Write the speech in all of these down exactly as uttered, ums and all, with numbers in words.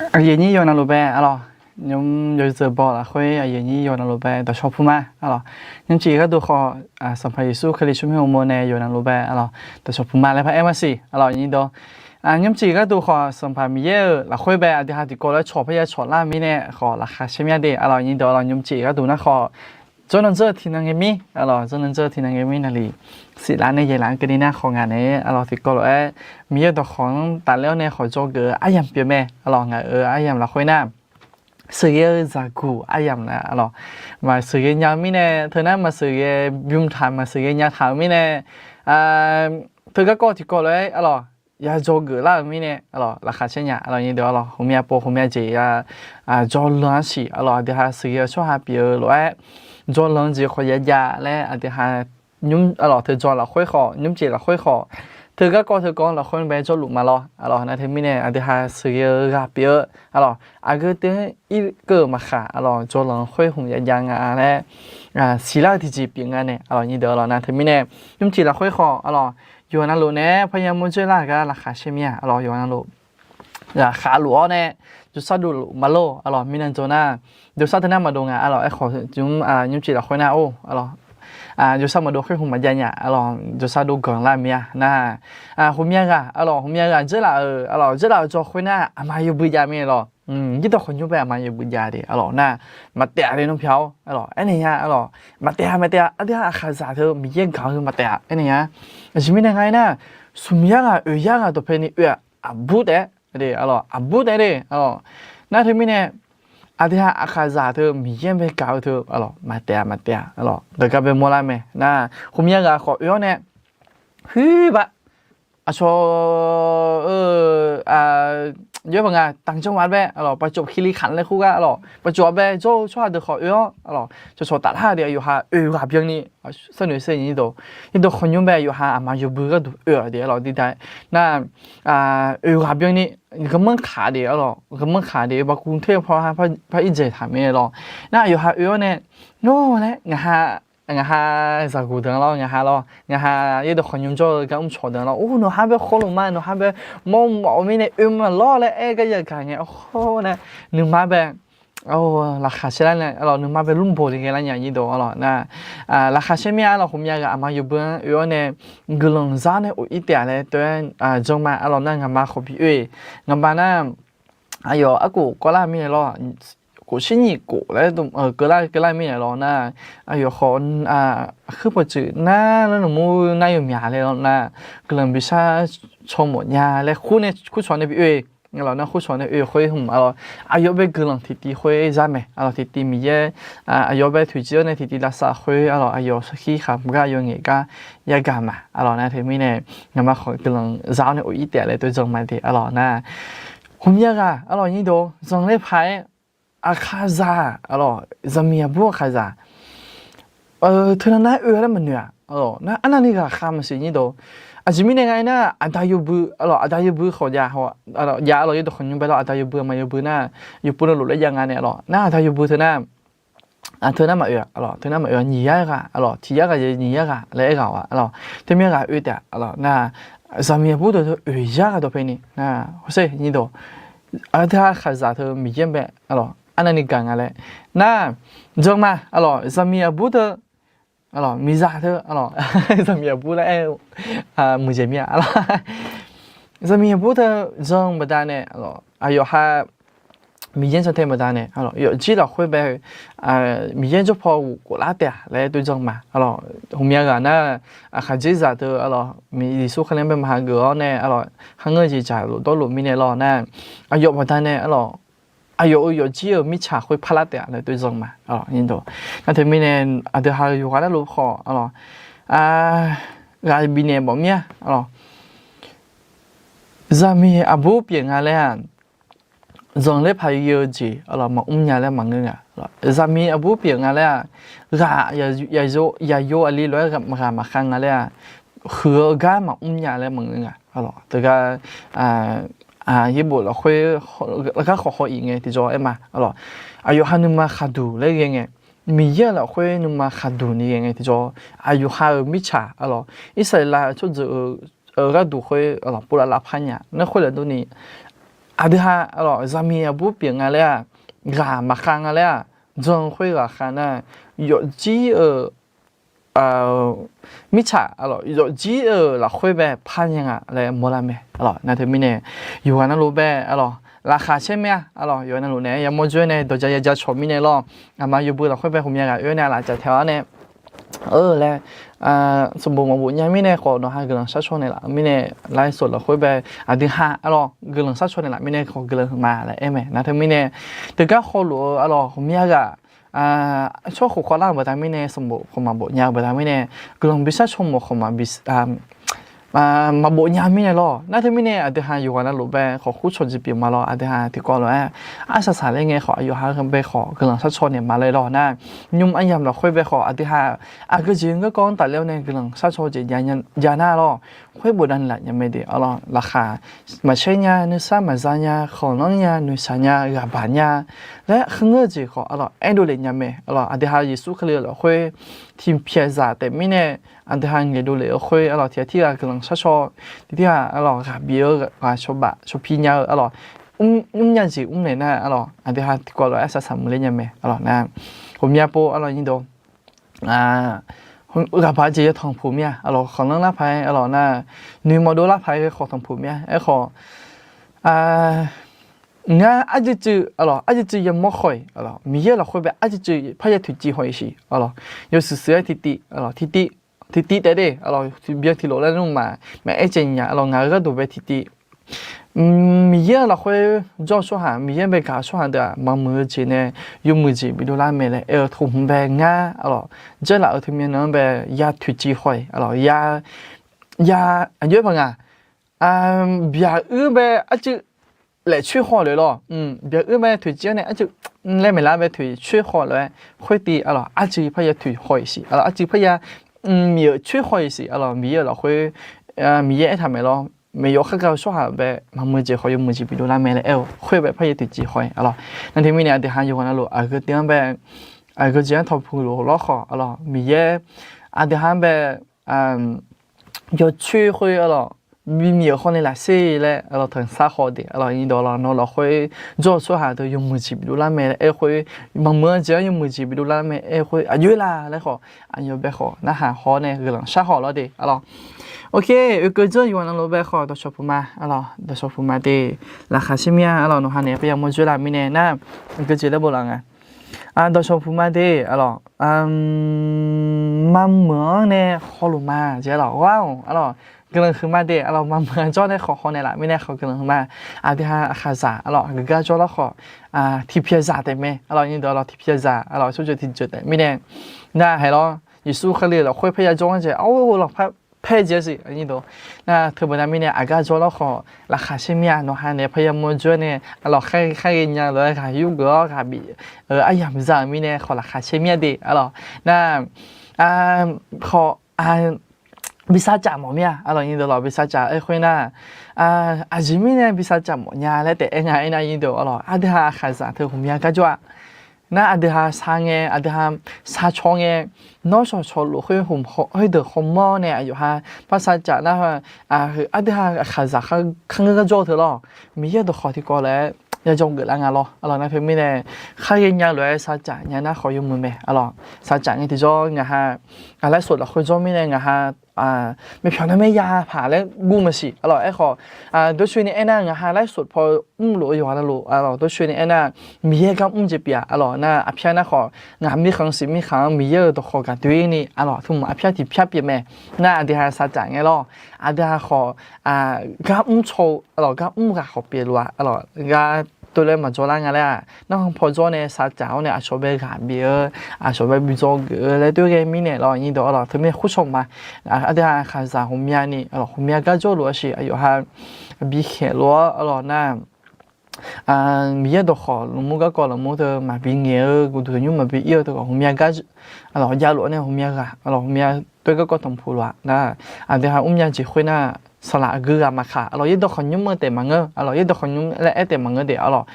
Aqyuif aqnyir yawqnavluf bae, aqlawq, nymr yawzeu baw lafkhoer aqyuif aqnyir yawqnavluf bae dawqshawr puma, aqlawq, nymrcif gharduq khawf, Sanqpaq Yeqsur Kali tsawrmyanr uqmov nae yawqnavluf bae, aqlawq, dawqshawr puma laer paraer maqsiq, aqlawq, nymrcif gharduq khawf Sanqpaq Miqyaer-euq lafkhoer bae aqdui ha tiqkawv lof-aer cawq parya cawq lar-eu mirnae khawf laqkhaq caer mya de, aqlawq, nymrcif gharduq nar khawf, jawrnan dzeur-eu tiqnan ngae mir, aqlawq, jawrnan dzeur-eu tiqnan ngae mir naqliq siqlar nae yaeqlaf-anr keuvni nar khawf ngaq nae, aqlawq, tiqkawv lof-aer Miqyaer-euq dawqkawq-anr tafler-awr nae khawf dzawgeuf-eu aryamq pyeuf mae, aqlawq, ngaq-euq aryamq lafkhoer nar sheuqghae-eu zaqguq aryamq nar, aqlawq, maqsheuqghae nya-eu mirnae, teunar maqsheuqghae bymr taq maqsheuqghae nya taq-eu mirnae, teugarkawv tiqkawv lof-aer, aqlawq, ya dzawgeuf lar-euq mirnae, aqlawq, laqkhaq caer nya, aqlawq, nyiq deuq, aqlawq, ghawqmya pov ghawqmya jeq ya, jawrlan-anr siq, aqlawq, aqdui ha sheuqghae-eu tsawrhaq pyeuf-eu lof-aer jawrlan-eu jeq khawf ya jav laer aqdui ha, aqlawq, teu jawr lafkhoer khawf, nymrcif lafkhoer khawf, teugarkawv teukawv-anr lafkhoer bae jawrluf ma lawr, aqlawq, nar teumirnae aqdui ha sheuqghae-eu ghaq pyeuf-eu, aqlawq, aqgeu teu-anr irkeuv-euq maqkhaq, aqlawq, jawrlan-eu khoer hmq ya jav nga laer siqlar-eu tiqjeq pyeuf nga nae, aqlawq, nyiq deuq, aqlawq, nar teumirnae nymrcif lafkhoer khawf, aqlawq, yawqnavluf nae parya mawr dzoerlar-euq gar laqkhaq caer mir-a, aqlawq, yawqnavluf ghaqkhav luf-awr nae jawrsar dovluf ma lor, aqlawq, mirnan dzaw nar, jawrsar teunar maqdov nga, aqlawq, aerkhawf, nymrcif lafkhoer nar, or, aqlawq, jawrsar maqdov khoer hmq maqjav nya, aqlawq, jawrsar dov ganq lar mir-a nar, ghawqmya ghaq, aqlawq, ghawqmya ghaq dzeurlaf-euq, aqlawq, dzeurlaf-euq jawr khoer nar aqma yawbui jav mir-a lawr. Nyirdawq khawqnymr bae aqma yawbui jav de, aqlawq, nar maqtaef-a le nawr pyaq-awr, aqlawq, aernaeq nya, aqlawq, maqtaef-a, maqtaef-a, aqdui ha aqkhaqzaq teu Miqyaer gaq-eu maqtaef-a, aernaeq nya. Aqjeq mirnae nga-aer nar, smq yar ghaq oeq yar ghaq dawqpae ni oe-aq, aqbur taef-aer, aqlawq, aqbur taef-aer de, aqlawq, nar teumirnae aqdui ha aqkhaqzaq teu Miqyaer bae gaq-eu teu, aqlawq, maqtaef-a, maqtaef-a, aqlawq, dawqgar bae mawrlar mae. Nar ghawqmya ghaq khawf oe-awr nae, huiq ba, aqcawq-eu, yaer ba nga tanqjanr ma bae, aqlawq, paqcof kili khanq laer khoergar, aqlawq, paqcof-a bae jawr-eu tsawrhaq deuq khawf oe-awr, aqlawq, cawqcawq taflar de, aqyawf ha oeq ghaq byanni, sharnoeq sher nyirdawq, nyirdawq khawqnymr bae aqyawf ha aqma yawbui gharduq oe-aq de, aqlawq, diqda nar, oeq ghaq byanni, ghawrmanr kaq de, aqlawq, ghawrmanr kaq de, baqkuv ter paw ha par ir dzaeq taq mae lawr. Nar aqyawf ha oe-awr nae, nawr laer ngaq ha, ngaq ha zaqguq deuq lawr, ngaq ha lawr, ngaq ha yaerdawq khawqnymr jawr-eu gar mrcawq deuq lawr, or, nawq ha bae khawluf ma, nawq ha bae mawrmawf-eu mirnae oe ma lawr laer aer gar yagaq ngae, or, nae nuima bae, laqkhaq caer lar nae, aqlawq, nuima bae lmrboq ni ghae lar nya nyirdawq, aqlawq, nar, laqkhaq caer mir-a, aqlawq, ghawqmya ghaq aqma yawbui-anr oe-awr nae guiqlanq zar nae of ir taef-a laer tov-aer jan ma, aqlawq, nar ngaqma khawf bi oe, ngaqma nar, aqyawf arkhof kawvlar mirnae lawr, khof shir nyiq khof laer keuvlar keuvlar mirnae lawr nar, aqyawf khawf, aqkuir pawqtsuif nar, nar nmr nar yawmyaq laer lawr nar, guiqlanq bishar caw mawf nya laer khoer nae kurcawq nae bi oe, aqlawq, nar kurcawq nae oe khoer hmq, aqlawq, aqyawf bae guiqlanq tiqtiv khoer zar mae, aqlawq, tiqtiv Miqyaer, aqyawf bae toeqciv-awr nae tiqtiv lavsav khoer, aqlawq, aqyawf sarkir khaqmq gar yawf ngaeq gar yagaq ma, aqlawq, nar teumirnae ngaqma khawf guiqlanq zar-awr nae of ir taef-a laer tov jan ma de, aqlawq, nar ghawqmya ghaq, aqlawq, nyirdawq zanqler paq-aer aqkhaqzaq, aqlawq, zaqmiq aqbur aqkhaqzaq, teunav nar oe-a laer maqnoeq-aq, aqlawq, nar arnavni ghaqkhav maqsiq nyirdawq. Aqjeq mirnae nga-aer nar, aqda yawbui, aqlawq, aqda yawbui khawf jav, aqlawq, yaerdawq khawqnymr bae lawr, aqda yawbui aqma yawbui nar, yawpov navluf laer jav nga nae, aqlawq, nar aqda yawbui teunar, teunar maqoe-a, aqlawq, teunar maqoe-a, nyiq yar ghaq, aqlawq, tiq yar ghaq yaeq nyiq yar ghaq laer aer ghaq-awq, aqlawq, teumirnae ghaq oe taef, aqlawq, nar zaqmiq aqbur deuq teu oeq yar ghaq dawqpae ni, hawsher nyirdawq, aqda khaqzaq teu Miqyaer bae, aqlawq, arnavni gaq nga laer nar, jan ma, aqlawq, zaqmiq aqbur teu, aqlawq, miqzaq teu, aqlawq, zaqmiq aqbur laer aer-eu muiqdzaeq mir-a, aqlawq, zaqmiq aqbur teu jan baqdanae, aqlawq, aqyawf ha Miqyaer jantae baqdanae, aqlawq, yawfjir lafkhoer bae, Miqyaer jawrpaw ghof khoflar taef-a laer tov jan ma, aqlawq, ghawqmya ghaq nar, aqkhaqdzerzaq teu, aqlawq, Yeqsur Kali-anr bae maqha geuf-awr nae, aqlawq, kharngeur jeqjaq lofdawr luf mirnae lawr nar, aqyawf baqdanae, aqlawq, aqyawf-euq yawfjir-euq mirtsaq khoer parlar taef-a laer tov jan ma, aqlawq, nyirdawq, nar teumirnae aqdui ha yawqghaq narluf khawf, aqlawq, ghaq bifnaeq mawf mir-a, aqlawq, zaqmiq aqbur pyeuf nga laer-aq, zanqler paq-eu jeq, aqlawq, maqmr nya laer maqngeur nga, zaqmiq aqbur pyeuf nga laer-aq, ghaq, yaqyo aqli lof-aer ghaq maqkhav nga laer-aq, huiq-eu gar maqmr nya laer maqngeur nga, aqlawq, teugar, yaerbof lafkhoer, gar khawf haw-iq ngae tiqjawr aer ma, aqlawq, aqyawf ha nuima khaqduq laer ghae ngae, Miqyaer-euq lafkhoer nuima khaqduq ni ghae ngae tiqjawr, aqyawf ha-euq mirtsaq, aqlawq, Irsaqleqlav-eu tsawrjeuq-eu gharduq khoer, aqlawq, povlav lavpar nya nar khoer lafdurni, aqdui ha, arlawq, zaqmiq aqbur pyeuf nga laer-aq, ghaq maqkhav nga laer-aq, jan-eu khoerghaq khav nar, yawfjir-euq mirtsaq, arlawq, yawfjir-euq lafkhoer bae par nya nga laer mawrlar mae. Arlawq, nar teumirnae yawqghaq navluf bae, arlawq, laqkhaq caer mir-a. Arlawq, yawqghaq navluf nae yamawr dzoer nae dawqja yaja cawq mirnae lawr, aqma yawbui lafkhoer bae ghawqmya ghaq oe nae laf caf taeq-awr nae, eu laer, sanqbof maqbof nya mirnae khawf nawqha guiqlanq sharcaw naeqlaf mirnae, laer sof lafkhoer bae aqdui ha, arlawq, guiqlanq sharcaw naeqlaf mirnae khawf guiqlanq huiqma laer aer mae. Nar teumirnae, teugar khawf lof-eu, arlawq, ghawqmya ghaq tsawrkhof khawvlar-euq baqda mirnae, sanqbof khawf maqbof nya-eu baqda mirnae, guiqlanq bi sharcaw mawf khawf maqbi maqbof nya mirnae lawr. Nar teumirnae aqdui ha yawqghaq navluf bae khawf khur cawq jeq pyeuf ma lawr. Aqdui ha tiqkawv lof-aer arsaq saqler ngae khawf, aqyawf ha bae khawf guiqlanq sharcaw naeq ma laer lawr nar, nymr aryamq lafkhoer bae khawf aqdui ha aqgeu jeq garkawv-anr tafler-awr nae guiqlanq sharcaw jeq jav nar lawr. Khoer bofdav ni laf nya mae de, arlawq, laqkhaq maqcaer nya, nuisar maqza nya, khanqlanr nya, noeqshaq nya, ghaqbaq nya laer khaer ngeur-eu jeq khawf, arlawq, aerdov lef nya mae. Arlawq, aqdui ha Yeqsur Kali-euq lafkhoer tiqpyaeq zaq taef mirnae, aqdui ha ngaeqdov lef-eu khoer, arlawq, tiq ghaq tirghaq guiqlanq sharcaw, tiq tirghaq, arlawq, ghaq bif-eu ghaq cawba cawpi nya-eu, arlawq, mrnya jeq mrnaeq nar, arlawq, aqdui ha tiqkawv lof-aer arsaq saqmuiq ler nya mae. Arlawq, nar ghawqmya pov, arlawq, nyir dawq ghaqbaq jeq ya tanqpuq mir-a. Arlawq, khanqlanr lar paq-aer, arlawq, nar noeqmawf dov lar paq-aer ghae khawf tanqpuq mir-a. Aerkhawf, ngar arcuiv cuiv, arlawq, arcuiv cuiv yamawr khawf-iq, arlawq, Miqyaer lafkhoer bae arcuiv cuiv parya toeqciv haw-iq siq. Arlawq, yawshuif shuif-aer tiqtiv, arlawq, tiqtiv, tiqtiv taef de, arlawq, byan tiqlof laer nmr ma, maqaer caev nya, arlawq, ngaq-euq gharduq bae tiqtiv Miqyaer-euq lafkhoer jawr-eu tsawrhaq, Miqyaer bae gaq-eu tsawrhaq deuq-aq, maqmuiq-eu jeq nae yawmuiq jeq bidov lar mae laer aer-eu teu hmq bae ngar, arlawq, dzaerlaf-euq teumyan nan-anr bae ya toeqciv haw-iq, arlawq, ya, ya, aqjox-aer paq nga, byaq uir bae arcuiv laef coer haw lof-aer lawr, byaq uir bae toeqciv-anr nae arcuiv laer maeqlar bae toeq coer haw lof-aer khoertiv, arlawq, arcuiv parya toeq haw-iq siq, arlawq, arcuiv parya miq-euq coer haw-iq siq, arlawq, Miqyaer-euq lafkhoer, Miqyaer aertaq mae lawr, maeqyawf khargaq-eu tsawrhaq bae maqmuiq jeq khawf yawmuiq jeq bidov lar mae laer aer-eu khoer bae parya toeqciv haw-iq, arlawq. Nar teumirnae aqdui ha yawqghaq navluf aqgeu tiv-anr bae aqgeu jeq-anr tanqpuq luf lawr khawf, arlawq, Miqyaer aqdui ha-anr bae yawcoer khoer, arlawq, bimiq-euq khawf nae lafser laer, arlawq, tanqsar haw de, arlawq, nyir dawq lawq, nawr lafkhoer jawr-eu tsawrhaq deuq yawmuiq jeq bidov lar mae laer aer-eu khoer, maqmuiq-eu jeq-anr yawmuiq jeq bidov lar mae aer-eu khoer, aqjox-aer la laer khawf, aqyawf bae khawf narhaq haw nae guiqlanq shar haw lawr de, arlawq. Oke, oekeuv dzeur yawqghaq navluf bae khawf dawqcawq puq ma, arlawq, dawqcawq puq ma de, laqkhaq caer mir-a, arlawq, nawqha naeq-aer parya mawr dzoer lar mirnae nar, oekeuv jeq laer bof laf nga. Dawqcawq puq ma de, arlawq, maqmuiq-anr nae hawluf ma jeq, arlawq, gharmq, arlawq, guiqlanq huiq ma de, arlawq, maqmuiq-anr jawr nae khawf haw naeqlaf mirnae khawf guiqlanq huiq ma. Aqdui ha aqkhaqzaq, arlawq, aqgeu gar jawr lar khawf, tiqpyaeq zaq taef mae, arlawq, nyir dawq lawq, tiqpyaeq zaq, arlawq, tsawrjeuq tiqjeuq taef mirnae nar, haeq lawr, Yeqsur Kali lafkhoer parya jawr-anr jeq, arlawq, paer jeq siq, nyir dawq. Nar teubaqda mirnae aqgar jawr lar khawf laqkhaq caer mir-a, nawqha naeq-aer parya mawr dzoer nae, arlawq, khar ghae nya lof-aer ghaq yur geuf-awr ghaq bif-eu aryamq za-euq mirnae khawf laqkhaq caer mir-a de, arlawq. Nar khawf bi sarcaf mawf mir-a, arlawq, nyir dawq lawq, bi sarcaf aer khoer nar, aqjeq mirnae bi sarcaf mawf nya laer taef aer nga aernar, nyir dawq, arlawq, aqdui ha aqkhaqzaq teu ghawqmya gar jawr-a. Nar aqdui ha shar ngae, aqdui ha shar caw ngae, nawr shawq cawq lof khoer hmq khoerdeuq hawmawr nae aqyawf ha par sarcaf nar, aqdui ha aqkhaqzaq kharngeur gar jawr-eu teu lawr, Miqyaer dawqkhawq tiqkawv lof-aer ya jawr geuflar nga lawr, arlawq, nar teumirnae khar ghae nya lof-aer sarcaf nya nar khawf yawmuiq mae, arlawq. Sarcaf ngae tiqjawr ngaq ha ไลฟ์สด lafkhoer jawr mirnae ngaq ha myavpyawq narmaer ya paq laer guv maqsiq, arlawq, aerkhawf dawrcoeni aernar ngaq ha ไลฟ์สด paw mrluf-eu yawqghaq navluf, arlawq, dawrcoeni aernar Miqyaer gar mr jeq pyeuf-aq, arlawq, nar aqpyar nar khawf ngaq mirkhanq siq mirkhanq-anr Miqyaer-euq dawqkhawq gaq doe-ir ni, arlawq, tmq aqpyar tiqpyar pyeuf mae. Nar aqdui ha sarcaf ngae lawr, aqdui ha khawf gar mr caw-eu, arlawq, gar mr ghaq khawf pyeufluf-aq, arlawq, gar tov laer maqjawr lar nga laer-aq, narkhan paw jawr nae sarcaf-awr nae aqcawq bae ghaq bif-eu, aqcawq bae bi dzawgeuf-eu laer toer ghae mirnae lawr, nyir dawq, arlawq, teumirnae khoer caw ma. Aqdui ha aqkhaqzaq ghawqmyani, arlawq, ghawqmya gar jawrluf-a siq, aqyawf ha bi khaeq lof-awr, arlawq, nar Miqyaer dawqkhawq lmqmr garkawv lmqmr teu maqbi ngaeq-eu, guqduq nymr maqbi ir-eu teu khawf ghawqmya gar, arlawq, javluf-awr nae ghawqmya ghaq, arlawq, ghawqmya toer garkawv tanqpuq lof-aq, nar aqdui ha mrnya jeq khoer nar, saqlaq aqgeu ghaq maqkaq, arlawq, yaerdawq khawqnymr-eu taef maqngeur, arlawq, yaerdawq khawqnymr laer aer taef maqngeur de, arlawq,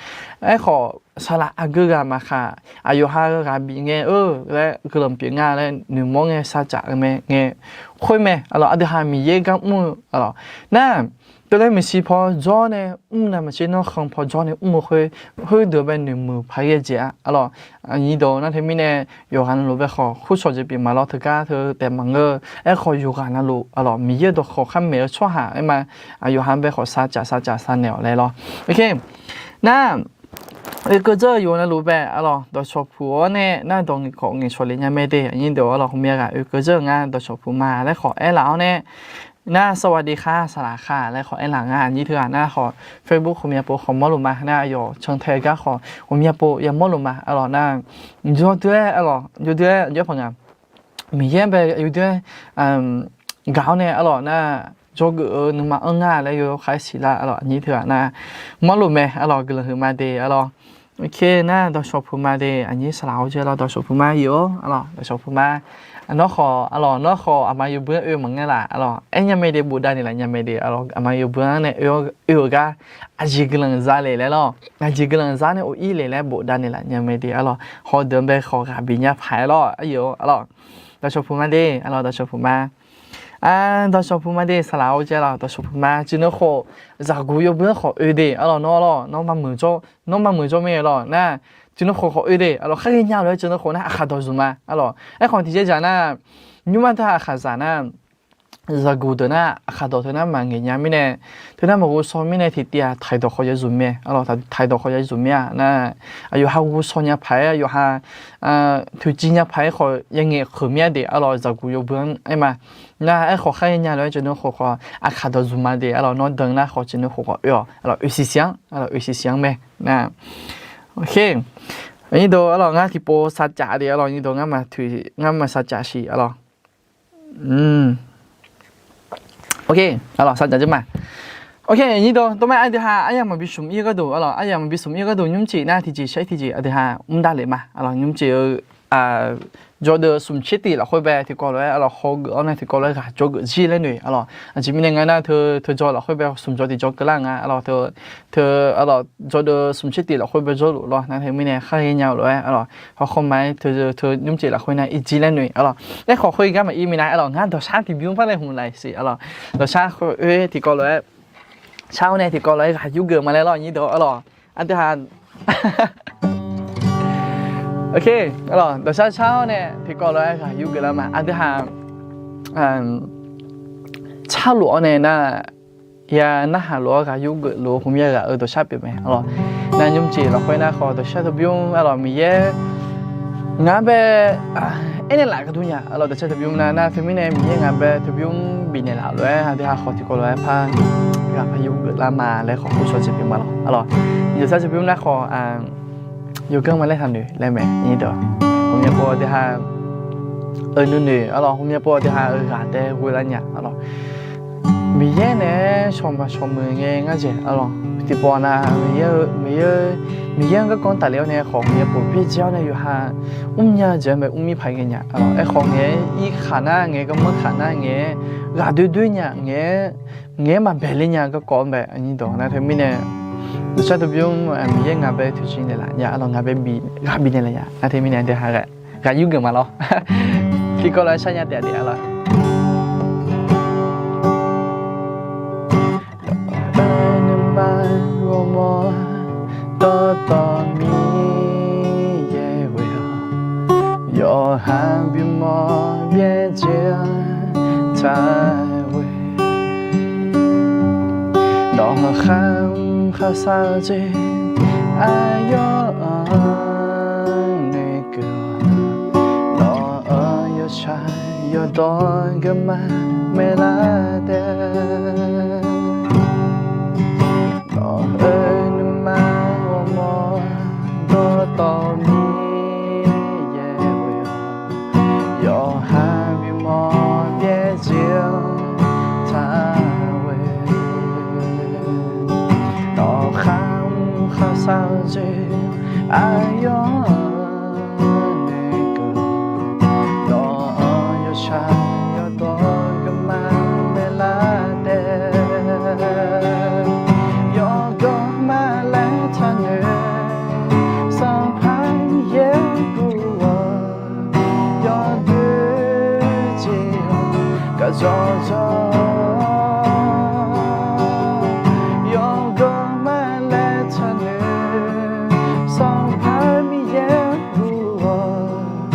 aerkhawf saqlaq aqgeu ghaq maqkhaq, aqyawf ha ghaq bif ngae-eu laer guiqlanq pyeuf nga laer noeqmawr ngae sar caf-eu mae ngae khoer mae. Aqlawq, aqdui ha Miqyaer gar mr-eu, aqlawq, nar, teulof maeqshi paw jawr nae mr navmaqtser nanrkhan paw jawr nae mr-eu khoer, khoerdeuq bae noeqmuiq paq ghae jeq-a, aqlawq. Aqnyir deuq nar teumirnae yawqghaq navluf bae khawf khoer shawq jeq pyeuf maqlawr, teugar teu taef maqngeur. Aerkhawf yawqghaq navluf, aqlawq, Miqyaer-euq dawqkawq khar maeq-eu tsawrhaq aer ma, aqyawf ha bae khawf sar caf sar caf sar naeq-awq laer lawr. Oke. Nar, oekeuv dzeur-eu yawq navluf bae, aqlawq, dawqshawq puq-awr nae nar dawq ngaeq khawf ngaeq shawq lef nya mae de. Aqnyir deuq, aqlawq, heumya ghaq oekeuv dzeur-eu ngar dawqshawq puq ma laer khawf aerlaf-awr nae, nar สวัสดีค่ะ saqlaq khaq laer khawf aerlaf nga. Aqnyir teughaq nar khawf Facebook heumya pov khawf mawrluf ma. Nar aqyawf cantae gar khawf heumya pov yamawrluf ma, aqlawq. Nar yawdui-aer, aqlawq, yawdui-aer aqjox paq nga, Miqyaer bae yawdui-aer gaq-awr nae, aqlawq, nar dzawgeuf-eu nuima anr nga laer yawkhav-aer siqlar, aqlawq. Aqnyir teughaq nar mawrluf mae, aqlawq, guiqlanq huiq ma de, aqlawq. Oke, nar dawqshawq puq ma de, aqnyir saqlaq-awr dzae lawr, dawqshawq puq ma yawf-awr, aqlawq, dawqshawq puq ma. Nawr khawf, aqlawq, nawr khawf aqma yawbui-anr oe maqngeur laf, aqlawq, aer nya mae de, bofdav naeqlaf nya mae de, aqlawq, aqma yawbui-anr nae oe-awr, oe-euq gar aqjeq guiqlanq za le laer lawr, aqjeq guiqlanq za nae of-ir le laer bofdav naeqlaf nya mae de, aqlawq. Hawdeuq-anr bae khawf ghaq bif nya paq-aer lawr, aqyawf, aqlawq, dawqshawq puq ma de, aqlawq, dawqshawq puq ma. Dawqshawq puq ma de, saqlaq-awr dzae lawr, dawqshawq puq ma. Tiqnan khof zaqguq yawbui-anr khawf oe de, aqlawq, nawr lawr, nawr maqmuiq jawr, nawr maqmuiq jawr mae lawr. Nar tiqnan khof khawf oe de, aqlawq, khar ghaenya lof-aer tiqnan khof nar aqkhaq dawq zmq ma, aqlawq. Aerkhawf tiqjeq dzaq nar, nymrma taq aqkhaq zaq nar, zaqguq deuq nar aqkhaq dawq teu nar maqngaeq nya mirnae, teu nar maqghov shaw mirnae tiqtiv-aq taiq dawq khawf ya zmq mae, aqlawq, taiq dawq khawf ya zmq mir-a. Nar aqyawf ha ghov shaw nya paq-aer, aqyawf ha toeqciv nya paq-aer khawf ya ngaeq kheuq mir-a de, aqlawq, zaqguq yawbui-anr aer ma. Nar aerkhawf khar ghaenya lof-aer tiqnan khof khawf aqkhaq dawq zmq ma de, aqlawq, nawr dan nar khawf tiqnan khof khawf oe-awq, aqlawq, oe siqsiq-anr, aqlawq, oe siqsiq-anr mae. Nar oke, aqnyir deuq, aqlawq, ngar tiqpov sar caf de, aqlawq, aqnyir deuq, ngar maqtoeq, ngar maqsar caf siq, aqlawq. Oke, aqlawq, sar caf dzeur ma. Oke, aqnyir deuq, tov ma, aqdui ha aryamq maqbi smq ir-eu gharduq, aqlawq, aryamq maqbi smq ir-eu gharduq nymrcif nar tiqjeq shar-ir tiqjeq aqdui ha mr davlef ma, aqlawq. Nymrcif-eu jawr deuv smq tser tif lafkhoer bae tiqkawv lof-aer, aqlawq, hawgeuf-awr nae tiqkawv lof-aer ghaq jawrgeuf jir laer noeq, aqlawq. Aqjeq mirnae nga nar teu, teu jawr lafkhoer bae smq jawr tiqjawr keuvlar nga, aqlawq, teu, teu, aqlawq, jawr deuv smq tser tif lafkhoer bae jawrluf lawr. Nar teumirnae khar ghaenya-eu lof-aer, aqlawq, hawkhawr ma-aer teu, teu nymrcif lafkhoer nar ir jir laer noeq, aqlawq. Aerkhawf khoer gar maqir minav, aqlawq, ngar dawqshar tiqbymr par laer hmq laf siq, aqlawq, dawqshar khoer tiqkawv lof-aer shar-awr nae tiqkawv lof-aer ghaq yurgeuf ma laer lawr, aqnyir deuq, aqlawq. Aqdui ha, oke, aqlawq, dawqshar shar-awr nae tiqkawv lof-aer ghaq yurgeuf lar ma. Aqdui ha, carluf-awr nae nar, ya narhaq lof-awr ghaq yurgeuf lof-eu heumya ghaq-euq dawqshar pyeuf mae, aqlawq. Nar nymrcif lafkhoer nar khawf dawqshar teu bymr, aqlawq, Miqyaer ngaq bae aernaeq laf gharduq nya, aqlawq, dawqshar teu bymr nar, nar teumirnae Miqyaer ngaq bae teu bymr bifnaeq laf lof-aer aqdui ha khawf tiqkawv lof-aer par ghaq par yurgeuf lar ma laer khawf khoer shawq jeq pyeuf ma lawr, aqlawq. Dawqshar teu bymr nar khawf yawganr ma laer taqnoeq laer mae, aqnyir deuq. Heumya pov aqdui ha euq nuinoeq, aqlawq, heumya pov aqdui ha-euq ghaq tae ghoe lar nya, aqlawq. Miqyaer naeq-aer shawq maqshawq muiq ngae ngar jeq, aqlawq, tiqpawf nav Miqyaer-eu, Miqyaer, Miqyaer-anr garkawv tafle-awr nae khawf heumya pov byaerdzae-awr nae yawqha mrnya jeq-anr bae mrmir paq ghaenya, aqlawq. Aerkhawf ngaeq-aer ir khaq nar ngaeq-aer garmanr khaq nar ngaeq-aer ghaq doer doer nya, ngaeq-aer, ngaeq-aer maqbaeq ler nya garkawv-anr bae, aqnyir deuq, nar teumirnae dawqshar teu bymr Miqyaer ngaq bae toeqciv naeqlaf nya, aqlawq, ngaq bae bi ghaq bifnaeq laf nya, nar teumirnae aqdui ha ghaq yurgeuf ma lawr. Tiqkawv lof-aer shar nya taef de, aqlawq. Yawqha nuima ghawrmawr dawqtawvluf Miqyaer ghoe-awr, yawqha bimawr byaerdzae-anr taq ghoe. Nawq-euq kharmr kharshar-eu jeq aqyawf-anr noeqkeuv-awq. Nawq-euq yawshaq yawqdawq geufma maeqlar taef. Nawq-euq nuima ghawrmawr dawqtawvluf Miqyaer ghoe-awr, yawqha bimawr byaerdzae-anr taq ghoe. Nawq-euq kharmr kharshar-eu jeq aqyawf-anr noeqkeuv-awq. Nawq-euq yawshaq yawqdawq geufma maeqlar taef. Yawqdawq ma laer taqnoeq Aqdzawq dzawq, yawqganq ma laer taqnoeq, Sanqpaq Miqyaer-anr guv-awq,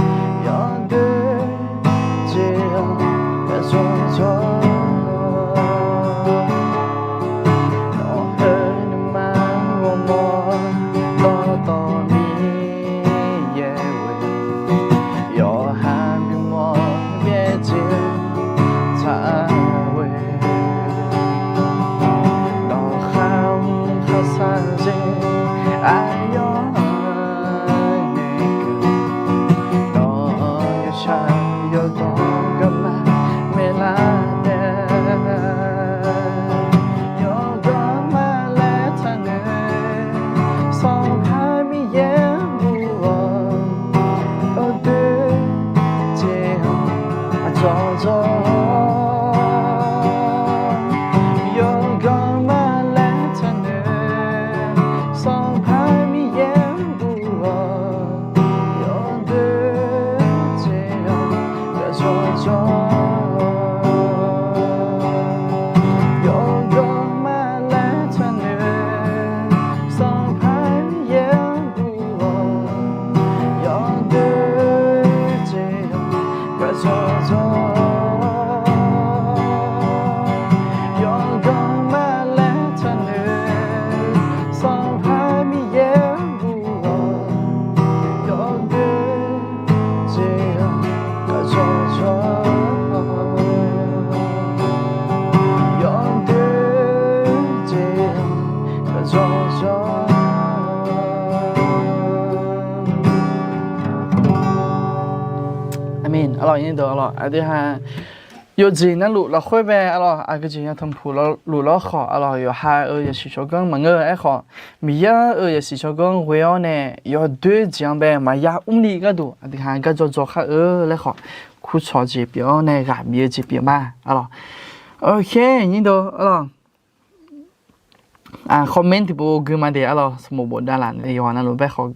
yawdoer jeq-awq, aqdzawq dzawq. Nawq-euq nuima ghawrmawr dawqtawvluf Miqyaer-oe, yawqha bymawr byaerdzae tsaq-a ghae, nawq kharmr kharshar dzae aqyawf-anr ngaeqkeuv, nawq-anr yawshaq yawdawr garma maeqlar taef, yawqganq ma laer taqnoeq, Sanqpaq Miqyaer-anr guv-awq, yawdoer jeq-awq, aqdzawq dzawq. Yawqganq ma laer taqnoeq, Sanqpaq Miqyaer-anr guv-awq, yawdoer jeq-awq, aqdzawq dzawq. Yawqganq ma laer taqnoeq, Sanqpaq Miqyaer-anr guv-awq, yawdoer jeq-awq, aqdzawq dzawq. Yawqganq ma laer taqnoeq, Sanqpaq Miqyaer-anr guv-awq, yawdoer jeq-awq, aqdzawq dzawq. Yawdoer jeq-awq, aqdzawq dzawq. Aqmeq. Arlawq, aqdui ha yawqjeq navluf lafkhoer bae arlawq, aqgeujeq yatanqpuq luf lawr khawf arlawq, yawqha-euq yasiq tsawrganr maqngeur-eu aerkhawf, Miqyaer-euq yasiq tsawrganr ghoe-awr nae yawdoer jeq-anr bae maqya mrni gharduq aqdui ha gar dzaw dzaw khar-eu laer khawf, kurcawq jeq pyeuf-awr nae ghaq bif-eu jeq pyeuf ma arlawq. Ok, nyir deuq arlawq. Comment tiqpov gui ma de arlawq, sanqbof bofdav laf nae yawqghaq navluf bae khawf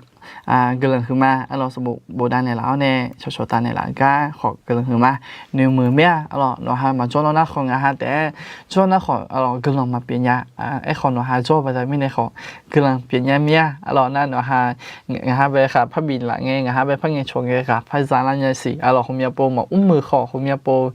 guiqlanq huiqma arlawq, sanqbof bofdav naeqlaf-awr nae shawqshawq taf naeqlaf gar khawf guiqlanq huiqma. Noeqmuiq mir-a arlawq, nawqha maqjawr lawr nar khawf ngaq ha taef-aer jawr nar khawf arlawq guiqlanq maqpyeuf nya. Aerkhawf nawqha jawr-eu baqda mirnae khawf guiqlanq pyeuf nya mir-a arlawq. Nar nawqha ngaq ha bae khaqpar bif laf ngae, ngaq ha bae par ngae cawq ngae ghaqpar za lar nya siq arlawq. Heumyav pov maqmr muiq khawf heumyav pov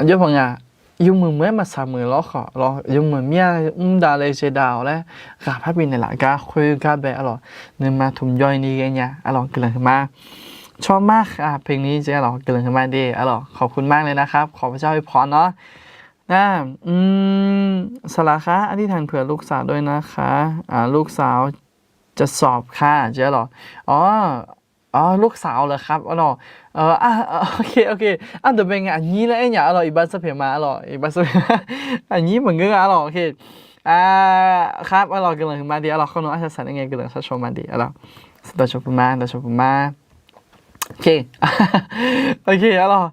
jawr paq nga. Yawmuiq muiq-aer maqsaq muiq lawr khawf arlawq, yawmuiq mir-a mr dav le jae dav-awq laer ghaqpar bifnaeq laf gar khoergar bae arlawq, nuima tmq jawr-ir ni ghae nya arlawq, guiqlanq huiqma. Tsawrmar khaq peni jeq arlawq, guiqlanq huiqma de arlawq, ขอบคุณมากเลยนะครับ ขอพระเจ้าอวยพรเนาะ. Nar, saqlaq khar อธิษฐานเผื่อลูกสาวด้วยนะคะ ลูกสาวจะสอบค่ะ jeq arlawq. Awr, ลูกสาวเหรอครับ arlawq. Ardawq bae ngae aqnyir laer aer nya arlawq, iqbax sarpyaeq ma arlawq, iqbax sarpyaeq ma. Aqnyir maqngeur nga arlawq. Khar arlawq, guiqlanq huiqma de arlawq, khawr nawr arsaq saq nae ngae guiqlanq sharshawr ma de arlawq. Dawqcawq puq ma, dawqcawq puq ma. Ok, arlawq.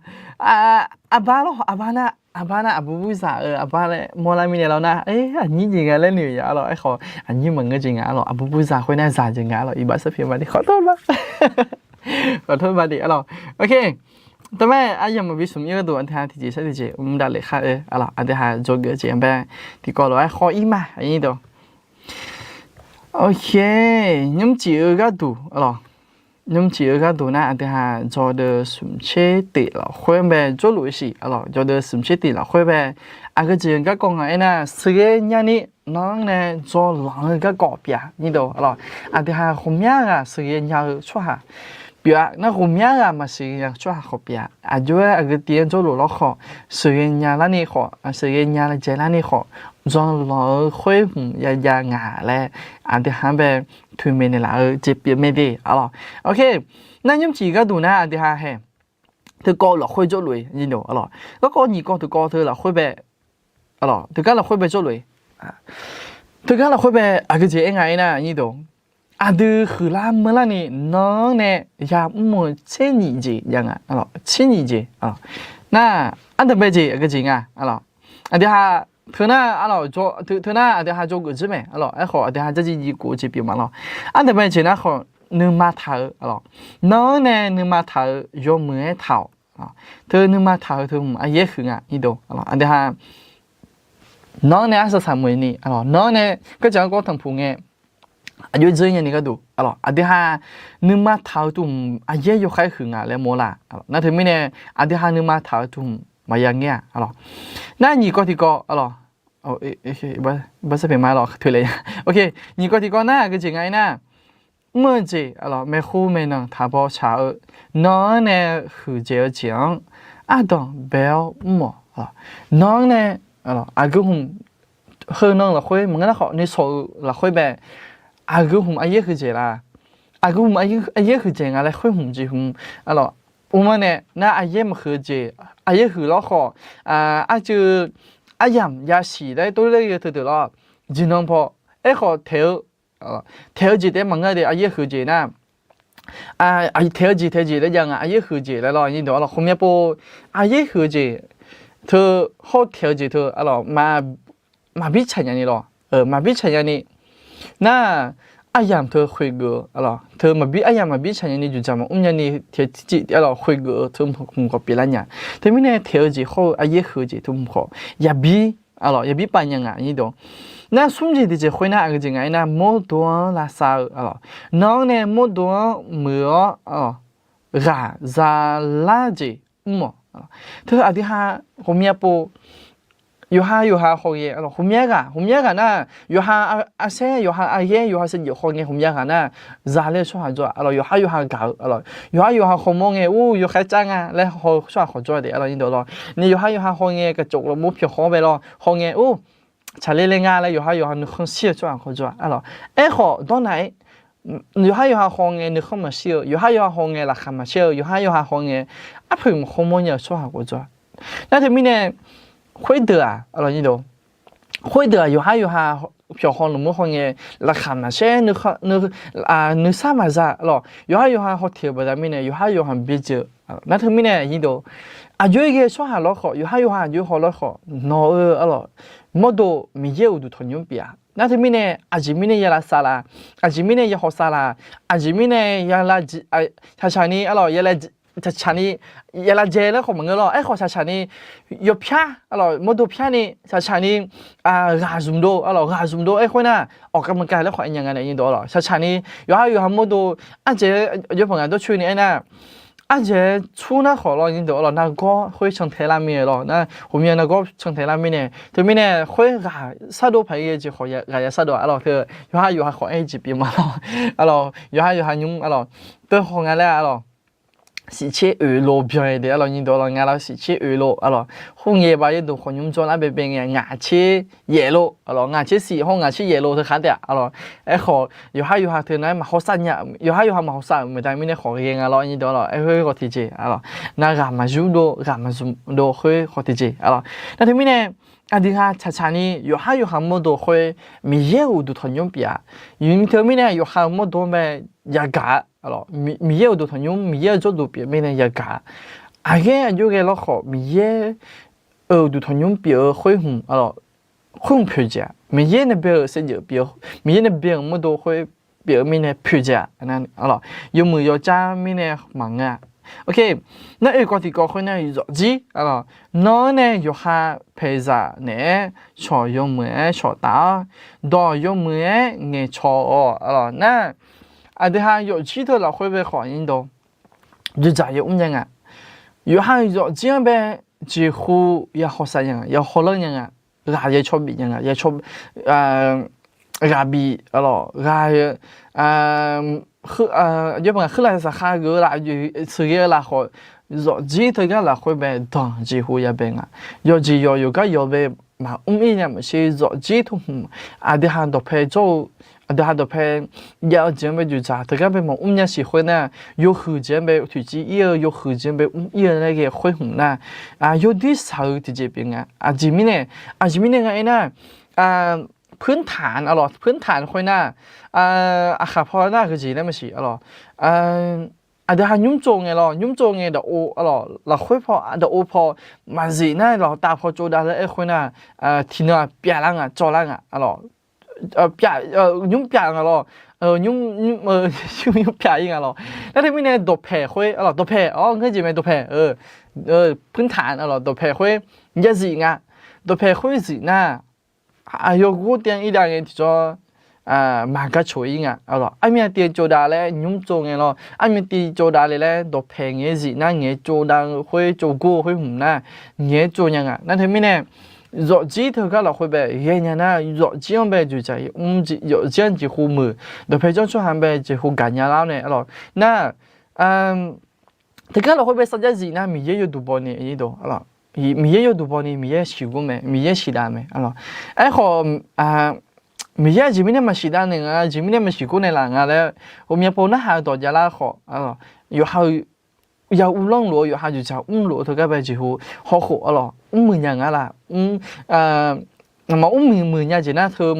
Aqbar lawr, aqbar nar, aqbar nar aqbur burzaq-eu aqbar laer mawrlar mirnae lawr nar, aqnyir jeq nga laer noeq ya arlawq. Aerkhawf aqnyir maqngeur jeq nga arlawq, aqbur burzaq khoer nar zaq jeq nga arlawq, iqbax sarpyaeq ma de, ขอโทษ ma de arlawq. Ok, teumae aryamq maqbi smq ir gharduq aqdui ha tiqjeq sar tiqjeq mr davlef khar-eu arlawq, aqdui ha dzawgeuf jeq-anr bae tiqkawv lof-aer khawr ir ma aqnyir deuq. Ok, nymrcif-eu gharduq arlawq, nymrcif-eu gharduq nar aqdui ha dzawdeuv smq tser tif lafkhoer bae jawrluf-eu siq arlawq. Dzawdeuv smq tser tif lafkhoer bae aqgeujeq garkawv nga aernar, sheuqghae nyani nanr nae dzawlanq-eu garkawv pyeuf-a nyir deuq arlawq. Aqdui ha ghawqmya ghaq sheuqghae nya-eu tsawrhaq pyeuf-a. Nar ghawqmya ghaq maqsheuqghae nya-eu tsawrhaq khawf pyeuf-a. Aqjox-aer aqgeu tiv-anr jawrluf lawr khawf, sheuqghae nya larni khawf, sheuqghae nya jae larni khawf, dzawlanq-eu khoer hmq yajav ngaq laer aqdui ha-anr bae toeqmaeq naeqlaf-eu jeq pyeuf mae de arlawq. Ok, nar nymrcif gharduq nar aqdui ha hae teukawv lafkhoer jawrluf-eu nyir deuq arlawq. Garkawv nyiq kawv teukawv teu lafkhoer bae arlawq, teugar lafkhoer bae jawrluf-eu. Teugar lafkhoer bae aqgeujeq aer nga aernar nyir deuq, aqdui huiqlar meularni nanr nae yamr-eu tser nyiq jeq jav nga arlawq, tser nyiq jeq. Nar, aqdui bae jeq aqgeujeq nga arlawq. Aqdui ha teu nar arlawq, teu nar aqdui ha dzawgeuf dzer mae arlawq. Aerkhawf aqdui ha dzardziv jiv khof-eu jeq pyeuf ma lawr. Aqdui bae jeq nar khawf nuima taq-eu arlawq, nanr nae nuima taq-eu yawmuiq-aer taq-awq. Teu nuima taq-eu teu hmq aqyaer huiq nga, aqdui ha. Nawq-anr nae arsaq saqmeuq ni, nawq-anr nae gardzaq-anr gawr tanqpuq ngae, aqjox dzeur nyani gharduq, aqdui ha nuima taq-eu teu hmq aqyaer yawkhaer huiq nga laer mawrlar. Nar teumirnae, aqdui ha nuima taq-eu teu hmq maqya ngaer-a. Nar nyiq kawv tiqkawv, nyiq kawv tiqkawv nar-aq, geujeq nga aernar, mr-eu jeq, maeqhu maeqnan taq baw shaq-eu, nawq-anr nae huiqdzaeq-eu jeq-anr ardanq bae-awr mr-awq. Nawq-anr nae aqgeu hmq, heu nan lafkhoer maqngeur nar khawf, nuisawq-eu lafkhoer bae, aqgeu hmq aqyaer huiqdzaeq la? Aqgeu hmq aqyaer huiqdzaeq nga laer khoer hmq jeq hmq, uqma nae nar aqyaer maqhuiq-eu jeq, aqyaer huiq lawr khawf, arcuiv aryamq yasiq laer tov ler-eu teudeuq lawr, jeqnan paw, aerkhawf taeq-eu, taeq-eu jeq taef-aer maqngeur de, aqyaer huiq jeq nar, taeq-eu jeq taeq-eu jeq laer jav nga, aqyaer huiq jeq laer lawr, aqyuif dawq lawr, khoermyav pov, aqyaer huiq-eu jeq teu, hawr taeq-eu jeq teu, maqbir tsaq nya ni lawr, maqbir tsaq nya ni. Nar, aryamq teu khoeqgeuf-eu, teu maqbir, aryamq maqbir tsaq nya ni, juqdzaq maqmr nya ni, tiq, khoeqgeuf-eu teu hmq khawf pyeuflar nya. Teumirnae taeq-eu jeq hawr-eu aqyaer huiq-eu jeq teu hmq khawf yabir, yabir pav nya nga, aqyuif dawq. Nar smr jeq tiqjeq khoernar, aqgeujeq nga aernar, mawrdo-anr lavsav-eu, nawq-anr nae mawrdo-anr muiq-awr ghaq zalar jeq mr-awq. Teu aqdui ha ghawqmya pov, yawqha yawqha khawf ngae, ghawqmya ghaq, ghawqmya ghaq nar, yawqha arsaer, yawqha aryaer, yawqha saevdzeuf khawf ngae, ghawqmya ghaq nar, zaler-eu tsawrhaq jawr-a lawr, yawqha yawqha gaq-eu lawr, yawqha yawqha khawf mawr ngae, ur, yawkhaer car nga laer haw-eu tsawrhaq khawf jawr-a de lawr, aqyuif dawq lawr. Ni yawqha yawqha khawf ngae, kaqcawq lawq mawr pyawq khawf-awr bae lawr, khawf ngae, ur, tsaqler ler nga laer yawqha yawqha nuikhanr shir-eu tsawrhaq khawf jawr-a lawr. Aerkhawf dawrnav-aer, yawqha yawqha khawf ngae nuikhanr maqshir-eu, yawqha yawqha khawf ngae laqkhaq maqshir-eu, yawqha yawqha khawf ngae arpoeq maqkhawr mawrnya-eu tsawrhaq khawf jawr-a. Nar teumirnae, khoerdeuq-aq, khoerdeuq-aq yawqha yawqha pyawq haw lmq-anr haw ngae, laqkhaq maqshir, nuisar maqza lawr, yawqha yawqha haw teq-euq baqda mirnae yawqha yawqha byaerdzae-eu. Nar teumirnae aqyuif dawq, aqjox-aer ghae tsawrhaq lawr khawf, yawqha yawqha aqjox haw lawr khawf, nawq-eu lawr, mawrdo Miqyaer uqduq tanqnymr pyeuf-a. Nar teumirnae aqjeq mirnae ya lavsav la? Aqjeq mirnae ya hawsav la? Aqjeq mirnae ya la, tsaqtsaq ni lawr, ya la, tsaqtsaq ni ya lavjae laer khawf maqngeur lawr. Aerkhawf tsaqtsaq ni yawpyar lawr, mawrdo pyar ni tsaqtsaq ni ghaq zmq dov lawr, ghaq zmq dov-aer khoernar, awq kav maqkav laer khawf aer nya nga nae aqyuif dawq lawr. Tsaqtsaq ni yawqha yawqha mawrdo, ardzaeq-aer aqjox paq ngaq dawrcoeni aernar, ardzaeq-aer tsur nar khawf lawr, aqyuif dawq lawr, nargawr khoer cantae lar mir-ae lawr, nar ghawqmya nargawr cantae lar mirnae, teumirnae khoer ghaq sardov paq-aer ghae jeq khawf ghaq ya sardov-a lawr, teu yawqha yawqha khawf aer jeq pyeuf ma lawr, lawr, yawqha yawqha nymr lawr, teu khawf nga laer lawr, siqtser oeq lo byan-aer de lawr, aqyuif dawq lawr, nga lawr, siqtser oeq lo lawr, khoerngae ba yaerdawq khawf nymr jawr lar baebae ngae, ngaq tser yaef lo lawr, ngaq tser siq hawr ngaq tser yaef lo teu khar taef-a lawr. Aerkhawf yawqha yawqha teu nar-aer maqhawsav nya, yawqha yawqha maqhawsav-euq maqda mirnae khawf ghae nga lawr, aqyuif dawq lawr, aer khoer khawf tiqjeq lawr, nar ghaq maqzmq dov, ghaq maqzmq dov khoer khawf tiqjeq lawr. Nar teumirnae aqdui ha tsaqtsaq ni yawqha yawqha mawrdo khoer Miqyaer-euq uqduq tanqnymr pyeuf-a. Teumirnae yawqha-euq mawrdo-anr bae yagaq-a lawr, Miqyaer uqduq tanqnymr, Miqyaer-euq jawrduq pyeuf mirnae yagaq-a. Aqghaer aqjox ghae lawr khawf Miqyaer-euq uqduq tanqnymr pyeuf-eu khoer hmq lawr, khoer hmq poeqdzaeq-a. Miqyaer nae bae-euq saevdzeuf pyeuf-eu, Miqyaer nae bae-euq mawrdo khoer pyeuf-eu mirnae poeqdzaeq-a lawr, yawmuiq yawcav mirnae maqngeur-a. Nar oekawv tiqkawv khoernar zawqjir lawr, nawr nae yawqha paeqzaq naeq-aer cawq yawmuiq-aer cawqtaf-awr, dawq yawmuiq-aer ngaeqcawq-awq lawr. Nar aqdui ha yawqjir teu lafkhoer bae khawf aqnyir dawq, dzoeqdzaq yamr nya nga. Yawqha zawqjir-anr bae jeqhu ya hawsav nya nga, ya hawlanr nya nga, ghaq ya caw bif nya nga, ya caw, ghaq bif lawr, ghaq, aqjox paq ngaq khuirlaf saqkhav geuf-eu laf, sheuqghae-eu laf khawf, zawqjir teugar lafkhoer bae danq jeqhu ya bae nga. Yawqjeq yawq yawqgar yawq bae maqmr-ir nya maqshir, zawqjir teu hmq aqdui ha dawqpae jawr-eu, aqdui ha dawqpae jav-eu jeq-anr bae dzoeqdzaq teugar bae maqmr nya siq khoernar, yawhuiq jeq-anr bae toeqciv-ir-eu, yawhuiq jeq-anr bae mr-ir-eu laer ghae khoer hmq nar, yawdir saq-eu tiqjeq pyeuf nga. Aqjeq mirnae, aqjeq mirnae nga aernar, พื้นฐาน lawr, พื้นฐาน khoernar, aqkhaq paw nar geujeq laer maqsiq lawr, aqdui ha nymr tsov ngae lawr, nymr tsov ngae dawqov lawr, lafkhoer paw dawqov paw maqzif nar lawr, tav paw tsovdav laer aer khoernar, tiqnan-aq pyavlar nga, tsawvlar nga lawr. pyav, nymr pyav nga lawr, nymr, nymr, nymr pyav-ir nga lawr. Nar teumirnae dawqpaeq khoer, dawqpaeq-awr ngeur jeq mae, dawqpaeq, พื้นฐาน lawr, dawqpaeq khoer yazif nga. Dawqpaeq khoer zif nar, aqyawf ghoer taev-anr irdav ngae tiqjawr, maqgar coq-ir nga. Armyav tiv tsovdav laer nymr tsov ngae lawr, armyav tiv tsovdav le laer dawqpaeq ngaeq-aer zif nar ngaeq-aer tsovdav-eu khoer tsov gor-eu khoer hmq nar, ngaeq-aer tsov nya nga. Nar teumirnae zawfjir teugar lafkhoer bae ghaenya nar, zawfjir-anr bae jeqzaq, zawfjir-anr jeqhu muiq, dawqpaeq janr tsawrhaq bae jeqhu gaqnya lar-awr nae, arlawq, nar, teugar lafkhoer bae sarjax zif nar Miqyaer yawduq baw ni, Miqyaer yawduq baw ni, Miqyaer siqgur mae, Miqyaer siqdav mae, arlawq. Aerkhawf, Miqyaer aqjeq mirnae maqsiqdav naeq nga, aqjeq mirnae maqsiqgur naeqlaf nga laer, ghawqmya pov narhaq-eu dawq javlar khawf, yawqha-euq ya uvlanr luf-eu, yawqha jeqzaq mrluf-eu teugar bae jeqhu hawkhof, arlawq, mrmuiq nya nga laf, mr, maqmr muiq muiq nya jeq nar teu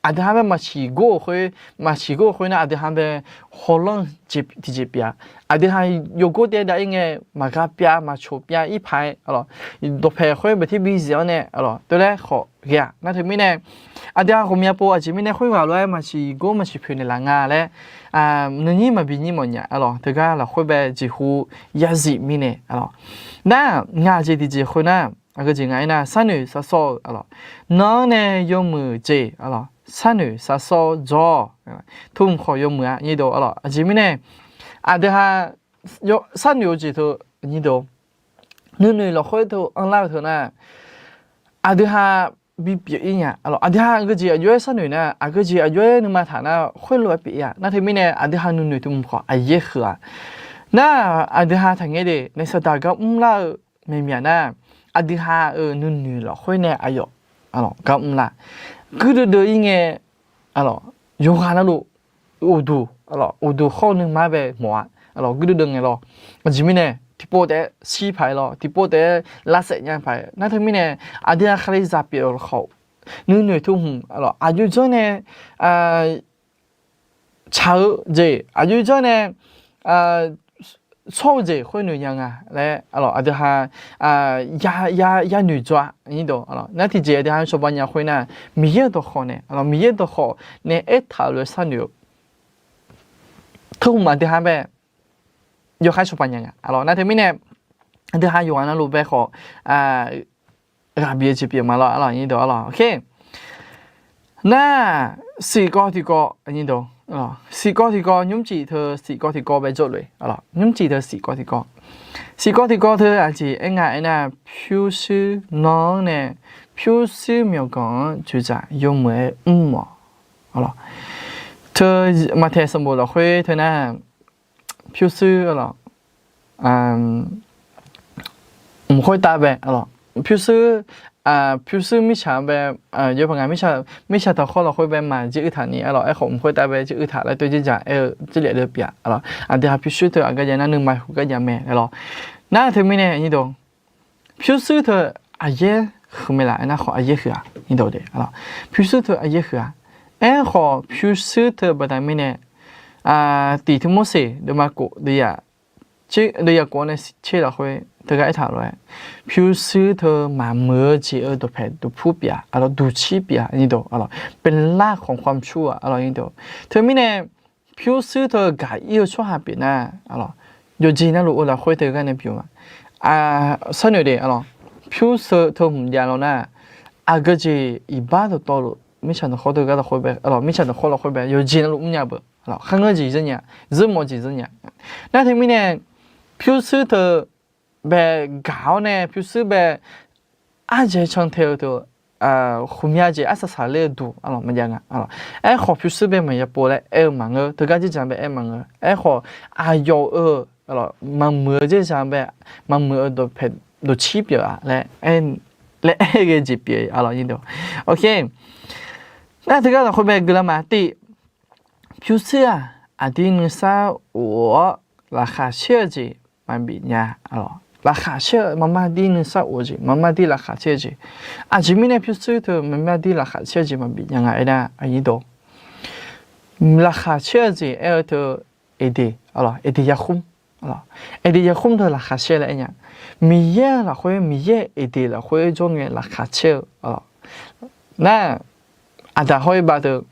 aqdui ha bae maqsiq gor-euq khoer, maqsiq gor-euq khoer nar aqdui ha bae hawlanr tiqjeq pyeuf-a. Aqdui ha yawgor taev dav-ir ngae, maqgha pyav maqcoq pyav-ir paq-aer, arlawq, dawqpaeq khoer baeqtir bi zif-awr nae, arlawq, teu laer khawf ghae-aq. Nar teumirnae aqdui ha ghawqmya pov aqjeq mirnae khoerghaq lof-aer maqsiq gor maqsiq poeq naeqlaf nga laer, nuinyir maqbi nyir mawfnya, arlawq, teugar lafkhoer bae jeqhu yazif mirnae, arlawq. Nar ngaq jeq tiqjeq khoernar, aqgeu jeq nga aernar, sharnoeq sharsawr-eu, arlawq, nan-anr nae yawmuiq jeq, arlawq, sharnoeq sharsawr jawr-awq. Tmq khawf yawmuiq-a, arlawq. Aqjeq mirnae aqdui ha sharnoeq-eu jeq teu, nuinoeq lafkhoer teu anrlar-eu teu nar, aqdui ha bipyeuf-ir nya, arlawq. Aqdui ha aqgeu jeq aqjox-aer sharnoeq nar, aqgeu jeq aqjox-aer nuima taq nar khoerlof-aer pyeuf-ir-a. Nar teumirnae aqdui ha nuinoeq tmq khawf aqyaer heu-a. Nar aqdui ha taqngaer de, naef saqdaq gar mrlar-eu maeqmyaq nar, aqdui ha-euq nuinoeq lafkhoer nae aqyawf, arlawq, gar mrlar. Guirdeuv deuv-ir ngae, arlawq, yawqghaq navluf uqduq, arlawq, uqduq hawr-eu nuima bae mawf-a, arlawq, guirdeuv deuv ngae lawr. Aqjeq mirnae tiqpov taef-aer shir paq-aer lawr, tiqpov taef-aer lavsaef nya paq-aer. Nar teumirnae aqdui ha Kalizaq pyeuf-eu khawf, nuinoeq tmq, arlawq, aqjox janr nae tsaq-eu jeq, aqjox janr nae shawr-eu jeq khoer noeq nya nga laer, arlawq, aqdui ha ya noeq jawr-a. Nar tiqjeq aqdui ha cawba nya khoer nar, Miqyaer-euq dawqkhawq nae, arlawq, Miqyaer-euq dawqkhawq nae aertaq-euq lof-aer sharnoeq-eu teu hmq aqdui ha bae yawkhaer cawba nya nga, arlawq. Nar teumirnae aqdui ha yawqghaq navluf bae khawf ghaq bif-eu jeq pyeuf ma lawr, arlawq, arlawq. Nar siqkawv tiqkawv, siqkawv tiqkawv nymrcif teu siqkawv tiqkawv bae jawrluf-eu, arlawq, nymrcif teu siqkawv tiqkawv. Siqkawv tiqkawv teu aqjeq aer nga aernar, pyurshuir nan-anr nae pyurshuir myawqganq-anr joeqdzaq yawmuiq-aer mr-awq, arlawq. Teu Maqtaeq sanqbof lafkhoer teu nar, pyurshuir, arlawq, mq khoertav bae, arlawq, pyurshuir, pyurshuir mirtsaq bae, yawpaq ngaq mirtsaq tanqkhawr lafkhoer bae maqjir uiv taq ni, arlawq, aerkhawf mq khoertav bae jir uiv taq laer toer jir dzaq aer-eu jir laef le pyeuf-a, arlawq. Aqdui ha pyurshuir teu aqgeu jav nar nuima huiq gar jav mae, arlawq. Nar teumirnae pyurshuir teu aqyaer huiq mae laf aernar khawf aqyaer huiq-a, arlawq. Pyurshuir teu aqyaer huiq-a. Aerkhawf pyurshuir teu baqda mirnae, tiq Tiqmorseq deuvma kof, deuvyaq kof-anr nae tser lafkhoer teugar aertaq lof-aer, pyurshuir teu maqmuiq-eu jeq-eu dawqpaeq duqpur pyeuf-a, arlawq, duqcir pyeuf-a, arlawq. เป็นรากของความชั่ว-a, arlawq. Teumirnae pyurshuir teu gaq-ir-eu tsawrhaq pyeuf nar, arlawq, yawqjeq navluf-eu lafkhoer teugar nae pyeuf ma. Sharnoeq de, arlawq, pyurshuir teu hmq jav lawr nar, aqgeu jeq iqbax dawqtawvluf mirtsaq tanqkhawr teugar lafkhoer bae, arlawq, mirtsaq tanqkhawr lafkhoer bae yawqjeq navluf mrnya beu, arlawq, kharngeur jeq zanr nya, zuirmawf jeq zanr nya. Nar teumirnae pyurshuir teu bae gaq-awr nae pyurshuir bae ardzae cantae-eu teu, khmqmya jeq arsaq saqler-eu duq, arlawq, maqjav nga, arlawq. Aerkhawf pyurshuir bae maqya pov laer aer-eu maqngeur, teugar jir dzaq bae aer maqngeur. Aerkhawf aqyawf-euq, arlawq, maqmuiq-eu jir dzaq bae maqmuiq-eu dawqpaeq dawqcir pyeuf-a laer, laer aer ghae jeq pyeuf, arlawq, nyiq dawq. Nar teugar lafkhoer bae guiqlanq maqtif. Pyurshuir-aq, aqdir nuisar of-awr laqkhaq caer-eu jeq maqbif nya, arlawq. Laqkhaq caer-eu maqma dir nuisar of-eu jeq, maqma dir laqkhaq caer-eu jeq. Aqjeq mirnae pyurshuir teu maqma dir laqkhaq caer-eu jeq maqbif nya nga aernar, aqnyir dawq, laqkhaq caer-eu jeq aer-eu teu Eqdeq, arlawq, Eqdeq yarkhmr, arlawq, Eqdeq yarkhmr teu laqkhaq caer laer aer nya. Miqyaer lafkhoer, Miqyaer Eqdeq lafkhoer jawr ngae laqkhaq caer-eu, arlawq, nar, aqdaq hawr-ir bav teu,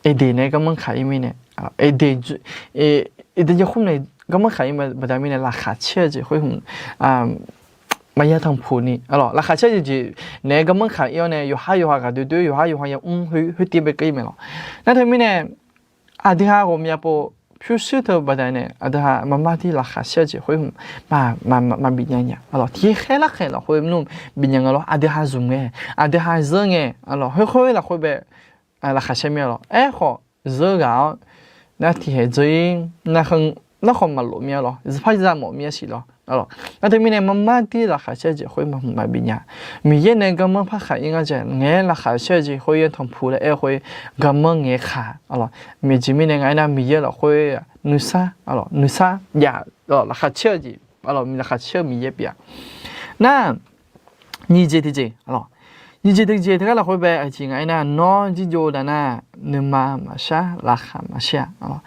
Eqdeq naeq-aer garmanr kaq-ir mirnae, Eqdeq, Eqdeq yaeqkhmr nae garmanr kaq-ir baqda mirnae laqkhaq caer-eu jeq khoer hmq maqya tanqpuq ni, laqkhaq caer-eu jeq naeq-aer garmanr kaq-ir-awr nae yawqhar yawqha ghaq doer doer yawqhar yawqha yamr khoer tiv bae keuv-ir mae lawq. Nar teumirnae aqdui ha ghawqmya pov pyurshuir teu baqda nae aqdui ha maqmar dir laqkhaq caer-eu jeq khoer hmq maqbif nya nya, tiqkhaer larkhaeq lafkhoer nmr bif nya nga lawr. Aqdui ha zmq ngae, aqdui ha zeur ngae, khoerkhoer lafkhoer bae laqkhaq caer mir-a lawq. Aerkhawf zeur ghaq-awr nar tiqkhaeq dzeur-ir, nar khawf maqlof mir-a lawq, zirpar zirza mawf mir-a siq lawq. Nar teumirnae maqmar dir laqkhaq caer-eu jeq khoer hmq maqbif nya. Miqyaer nae garmanr parkhaq-ir ngar jae ngaeq-aer laqkhaq caer-eu jeq khoer ya tanqpuq laer aer-eu khoer garmanr ngaeq-aer khaq, aqlawq. Maeqjeq mirnae nga aernar Miqyaer lafkhoer nuisar, nuisar jav, laqkhaq caer-eu jeq, laqkhaq caer-eu Miqyaer pyeuf-a. Nar nyiq jeq tiqjeq, nyiq jeq tiqjeq teugar lafkhoer bae aqjeq nga aernar, nawr jirjov dav nar nuima maqshar laqkhaq maqshar-a.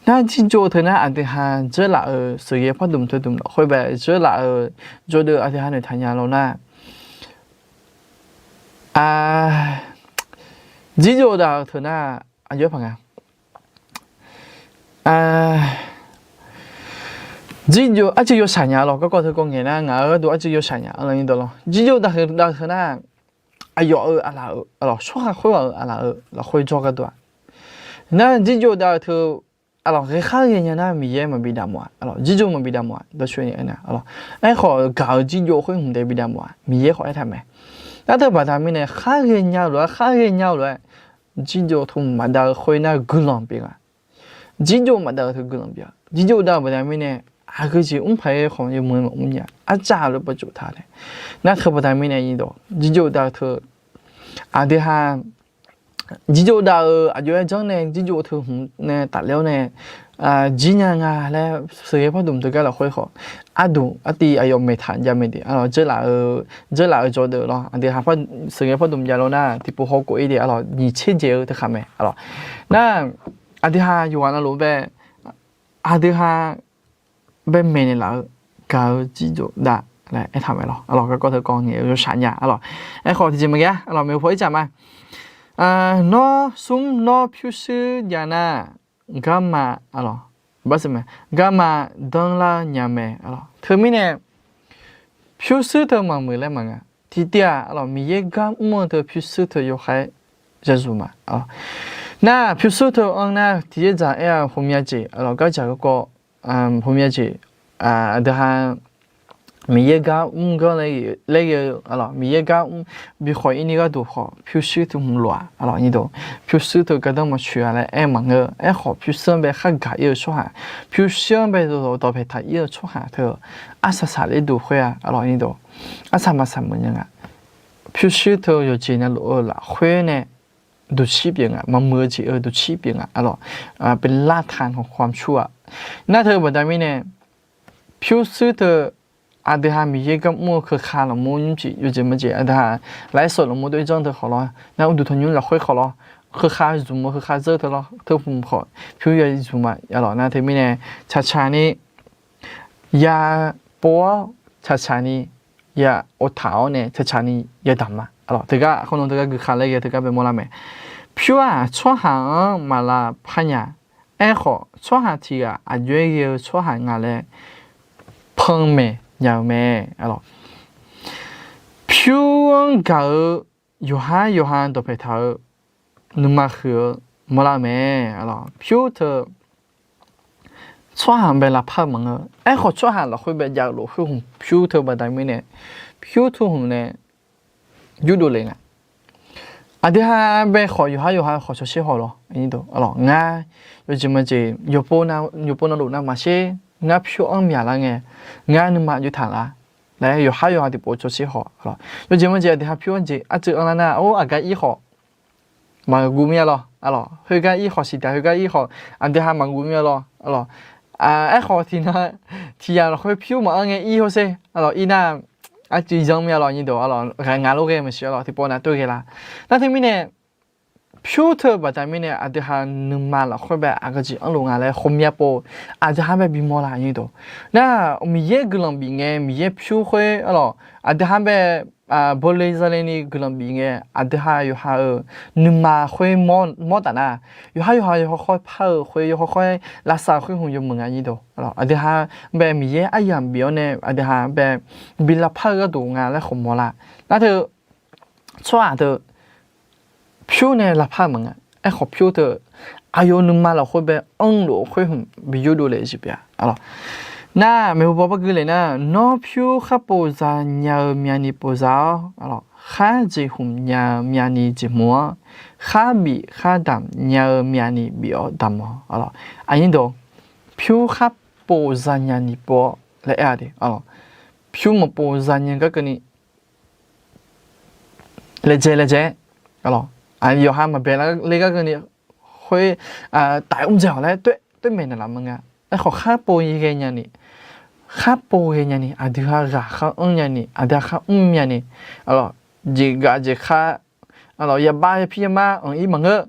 Nar jirjov teu nar aqdui ha dzeurlaf-euq sheuqghae pardmq teudmq lafkhoer bae dzeurlaf-euq jawrdeuv aqdui ha noeqtaq nya lawr nar, jirjov dav-eu teu nar aqjox-aer paq nga. Jirjov arcuiv yawshaq nya lawq. Garkawv teu kawv ngaeq nar ngaq-euq gharduq arcuiv yawshaq nya lawq. Jirjov dav-eu teu nar aqyawf-euq aqlaf-euq, aqlawq, tsawrhaq khoerghaq-euq aqlaf-euq lafkhoer jawr gharduq-aq. Nar jirjov dav-eu teu, aqlawq, ghae khar ghae nya nar Miqyaer maqbi damq-a, aqlawq, jirjov maqbi damq-a, dawrcoeni aernar, aqlawq. Aerkhawf gaq-eu jirjov khoer hmq taef bi damq-a, Miqyaer khawf aertaq mae. Nar teu baqda mirnae khar ghae nya-eu lof-aer, khar ghae nya-eu lof-aer, jirjov teu maqdav-eu khoer nar guiqlanq pyeuf nga. Jirjov maqdav-eu teu guiqlanq pyeuf-a. Jirjov dav-eu baqda mirnae aqgeu jeq mr paq-aer khawf yawmuiq maqmr nya, arcav lof-aer pavcof taq nae. Nar teu baqda mirnae nyi dawq jirjov dav-eu teu aqdui ha jirjov dav-eu aqjox-aer janr nae jirjov teu hmq nae tafler-awr nae jir nya nga laer sheuqghae pardmq teugar lafkhoer khawf, arduq artiv aqyawf maeqtaq jav mae de, aqlawq, dzeurlaf-eu jawrdeuv lawr, aqdui ha sheuqghae pardmq jav lawr nar tiqpov hawkhof-ir de, aqlawq, nyiq tser dzaeq-eu teukhaq mae, aqlawq. Nar aqdui ha yawqghaq navluf bae aqdui ha bae maeqnaeq laf-eu gaq-eu jirjov dav laer aertaq mae lawq, aqlawq. Garkawv teu kawv ngaeq-eu yawshaq nya, aqlawq. Aerkhawf tiqjeq maqghae-a, aqlawq, maeqhu paw-ir tsaq ma. Nawr smr nawr pyurshuir jav nar garma, aqlawq, garma danrlar nya mae, aqlawq. Teumirnae pyurshuir teu maqmuiq laer maqnga. Tiqtiv-aq, aqlawq, Miqyaer gar mr-eu teu pyurshuir teu yawkhav-aer yazuf ma, aqlawq. Nar pyurshuir teu anr nar tiqyaer dzaq aer-a, hawmya jeq, aqlawq, gardzaq garkawv, hawmya jeq, aqdui ha Miqyaer gar mr gar laer ghae-eu, aqlawq, Miqyaer gar mr bi khawf-ir ni gharduq khawf pyurshuir teu hmq lof-a, aqlawq, nyi dawq. Pyurshuir teu gardanr maqtsoeq-a laer aer maqngeur. Aerkhawf pyurshuir-anr bae khargaq-ir-eu tsawrhaq, pyurshuir-anr bae dawqpae taq-ir-eu tsawrhaq teu arsaq saqler duq khoer-a, aqlawq, nyi dawq. Arsaq maqsaq meuq nya nga. Pyurshuir teu yawqjeq navluf-eu lafkhoer nae duqcir pyeuf nga, maqmuiq-eu jeq-eu duqcir pyeuf nga, aqlawq. เป็นรากฐานของความชั่ว. เนาะ nar teu baqda mirnae pyurshuir teu aqdui ha Miqyaer gar mr-eu keuka lafmur nymrcif yawjeq maqjeq aqdui ha lafsawq lafmur doer janr teu khawf lawr, nar uqduq tanqnymr lafkhoer khawf lawr, keuka zmq-eu keuka zeur teu lawr teu hmq khawf pyur ya zmq ma, aqlawq. Nar teumirnae tsaqtsaq ni ya pov-awr tsaqtsaq ni ya ov taq-awr nae tsaqtsaq ni yadamq ma, aqlawq. Teugar khawf nan teugar guiqkha laer ghae teugar bae mawrlar mae. Pyur-aq tsawrhaq-anr maq lavpar nya. Aerkhawf tsawrhaq tiq ghaq aqjox-aer ghae-eu tsawrhaq nga laer panmaeq nya-eu mae, aqlawq. Pyur-anr gaq-eu yawqhar yawqha dawqpae taq-eu nuima huiq-eu mawrlar-eu mae, aqlawq. Pyur teu tsawrhaq bae lavpar-eu maqngeur. Aerkhawf tsawrhaq lafkhoer bae jav-eu lof khoer hmq pyur teu baqda mirnae pyur teu hmq nae yurdov le nga. Aqdui ha bae khawf yawqhar yawqha khawf cawshaer haw lawr, aqlawq. Ngar yawjeq maqjeq yawqpov navluf navmaqtser ngar pyur-anr myaqlar ngae, ngar nuima jov taq lar laer yawqhar yawqha tiqpov cawshaer haw, aqlawq. Yawjeq maqjeq aqdui ha pyur-anr jeq arcuiv anrlar nar, or, aqgar ir khawf maqguv mir-a lawr, aqlawq. Khoergar ir khawf siqdaq, khoergar ir khawf aqdui ha maqguv mir-a lawr, aqlawq. Aerkhawf tiqnan tiqyaq lafkhoer pyur maqanr ngae ir hawsher, aqlawq, ir nar arcuiv zanr mir-a lawr, nyi dawq, aqlawq. Ghaq ngaq lof ghae maqsiq, aqlawq, tiqpov nav toer ghae la. Nar teumirnae pyur teu baqda mirnae aqdui ha nuima lafkhoer bae aqgeu jeq anrluf nga laer hawmya pov aqdui ha bae bimawr la, nyi dawq. Nar Miqyaer guiqlanq bif ngae Miqyaer pyur khoer, aqlawq, aqdui ha bae bawle zale ni guiqlanq bif ngae, aqdui ha yawqha-euq nuima khoer mawr taf nar, yawqha yawqha yawkhaw khawr par-euq khoer, yawkhaw khawr-aer lavsav-eu khoer hmq yawmuiq nga nyir dawq. Aqdui ha bae Miqyaer aryamq bif-awr nae aqdui ha bae bi lavpar-eu gharduq nga laer khawf mawrlar. Nar teu tsawrhaq teu pyur nae lavpar-eu maqnga. Aerkhawf pyur teu aqyawf nuima lafkhoer bae anrlof-eu khoer hmq bi yurdov le jeq pyeuf-a. Nar maeqhu paw bargui le nar, nawr pyur khar pov za nya-eu myavni pov za-awr, khar jeqhmq nya-eu myavni jeqhmq-awr, khar bif khar damq nya-eu myavni bif-awr damq-awq. Aqnyir dawq, pyur khar pov za nyani pov-awr laer aer-a de. Pyur maqpov za nya gar keuvni laejae laejae-aer, yawqha maqbae ler gar keuvni khoer taf-aer mr dzae-awq laer toer maeqnaeq laf maqnga. Aerkhawf khar pov ghae nyani, khar pov ghae nyani, aqdui ha ghaq khar anr nyani, aqdui ha khar mr nyani, jeqgaf jeq khar, yabav yapir yamar anq-ir maqngeur.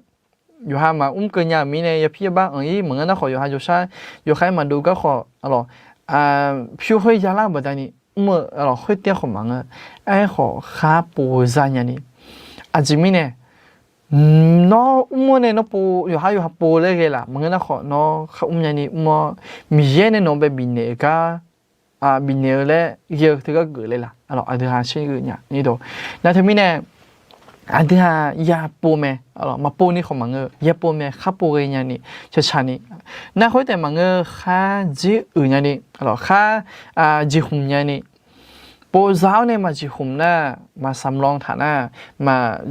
Yawqha maqmr keuv nya-euq mirnae yapir yabav anq-ir maqngeur nar khawf, yawqha yawshar yawkhav-aer maqdov gar khawf, pyur khoer yalar-eu baqdani mr-eu khoer taef khawf maqngeur. Aerkhawf khar pov za nyani, aqjeq mirnae nawr mr-awr nae nawr pov, yawqha yawqha pov laer ghae laf maqngeur nar khawf, nawr khar mr nyani mr-awr Miqyaer nae nawq-anr bae bifnaeq-eu gar bifnaeq-eu laer ghae-eu teugar geuf le laf. Aqdui ha shargeuf nya nyir dawq. Nar teumirnae aqdui ha yapov mae, maqpov ni khawf maqngeur, yapov mae, khar pov ghae nyani, caqcaq ni. Nar khoer taef maqngeur, khar dzer uiq nyani, khar jeqhmq nyani. Pov za-awr nae maqjeqhmq nar, maqsamq lan taq nar, maq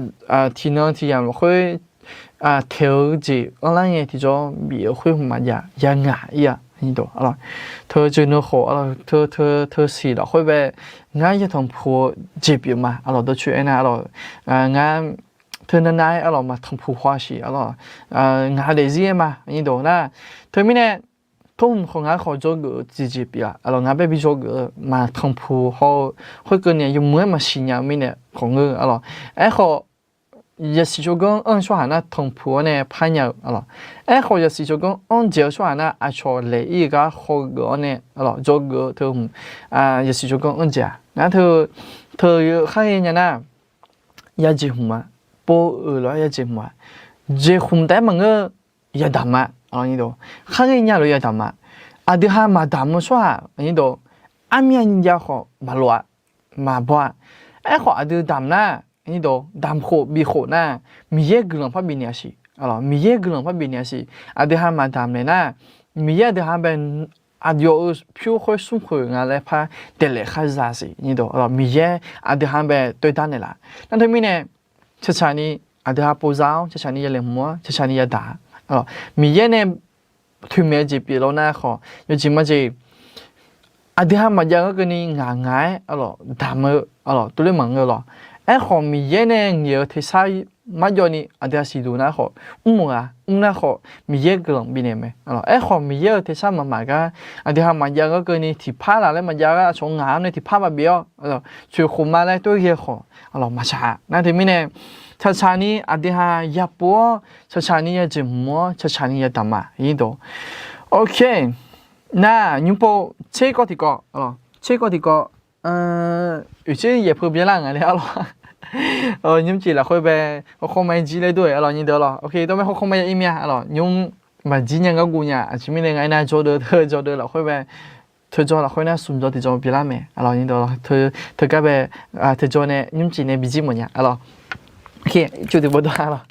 tiqnan tiqyamq lafkhoer taeq-eu jeq anrlar ngae tiqjawr bif-eu khoer hmq maqjav, yangaq ir-a. Teu jeq nui khof, teu, teu, teu siq lafkhoer bae ngar yatanq puq-eu jeq pyeuf ma. Aqlawq dawrcoer aernar, aqlawq ngar teunav nav-aer aqlawq maqtanq puq haw-a siq, aqlawq ngaq daefzir-aer ma. Aqnyir dawq nar, teumirnae, tawrhmq khawf ngar khawf dzawgeuf-eu tiqjeq pyeuf-a. Aqlawq ngar bae bi dzawgeuf-eu maqtanq puq haw-eu khoerkeuvni yawmuiq-aer maqsiq nya-eu mirnae khawf ngeur, aqlawq. Aerkhawf, yasiq tsawrganr anr-eu tsawrhaq nar tanq puq-awr nae par nya-eu, aqlawq. Aerkhawf yasiq tsawrganr anr dzaeq-eu tsawrhaq nar aqcawq laeq ir-eu gar khawgeuf-awr nae, aqlawq, dzawgeuf-eu teu hmq yasiq tsawrganr anr dzaeq-a. Ngar teu, teu khar ghae nya nar, yajeq hmq-a, pov-euq lof-aer yajeq hmq-a, jeqhmq taef-aer maqngeur, yadamq-a. Khar ghae nya lof yadamq-a. Aqdui ha maqdamq-eu tsawrhaq, aqnyir dawq, armyav jav khawf maqlof-a, maqbaw-a. Aerkhawf aqdui damq nar, aqnyir dawq, damq khof bif khof nar, Miqyaer guiqlanq par bifnaeq-a siq. Miqyaer guiqlanq par bifnaeq-a siq. Aqdui ha maqdamq naeq nar, Miqyaer aqdui ha bae aqyawf-euq pyur khoer smr khoeq nga laer par daeqlaef khar za siq. Aqnyir dawq, Miqyaer aqdui ha bae toeqdar naeqlaf. Nar teumirnae, caqcaq ni aqdui ha pov za-awr, caqcaq ni yalaeq hmq-awr, caqcaq ni yadaq-a. Miqyaer nae toeqmaeq-eu jeq pyeuf lawr nar khawf, yawjeq majeq, aqdui ha maqjav-eu keuvni ngaq ngaq-aer aqlawq damq-eu, aqlawq tuvler maqngeur lawq. Aerkhawf Miqyaer nae ngaeq-eu tersar marjawv ni aqdui ha siqduq nar khawf, mr-euq ghaq mr nar khawf, Miqyaer guiqlanq bifnaeq mae. Aerkhawf Miqyaer-euq tersar maqmaq gar aqdui ha maqjav-eu keuvni tiqpar laf laer maqjav gar aqcawq ngaq-anr nae tiqpar maqbif-awr, coeqkhof ma laer toer ghae khawf, aqlawq maqtsaq-a. Nar teumirnae, caqcaq ni aqdui ha yapov-awr, caqcaq ni yajeq hmq-awr, caqcaq ni yadamq-a. Aqnyir dawq, ok, nar nymr pov tser kawv tiqkawv, tser kawv tiqkawv, oeqtser yaeq peu byalar nga laer aqlawq, nymrcif lafkhoer bae hawrkhawr ma-aer jir laer dur-aer aqlawq, aqnyir dawq lawq. Ok, dawr mae hawrkhawr ma-aer ir mir-a aqlawq, nymr maqjir nya gar guv nya. Aqjeq mirnae nga aernar, jawrdeuv teu jawrdeuv lafkhoer bae, teu jawr lafkhoer nar smq jawr tiqjawr byalar mae aqlawq, aqnyir dawq lawq. Teu gar bae teu jawr nae nymrcif nae bijir mawf nya aqlawq. Ok, cuf tiq bawr dawr-a lawq.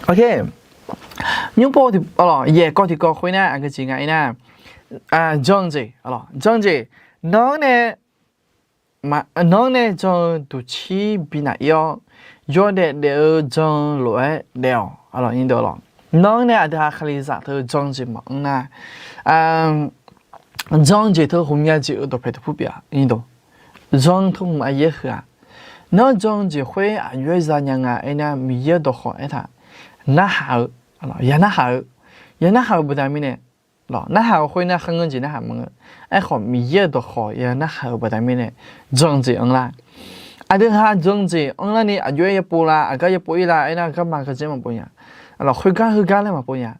Ok, nymr pov tiq, yaeq kawv tiqkawv khoer nar aqgeu jeq nga aernar, jan-eu jeq, jan-eu jeq, nan-anr nae, nan-anr nae jan-eu duqcir bi naf ir-awr, yawdaef daef-eu jan-eu lof-aer daef-awq. Nan-anr nae aqdui ha Kalizaq teu jan-eu jeq maqanr nar, jan-eu jeq teu ghawqmya jeq-euq dawqpae dawqpur pyeuf-a. Jan teu hmq aqyaer heu-aq, nanr jan-eu jeq khoer aqjox-aer zanya nga aernar, Miqyaer-euq dawqkhawq aertaq, narhaq-eu, ya narhaq-eu, ya narhaq-eu baqda mirnae, narhaq-eu khoer nar kharngeur jeq narhaq maqngeur. Aerkhawf Miqyaer-euq dawqkhawq ya narhaq-eu baqda mirnae, jan-eu jeq anrlar. Aqdui ha jan-eu jeq anrlar ni aqjox-aer yapov la, aqgar yapov ir la aernar, garma gardzer maqpov nya. Khoergar heugar laer maqpov nya.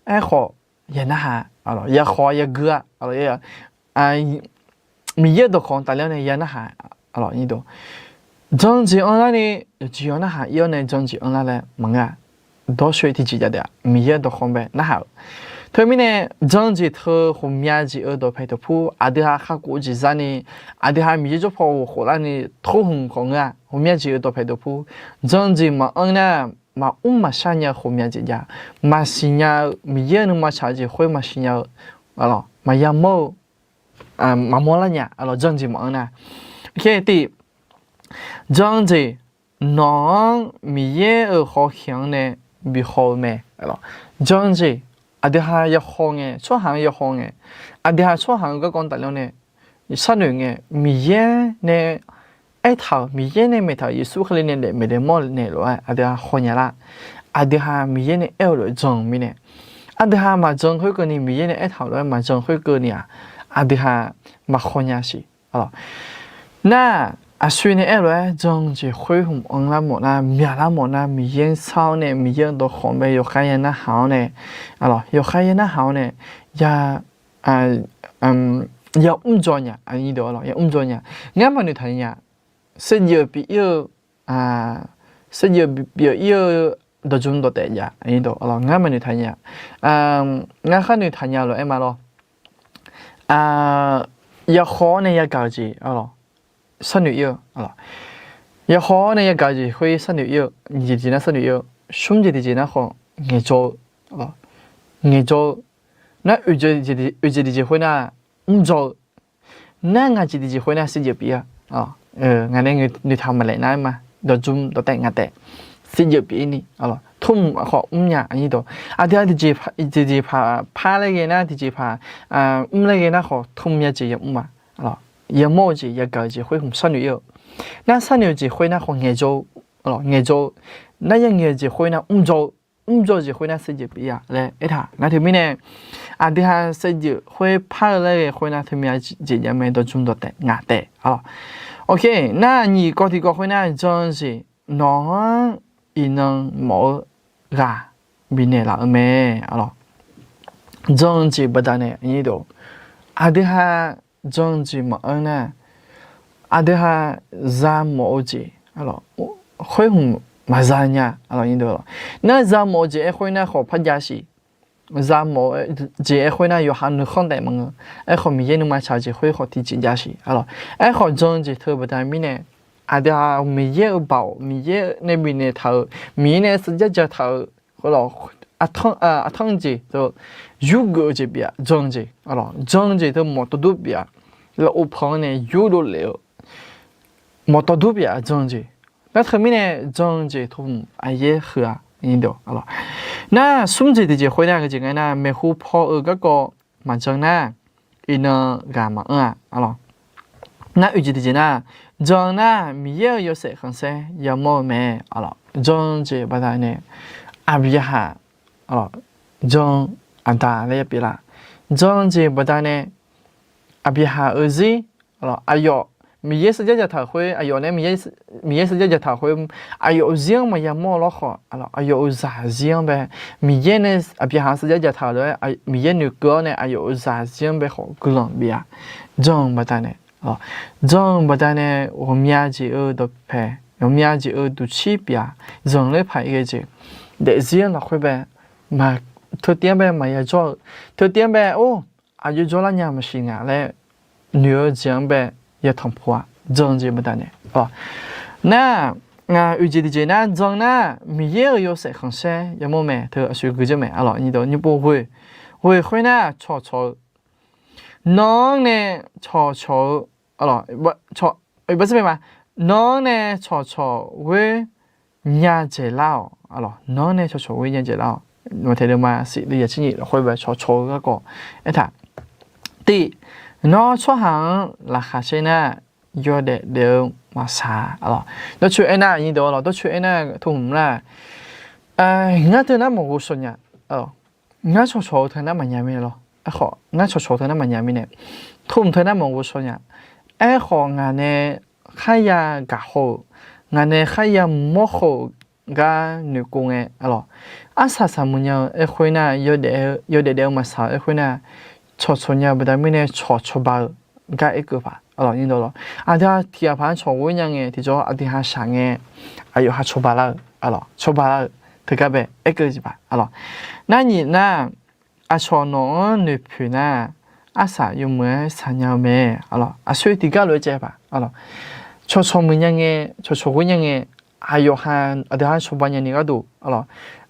Aerkhawf ya narhaq, ya khawf ya gui-a, Miqyaer-euq dawqkawq tafler-awr nae ya narhaq, jan-eu jeq anrlar ni, yawqjeq yawq narhaq ir-awr nae jan-eu jeq anrlar laer maqngeur-a. Dawrshoe tiqjeq jav daef-a, Miqyaer-euq dawqkawq bae narhaq-euq. Teumirnae, jan-eu jeq teu ghawqmya jeq-euq dawqpae dawqpur aqdui ha kakhof-eu jeq zarni, aqdui ha Miqyaer jawrpaw ghof khoflar ni tov hmq khawf ngeur-a. Ghawqmya jeq-euq dawqpae dawqpur, jan-eu jeq maqanr nar, maqmr maqshar nya-eu ghawqmya jeq jav, maqsiq nya-eu, Miqyaer-euq nuima tsaq-eu jeq khoer maqsiq nya-eu, maqya mawr-eu, maqmawr lar nya, jan-eu jeq maqanr nar. Tiv, jan-eu jeq, nawq-anr Miqyaer-euq hawkhaeq-anr nae bi haw-eu mae. Jan-eu jeq, aqdui ha ya haw ngae, tsawrhaq-anr ya haw ngae, aqdui ha tsawrhaq-euq garkawv tafler-awr nae sharnoeq ngae, Miqyaer nae aertaq-euq, Miqyaer nae maeqtaq-euq Yeqsur Kali nae daef maeqdaef mawr naeq lof-aer aqdui ha haw nya lar. Aqdui ha Miqyaer nae aer-eu lof-aer jan-eu mirnae, aqdui ha maqjan khoerkeuvni, Miqyaer nae aertaq-euq lof-aer maqjan khoerkeuvni-aq, aqdui ha maqhaw nya siq. Nar, aqsur nae aer-eu lof-aer jan-eu jeq khoer hmq anrlar mawf nar, myaqlar mawf nar, Miqyaer-anr sar-awr nae Miqyaer-euq dawqkawq bae yawkhav ya narhaq-awr nae, yawkhav ya narhaq-awr nae, ya, ya mr dzaw nya, ya mr dzaw nya. Ngar maqnoeq taq nya, saevdzeuf pyeuf ir-eu, saevdzeuf pyeuf ir-eu dawqdzmq dawqtaef jav, ngar maqnoeq taq nya. Ngar khar noeq taq nya lof-aer ma lawr. Yahaw-awr nae yagaq-eu jeq, sharnoeq ir-eu, yahaw-awr nae yagaq-eu jeq khoer sharnoeq ir-eu, nyiq jeq tiqjeq nar sharnoeq ir-eu, smr jeq tiqjeq nar khawf ngaeqdzaw-eu, ngaeqdzaw-eu, nar oeq jeq tiqjeq khoer nar mrdzaw-eu, nar ngaq jeq tiqjeq khoer nar saevdzeuf pyeuf ir-a. Ngaq nae noeqtaq maqlaef nar ma, dawqdzmq dawqtaef ngaq taef saevdzeuf pyeuf ir ni, tmr khawf mrnya, aqdui ha tiqjeq paq par laer ghae nar, tiqjeq paq mr laer ghae nar khawf tmr ya jeq yamr ma. Yamawr-eu jeq, yagaq-eu jeq khoer hmq sharnoeq ir-eu, nar sharnoeq-eu jeq khoer nar khawf ngaeqdzaw-eu, ngaeqdzaw-eu, nar yangaeq-eu jeq khoer nar mrdzaw-eu, mrdzaw-eu jeq khoer nar saevdzeuf pyeuf ir-a laer aertaq. Nar teumirnae, aqdui ha saevdzeuf khoer par-eu laer ghae khoer nar teumya jeq jav mae, dawqdzmq dawqtaef ngaq taef. Nar nyiq kawv tiqkawv khoer nar jan-eu jeq nawq-anr iqnan mawf-eu ghaq bifnaeq laf-eu mae. Jan-eu jeq baqdanae, aqdui ha jan-eu jeq maqanr nar, aqdui ha za mawf-eu jeq khoer hmq maqza nya. Nar za mawf-eu jeq aer khoer nar khawf par jav siq. Za mawf-eu jeq aer khoer nar yawqha nuikhanr taef maqngeur. Aerkhawf Miqyaer nuima tsaq-eu jeq khoer khawf tiqjeq jav siq. Aerkhawf jan-eu jeq teu baqda mirnae, aqdui ha Miqyaer-euq baoq, Miqyaer nae bifnaeq taq-euq, Miqyaer nae sarjax jaq taq-euq, aqtanr jeq teu yurgeuf-eu jeq pyeuf-a. Jan-eu jeq, jan-eu jeq teu mawqtawvdur pyeuf-a. Lafov panq-anr nae yurdov lef-eu mawqtawvdur pyeuf-a, jan-eu jeq. Nar teumirnae jan-eu jeq teu hmq aqyaer heu-a. Nar smr jeq tiqjeq khoer nar, jeq nga nar, maeqhu paw-eu garkawv maqjan nar, iqnan ghaq maqanr-a. Nar oeq jeq tiqjeq nar, jan nar Miqyaer-euq yawshaef khanqsaer yamawr-eu mae. Jan-eu jeq baqdanae, Aqbyaqhaq jan-eu aqda laer ya pyeuflar. Jan-eu jeq baqdanae, Aqbyaqhaq-euq zir, aqyawf Miqyaer sarjax jaq taq-euq khoer, aqyawf nae Miqyaer sarjax jaq taq-euq khoer, aqyawf-euq zir-anr maqya mawr-eu lawrkhawf, aqyawf-euq zaqzir-anr bae, Miqyaer nae Aqbyaqhaq sarjax jaq taq-euq lof-aer Miqyaer noeqkeuv-awr nae aqyawf-euq zaqzir-anr bae khawf guiqlanq bif-a. Jan-eu baqdanae, jan-eu baqdanae ghawqmya jeq-eu dawqpae, ghawqmya jeq-eu duqcir pyeuf-a. Zanqler paq-aer ghae jeq, daefzir-anr lafkhoer bae, teutiv-anr bae maqya jawr-eu, teutiv-anr bae or, aqjox jawrlar nya maqsiq ngaq laer noeq-eu jeq-anr bae yatanq puq-a. Jan-eu jeq baqdanae, nar, oeq jeq tiqjeq nar, jan nar Miqyaer-euq yawshaef khanqsaer yamawr mae. Teu aqsur guiqdzer mae. Nyiq pov ghoeq, ghoeq khoer nar cawqcawq-eu, nawq-anr nae cawqcawq-eu, nawq-anr nae cawqcawq ghoer nya dzaeqlar-awq. Nawq-anr nae cawqcawq ghoer nya dzaeqlar-awq. Maqtaeq deuvma siq deuv yaqcir nyiq lafkhoer bae cawqcawq-eu garkawv aertaq. Tiv, nawr tsawrhaq-anr laqkhaq caer nar, yawdaef daef-eu maqsaq-a. Dawrcoeni aernar, dawrcoeni aernar teu hmq nar, ngar teu nar maqghov shaw nya. Ngar cawqcawq-eu teu nar maqnya mirnae lawr. Aerkhawf ngar cawqcawq-eu teu nar maqnya mirnae, teu hmq teu nar maqghov shaw nya. Aerkhawf ngaq nae kharya gaqhaw-euq, ngaq nae kharya mawrhaw-euq gar noeqkov ngae, arsaq saqmuiq nya-eu aerkhoer nar, yawdaef daef-eu maqsaq-eu aerkhoer nar, cawqcawq nya-eu baqda mirnae cawq cawba-eu gar aerkeuv paq. Aqdui-aq tiqghaq paq-anr cawq ghoe nya ngae tiqjawr aqdui ha shaq ngae, aqyawf ha cawba lar-eu, cawba lar-eu teugar bae aerkeuv jeq paq. Nar nyif nar, aqcawq nawq-anr noeqpoeq nar, arsaq yawmuiq-aer shaq nya-eu mae. Aqsoe tiqgar lof-aer caev paq. Cawqcawq muiq nya ngae, cawqcawq ghoe nya ngae, aqyawf ha, aqdui ha cawba nya ni gharduq,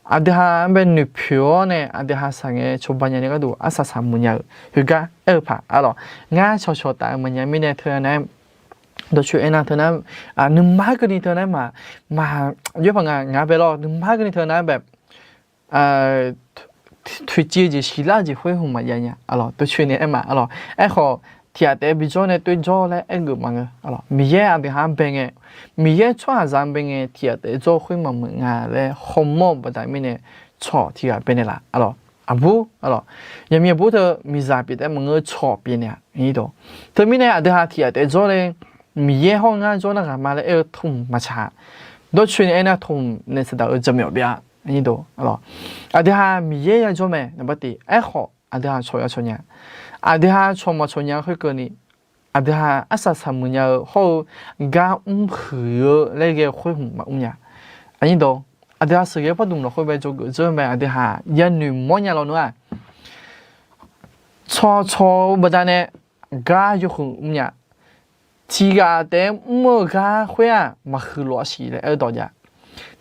aqdui ha-anr bae noeqpoeq-awr nae aqdui ha shaq ngae cawba nya ni gharduq arsaq saqmuiq nya-eu khoergar aer-eu paq. Ngar cawqcawq taf-eu maqnya mirnae teunav nar-aer, dawqcoeq aernar teunav, nuima keuvni teunav-aer maq, maq, yaerpaq nga ngaq bae lawr, nuima keuvni teunav-aer bae toeqciv-eu jeq siqlar-eu jeq khoer hmq maqjav nya. Dawqcoeq nae aer ma. Aerkhawf, tiqghaq taef bijawr nae toerjawr laer aergeuf maqngeur. Miqyaer aqdui ha-anr bae ngae, Miqyaer tsawrhaqzaq-anr bae ngae tiqghaq taef jawr-eu khoer maqmuiq nga laer hawmawr-eu baqda mirnae, cawq tiqghaq bae naeqlaf. Aqbur, yaqmiq aqbur teu miqzaq pyeuf taef maqngeur, cawq pyeuf naeq-a. Teumirnae aqdui ha tiqghaq taef jawr le, Miqyaer hawr-eu ngar jawr nar ghaq ma laer aer-eu tmq maqtsaq. Dawrcoeni aernar tmq naeq saqdaq-eu jaqmyawf byav. Aqdui ha Miqyaer yajawr mae naqbar tiq. Aerkhawf aqdui ha cawq yacawq nya. Aqdui ha cawq maqcawq nya khoerkeuvni, aqdui ha arsaq saqmuiq nya-eu hawr-eu gar mrhuiq-eu laer ghae-eu khoer hmq maqmr nya. Aqnyir dawq, aqdui ha sheuqghae pardmq lafkhoer bae dzawgeuf dzeur mae, aqdui ha yanoeq mawr nya lawnmr-aq, cawqcawq-eu baqdanae gar yawhuiq mrnya. Tiqghaq taef-aer mr-eu gar khoer-aq maqhuiq lof-a siq laer aer-eu dawq jav.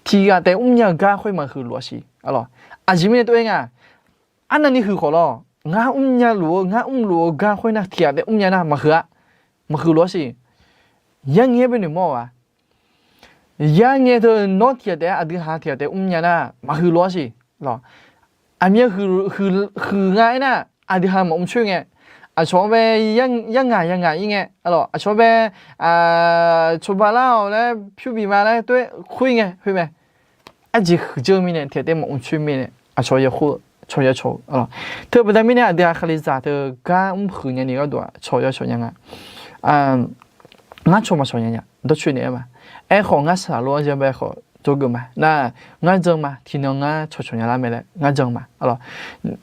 Tiqghaq taef-aer mrnya-eu gar khoer maqhuiq lof-a siq. Aqjeq mirnae tov-aer nga, arnavni huiq khawf lawr, ngar mrnya luf-eu, ngar mrluf-eu gar khoer nar tiqghaq taef-aer mrnya nar maqhuiq-a, maqhuiq lof-a siq. Yarngae bae noeqmawr-eu-aq, yarngae teu nawr tiqghaq taef-aer aqdui ha tiqghaq taef-aer mrnya nar maqhuiq lof-a siq. Aqmyan huiq nga aernar, aqdui ha maqmr coer ngae, aqcawq-anr bae yarngaq yangaq ir ngae, aqcawq-anr bae cawba lar-awq laer pyur bif ma laer tov-aer khoer ngae khoer mae. Arjeq huiqdzeur mirnae tiqghaq taef-aer maqmr coer mirnae aqcawq ya khoer-eu cawq ya cawq-eu. Teu baqda mirnae aqdui ha kalizaq teu gar mrhuiq nyani gharduq-aq cawq ya cawq nya nga. Ngar cawq maqcawq nya nya dawrcoeni aer ma. Aerkhawf ngar saqlor-anr jan bae khawf dzawgeuf ma nar, ngar jan ma tiqnan ngar cawqcawq nya lar mae laer ngar jan ma.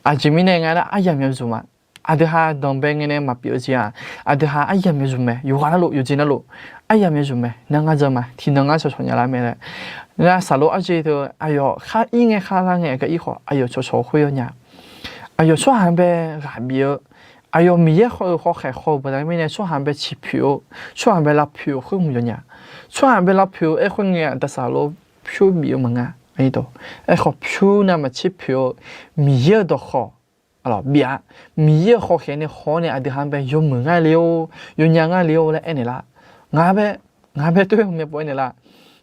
Aqjeq mirnae nga nar aryamq ya zmq ma. Aqdui ha danqbae ngae nae maqpyeuf-eu jeq-aq, aqdui ha aryamq ya zmq mae, yawqghaq narluf yawqjeq narluf aryamq ya zmq mae nar ngar jan ma tiqnan ngar cawqcawq nya lar mae laer. Nar saqlor arjeq teu aqyawf khar ir ngae khar lar ngae gar ir khawf aqyawf cawqcawq khoer yawnya. Aqyawf tsawrhaq-anr bae ghaq bif-eu, aqyawf Miqyaer haw-eu hawkhaeq haw-eu baqda mirnae tsawrhaq-anr bae ciqpoeq-eu, tsawrhaq-anr bae lavpoeq-eu khoer hmq yawnya. Tsawrhaq-anr bae lavpoeq-eu aerkhoer ngae aqda saqlor pyur bif-eu maqnga. Aerkhawf pyur navmaqtser poeq-eu Miqyaer-euq dawqkhawq bif-a. Miqyaer-euq hawkhaeq nae haw-awr nae aqdui ha-anr bae yawmuiq nga le-or, yawnya nga le-or laer aernaeq lar. Ngaq bae, ngaq bae tov-aer hmq myav pov aernaeq lar.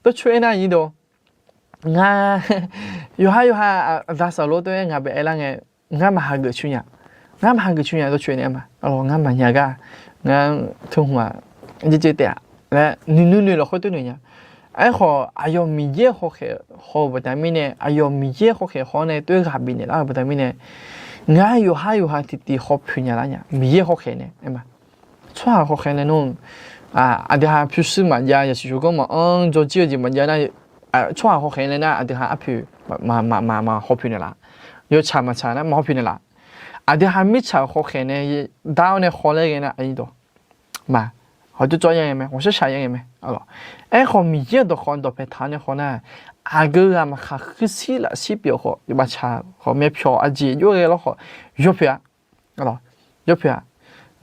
Dawrcoeni aernar aqnyir dawq, ngar yawqha yawqha aqda saqlor tov-aer ngaq bae aer lar ngae, ngar maqhageuf coer nya. Ngar maqhageuf coer nya dawrcoeni aer ma. Ngar maqnya gar, ngar teu hmq-aq, jeq jeq taef-a laer nuinui noeq lafkhoer tov noeq nya. Aerkhawf aqyawf Miqyaer hawkhaeq haw-eu baqda mirnae, aqyawf Miqyaer hawkhaeq haw-awr nae tov-aer ghaq bifnaeq lar-eu baqda mirnae, ngar yawqha yawqha tiqtiv haw poeq nya lar nya Miqyaer hawkhaeq nae aer ma. Tsawrhaq hawkhaeq nae nmr, aqdui ha pyurshuir maqjav, yasiq shawrganr maqanr, jawrjir-eu jeq maqjav nar, tsawrhaq hawkhaeq nae nar aqdui ha arpoeq maqmaq maqmaq haw poeq naeq laf. Yawtsaq maqtsaq nar maqhaw poeq naeq laf. Aqdui ha mirtsaq hawkhaeq nae dar-awr nae haw laer ghae nar aqnyir dawq ma, hawqjawr jawr ya ngae mae, hawqshar shaq ya ngae mae. Aerkhawf Miqyaer-euq dawqkhawf dawqpae taq-awr nae haw nar, aqgeu ghaq maqkhaq khuir shir laf shir pyeuf khawf, yawbav tsaq khawf, myavpyawq aqjeq jov ghae lawr khawf, yawpoeq-a. Yawpoeq-a.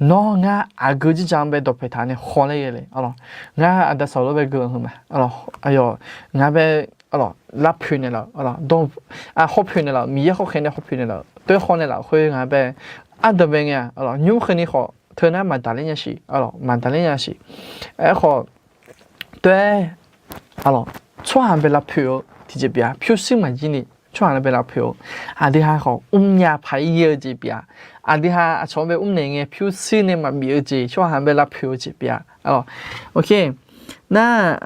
Nawr ngar aqgeu jirdzaq-anr bae dawqpae taq nae haw laer ghae le. Ngar aqda saqlor bae geu-anr heu ma. Aqyawf ngar bae lavpoeq naeqlaf-eu, haw poeq naeqlaf-eu, Miqyaer hawkhaeq nae haw poeq naeqlaf-eu, tov-aer haw naeqlaf-eu khoer ngar bae ardanq bae ngae-a. Nymr kheuni khawf teu nar maqdaq ler nya siq, maqdaq ler nya siq. Aerkhawf tov-aer tsawrhaq bae lavpoeq-eu tiqjeq pyeuf-a. Pyurshuir maqjir ni tsawrhaq bae lavpoeq-eu, aqdui ha khawf mrnya paq-ir ghae-eu jeq pyeuf-a. Aqdui ha aqcawq-anr bae mrnaeq ngae pyurshuir nae maqbif-eu jeq tsawrhaq bae lavpoeq-eu jeq pyeuf-a. Nar,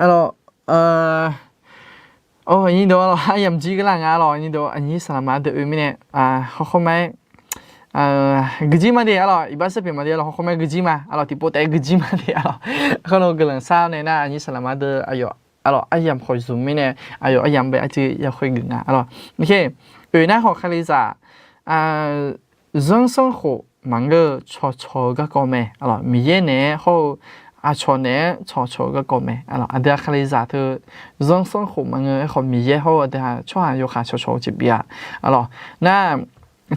aqnyir dawq, aryamq jir ghae lar nga lawq, aqnyir dawq, aqnyir saqlaq ma deuq oe mirnae, hawkhawr ma-aer guijir ma de, arlawq, iqbax sar pyeuf ma de, arlawq, hawkhawr ma-aer guijir ma, arlawq, tiqpov taef-aer guijir ma de, arlawq, hawkhawr nawr guiqlanq sar-awr nae nar aqnyir saqlaq ma deuq aqyawf, arlawq, aryamq khawf zmq mirnae, aqyawf aryamq bae arcuiv ya khoer geuf nga, arlawq. Oe nar khawf kalizaq zanrsanrkhof maqngeur-eu cawqcawq-eu garkawv mae. Aqlawq, Miqyaer naeq-aer hawr-eu aqcawq naeq-aer cawqcawq-eu garkawv mae. Aqlawq, aqdui-aq Kalizaq teu zanrsanrkhof maqngeur-aer khawf, Miqyaer hawr-eu aqdui-aq tsawrhaq yawkhav cawqcawq-eu jeq pyeuf-a. Aqlawq, nar,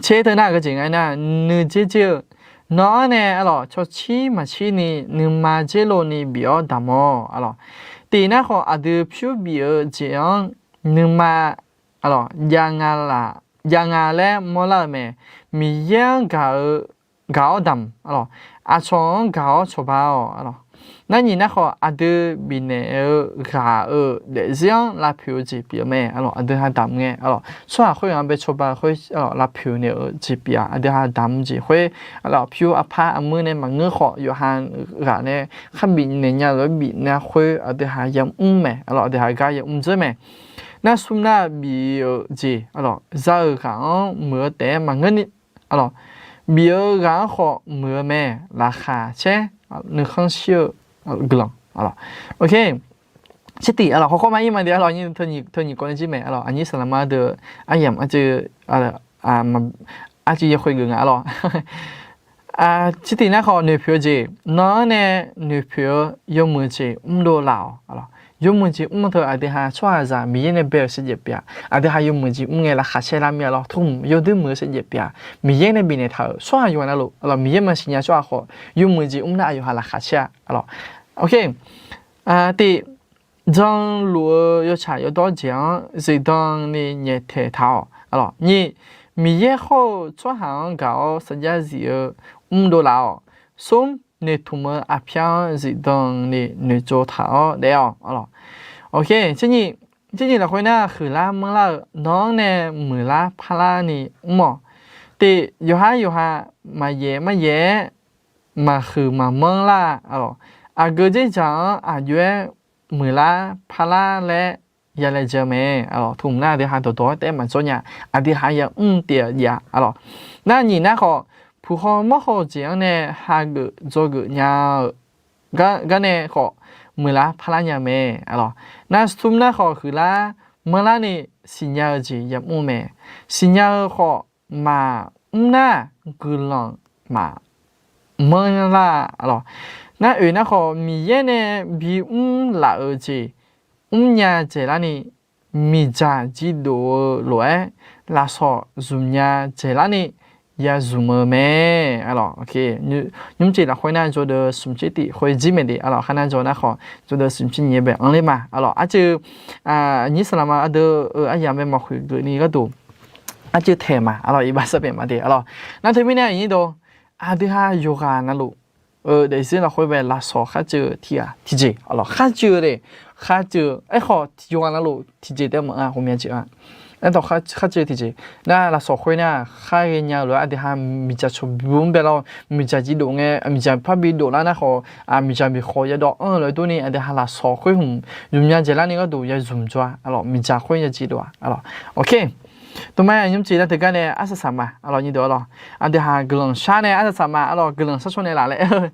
tser teu nar-aq geujeq nga aernar, nuijer jer-eu, nawq-anr nae aqlawq cawqcir maqcir ni nuima dzer lov ni bif-awr damq-awq. Aqlawq, tiq nar khawf aqdui pyur bif-eu jeq-anr nuima, aqlawq, jav nga laer mawrlar-eu mae. Miqyaer-anr gaq-eu, gaq-awr damq, aqlawq, aqcawq-anr gaq-awr cawba-awq. Aqlawq, nar nyiq nar khawf aqdui bifnaeq-eu ghaq-euq daefzir-anr lavpoeq-eu jeq pyeuf-eu mae. Aqlawq, aqdui ha damq ngae, aqlawq, tsawrhaq khoerghaq-anr bae cawba khoer, aqlawq, lavpoeq naeq-eu jeq pyeuf-a. Aqdui ha damq jeq khoer, aqlawq, pyur aqpar aqmuir nae maqngeur khawf, yawqha ghaq nae khar bifnaeq nya-euq bifnaeq khoer aqdui ha yamr mae. Aqlawq, aqdui ha gar yamr dzeur mae. Nar smr nar bif-euq jeq, aqlawq, za-euq ghaq-anr muiq-eu taef-aer maqngeur ni, aqlawq, bif-eu ghaq-anr khawf muiq-eu mae. Laqkhaq caer, nuikhanr shir-eu guiqlanq, aqlawq. Tser tiq, aqlawq, hawkawr ma ir ma de, aqlawq, teu nyiq kawv nae jir mae, aqlawq, aqnyir saqlaqma deuq aryamq arcuiv, arcuiv ya khoer geuf nga, aqlawq. Tser tiq nar khawf noeqpoeq-eu jeq, nawq-anr nae noeqpoeq-eu yawmuiq jeq mrdov laf-awq, aqlawq. Yawmuiq jeq mr teu aqdui ha tsawrhaqzaq Miqyaer nae bae-euq shaevdzeuf pyeuf-a. Aqdui ha yawmuiq jeq mr ngae laqkhaq caer lar mir-a lawr, tmq yawdui muiq-eu shaevdzeuf pyeuf-a. Miqyaer nae bifnaeq taq-euq tsawrhaq yawqghaq navluf, aqlawq, Miqyaer maqsiq nya tsawrhaq khawf, yawmuiq jeq mr nar aqyawf ha laqkhaq caer-a, aqlawq. Tiq, janluf-eu yawtsaq yawdawr jeq-anr zifdan ni nyaeftaeq taq-awq, aqlawq. Nyiq, Miqyaer hawr-eu tsawrhaq-anr gaq-awr sarjax zif-eu mrdov laf-awq. Smr, noeqtmq-eu aqpyar-anr zifdan ni noeqtsov taq-awr daef-awq, aqlawq. Tser nyiq lafkhoer nar, huiqlar manrlar-eu nawq-anr nae muiqlar parlar ni mr-awq. Tiq, yawqhar yawqha maqyaef maryaef-aer maqhuiq maqmanr lar, aqlawq. Aqgeu dzerdzaq-anr aqjox-aer muiqlar parlar laer ya laejae-eu mae, aqlawq. Tmq nar aqdui ha dawqdawq-aer taef-aer maqdzawr nya, aqdui ha yamr taef-a, aqlawq. Nar nyiq nar khawf, puq haw mawr haw-eu jeq-anr nae hageuf dzawgeuf nya-eu gar nae khawf muiqlar parlar nya mae, aqlawq. Nar smr nar khawf, huiqlar manrlar ni siqnya-eu jeq yamr mae. Siqnya-eu khawf maqmr nar guiqlanq maqmanr lar, aqlawq. Nar oeq nar khawf, Miqyaer nae bimr laf-euq jeq mrnya dzaeqlar ni, miqdzaq jiqdof-eu lof-aer lafsawq zmqnya dzaeqlar ni ya zmq-eu mae, aqlawq. Nymr jeq lafkhoer nar jawrdeuv smq tser tiq khoer jir mae de, aqlawq. Khar nar jawr nar khawf jawrdeuv smq tser nyiq-aer bae anr ler ma, aqlawq. Arcuiv, aqnyir saqlaqma ardeuv-eu aryamq bae maqkhoeq geuf ni gharduq arcuiv taeq ma, aqlawq. Iqbax sarpaeq ma de, aqlawq. Nar teumirnae aqnyir dawq, aqdui ha yawqghaq navluf-eu daefzir lafkhoer bae lafsawq kharcuiv-eu tiq ghaq tiqjeq, aqlawq, kharcuiv-eu de, kharcuiv-eu. Aerkhawf yawqghaq navluf tiqjeq taef maqanr, ghawqmya jeq-a. Aerdawq kharcuiv tiqjeq nar, lafsawq khoer nar khar ghaenya-eu lof-aer aqdui ha miqdzaq cawq bymr bae lar-awr, miqdzaq jiqdof ngae, miqdzaq parbi dof lar nar khawf, miqdzaq miqkhawf yadawv anr-eu lof-aer durni, aqdui ha lafsawq khoer hmq zmqnya dzaeqlar ni gharduq ya zmq jawr-a, aqlawq. Miqdzaq khoer ya jiqdof-a, aqlawq. Teumae nymr jeq nar teugar nae arsaq saq ma, aqlawq, nyirdeuq, aqlawq. Aqdui ha guiqlanq shar nae arsaq saq ma, aqlawq. Guiqlanq shar caw naeqlaf laer aer-eu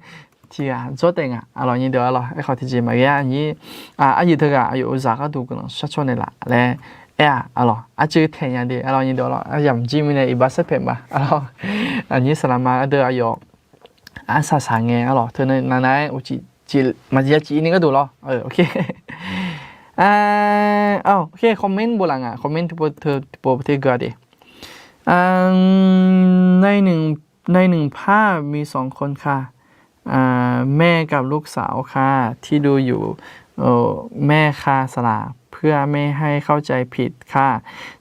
tiq ghaq dzawr taef nga, aqlawq, nyirdeuq, aqlawq. Aerkhawf tiqjeq maqghae-a, aqnyir, aqyuif teughaq aqyawf-euq zaq gharduq guiqlanq shar caw naeqlaf laer aer-a, aqlawq. Arcuiv taeq nya de, aqlawq, nyirdeuq, aqlawq. Aryamq jir mirnae iqbax sarpaeq ma, aqlawq. Aqnyir saqlaqma ardeuv aqyawf arsaq saq ngae, aqlawq, teunav nav-aer uqcif cif maqya cif ni gharduq lawr. Comment บวกหลัง อ่ะ comment เทกเกอร์ เด ในหนึ่ง ในหนึ่งภาพมีสองคนค่ะ อ่า แม่กับลูกสาวค่ะ ที่ดูอยู่ เอ่อ แม่ค่ะ สละ เพื่อไม่ให้เข้าใจผิดค่ะ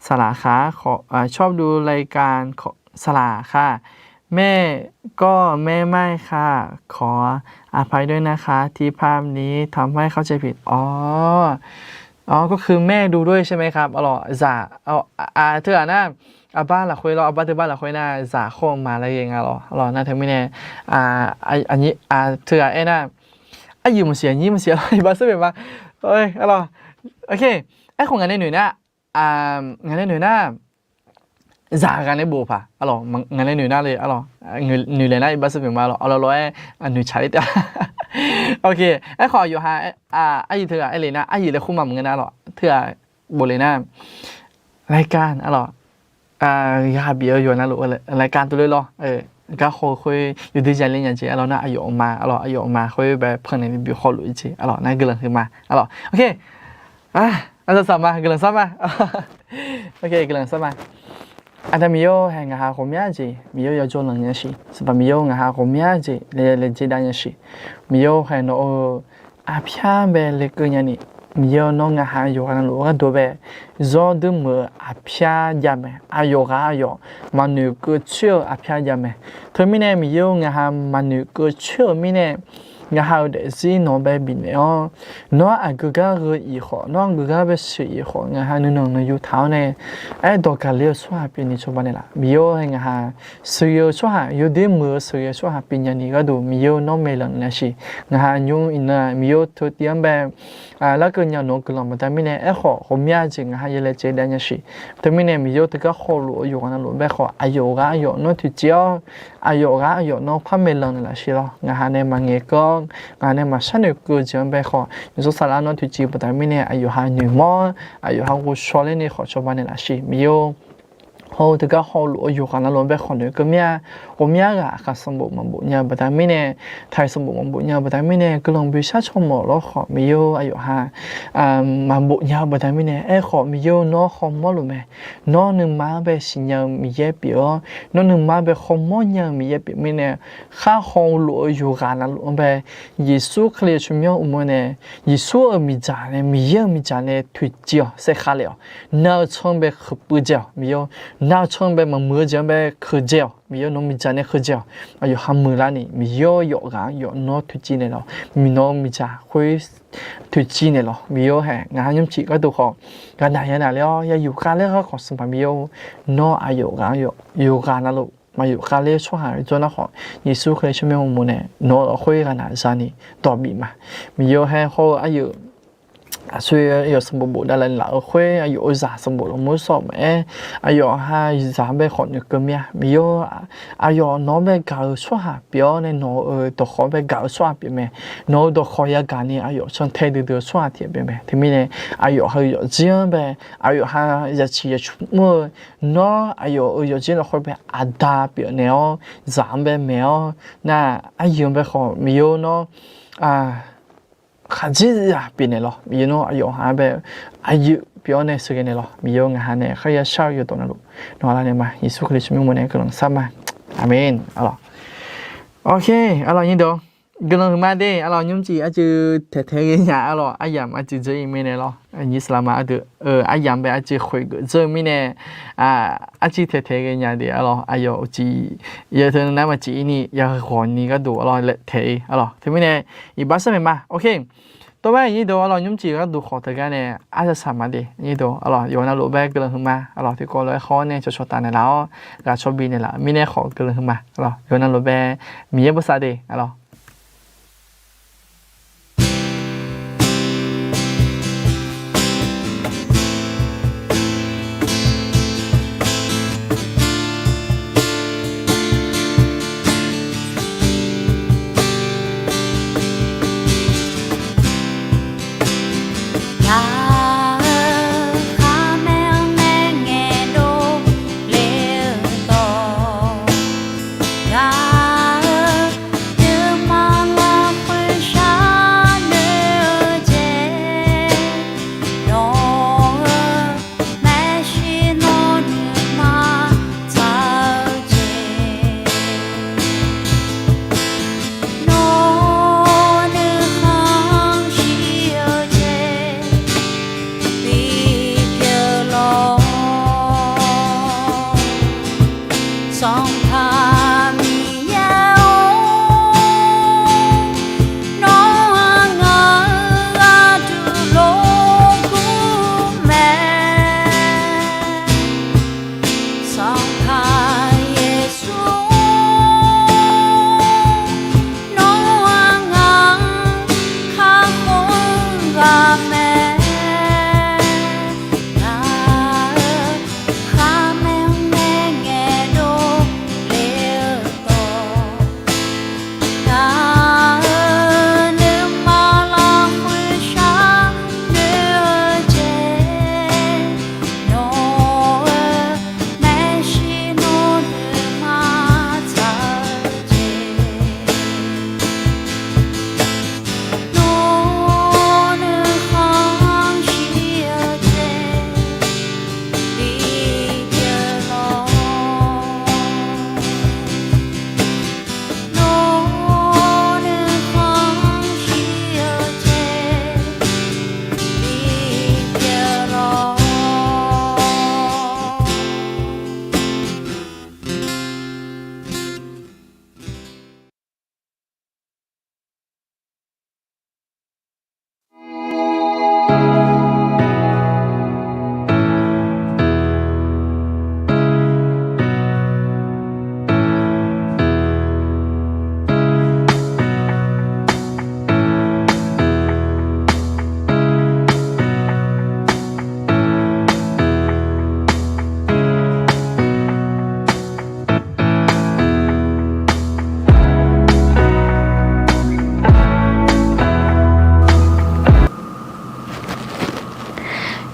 สละคะ ขอ อ่า ชอบดูรายการขอ สละค่ะ แม่ก็แม่ไม่ค่ะ ขออภัยด้วยนะคะ ที่ภาพนี้ทำให้เข้าใจผิด อ๋อ อ๋อ ก็คือแม่ดูด้วยใช่ไหมครับ อ๋อ เหรอ zaq, เออ อ่า เธออ่ะนะ Arbar lafkhoer lawr, arbar teubar lafkhoer nar zaq khawr-eu ma laer ghae nga lawr, aqlawq. Nar teumirnae, teughaq aer nar, aryuif maqsiq aqnyir maqsiq lawr, iqbax sarpaeq ma. Aqlawq, aerkhawf ngaq nae noeq nar, ngaq nae noeq nar, zaq ghaq nae bof paq, aqlawq, ngaq nae noeq nar le, aqlawq, noeq laeq nar iqbax sarpaeq ma lawr, aqlawq lawr-aer noeqtsaq ler taef. Aerkhawf yawqha, aryuif teughaq aer le nar, aryuif laer khoer ma maqngeur nar lawr, teughaq bof le nar, รายการ aqlawq, ghaq bif-eu yawqha navluf รายการ tov le lawr. garkawv khoer yawdui jaqle nya jeq arlawr nar, aqyawf ma arlawr, aqyawf ma khoer bae pannaeq bi bi hawluf-eu jeq arlawr nar guiqlanq huiq ma arlawr. Ok, aqsaq saq ma guiqlanq sar ma. Ok, guiqlanq sar ma. Aqda Miqyaer-or, hae ngaq ha ghawqmya jeq Miqyaer yawjawr lanq nya siq. Sanqpaq Miqyaer-or, ngaq ha ghawqmya jeq laejae dav nya siq. Miqyaer-or, hae nawq-euq aqpyar bae lekeuv nyani, Miqyaer-or, nawr ngaq ha yawqghaq navluf-eu gharduq bae zawr duir muiq-eu aqpyar jav mae. Aqyawf ghaq aqyawf maqnoeq keuv coer-eu aqpyar jav mae. Teumirnae Miqyaer-or, ngaq ha maqnoeq keuv coer-euq mirnae, ngaq ha-euq daefzir nawq bae bifnaeq-awr, nawr aqgeu gar gheu-iq khawf, nawr aqgeu gar bae sheuq-iq khawf, ngaq ha nuinanq nanqyu taq-awr nae, aer dawq gaqler-eu tsawrhaq pyeufni cawba naeqlaf. Miqyaer-or, hae ngaq ha sheuqghae-eu tsawrhaq, yawdoer muiq-eu sheuqghae-eu tsawrhaq pyeuf nyani gharduq Miqyaer-or, nawr maeqlanq naeqlaf siq. Ngaq ha nymr iqnan-aq Miqyaer-or, teu tiv-anr bae larkeuv nya nawq-eu guiqlanq baqda mirnae, aerkhawf ghawqmya jeq ngaq ha yawlaeq caev dav nya siq. Teumirnae Miqyaer-or, teugar hawluf-eu yawqghaq navluf bae khawf aqyawf ghaq aqyawf nawr toeqciv-awr, aqyawf ghaq aqyawf nawr par maeqlanq naeqlaf siq lawr. Ngaq ha nae maqngaeq keuv-awr, ngaq ha nae maqsharnoeq keuv-eu jeq-anr bae khawf, yawshawr saflar nawr toeqciv baqda mirnae aqyawf ha noeqmawr-awr, aqyawf ha ghovshaw ler ni khawf cawba naeqlaf siq. Miqyaer-or, hawr-eu teugar hawluf-eu yawqghaq navluf-anr bae khawf noeqkeuv mir-a. Ghawqmya ghaq aqkaq sanqbof maqbof nya-eu baqda mirnae, taiq sanqbof maqbof nya-eu baqda mirnae, guiqlanq boeqshar caw mawf lawr khawf Miqyaer-or, aqyawf ha maqbof nya-eu baqda mirnae, aerkhawf Miqyaer-or, nawr hawmawr luf mae. Nawr nuima-anr bae siqnya-eu Miqyaer pyeuf-awr, nawr nuima-anr bae hawmawr nya-eu Miqyaer pyeuf mirnae, khar hawluf-eu yawqghaq navluf-anr bae Yeqsur Kali tsawrmyanr uqmov nae, Yeqsur-euq miqdzaq nae, Miqyaer-euq miqdzaq nae toeqciv-awq, saerkhar lef-awq. Nar-eu tsanr bae keuqpuiv dzae-awq Miqyaer-or. Nar-eu tsanr bae maqmuiq-eu jeq-anr bae keuqdzae-awq Miqyaer-or, nawq-eu miqdzaq nae keuqdzae-awq. Aqyawf ha muiqlar ni Miqyaer-or, yawqghaq aqyawf nawr toeqciv naeqlaf, miqnan-eu miqdzaq khoer toeqciv naeqlaf. Miqyaer-or, hae ngaq ha nymrcif gharduq khawf ghaqnaq yanaq ler-awr, ya yufkhav ler-awr khawf Sanqpaq Miqyaer-or, nawr aqyawf ghaq aqyawf yawqghaq navluf maqyufkhav ler-eu tsawrhaq jawr nar khawf, Yeqsur Kali tsawrmyanr uqmov nae nawq-euq lafkhoer ghaqnaq zani dawq bif ma. Miqyaer-or, hae hawr-eu aqyawf aqsur aqyawf sanqbof bof davlaf laf-eu khoer, aqyawf-euq zaq sanqbof lafmur sawr maqaer, aqyawf ha zaq-anr bae khawf noeqkeuv mir-a. Miqyaer-or, aqyawf nawq-anr bae gaq-eu tsawrhaq pyeuf-awr nae, nawq-euq dawqkhawq-anr bae gaq-eu tsawrhaq pyeuf mae. Nawq-euq dawqkhawq yagaq ni aqyawf cantae duidui-eu tsawrhaq tiq pyeuf mae. Teumirnae aqyawf ha-euq yawfjir-anr bae, aqyawf ha zaqciq zaqcmr mr-eu, nawr aqyawf-euq yawfjir lafkhoer bae aqda pyeufnaeq-awr, zaq-anr bae maeq-awr, nar aqyuif-anr bae khawf Miqyaer-or, nawr khaqdzerzaq pyeufnaeq lawq. Miqyaer nawr aqyawf ha-anr bae aqyuif pyeuf-awr nae sheuqghae naeq lawq. Miqyaer-or, ngaq ha nae kharya shar-eu yawqdawq navluf nawq-anr lar naeq ma. Yeqsur Kali tsawrmyanr uqmov nae guiqlanq sar ma. Aqmeq. Arlawq, arlawq nymrcif guiqlanq huiqma de. Arlawq, nymrcif arcuiv taeqtaeq ghae nya. Arlawq, aryamq arcuiv dzeur-ir mirnae lawr, nyiq saqlaqma ardeuv aryamq bae arcuiv khoeq geuf dzeur-eu mirnae, arcuiv taeqtaeq ghae nya de. Arlawq, aqyawf uqcif yaw teu nar maqcif-ir ni ya ghawq ni gharduq arlawq laeq taeq-ir. Arlawq, teumirnae iqbax sharmaeq ma. Ok, tawr bae nyir deuq arlawq, nymrcif gharduq khawf teugar nae arsaq saq ma de. Nyir deuq arlawq, yawqghaq navluf bae guiqlanq huiqma. Arlawq, tiqkawv lof-aer khawf nae cawcaw taf naeqlaf-awr, ghaq cawbi naeqlaf mirnae khawf guiqlanq huiqma. Arlawq, yawqghaq navluf bae Miqyaer bosav de. Arlawq. Gaq-eu khaqmae-anr nae ngaeqdov le-eu dawq, gaq-eu nuima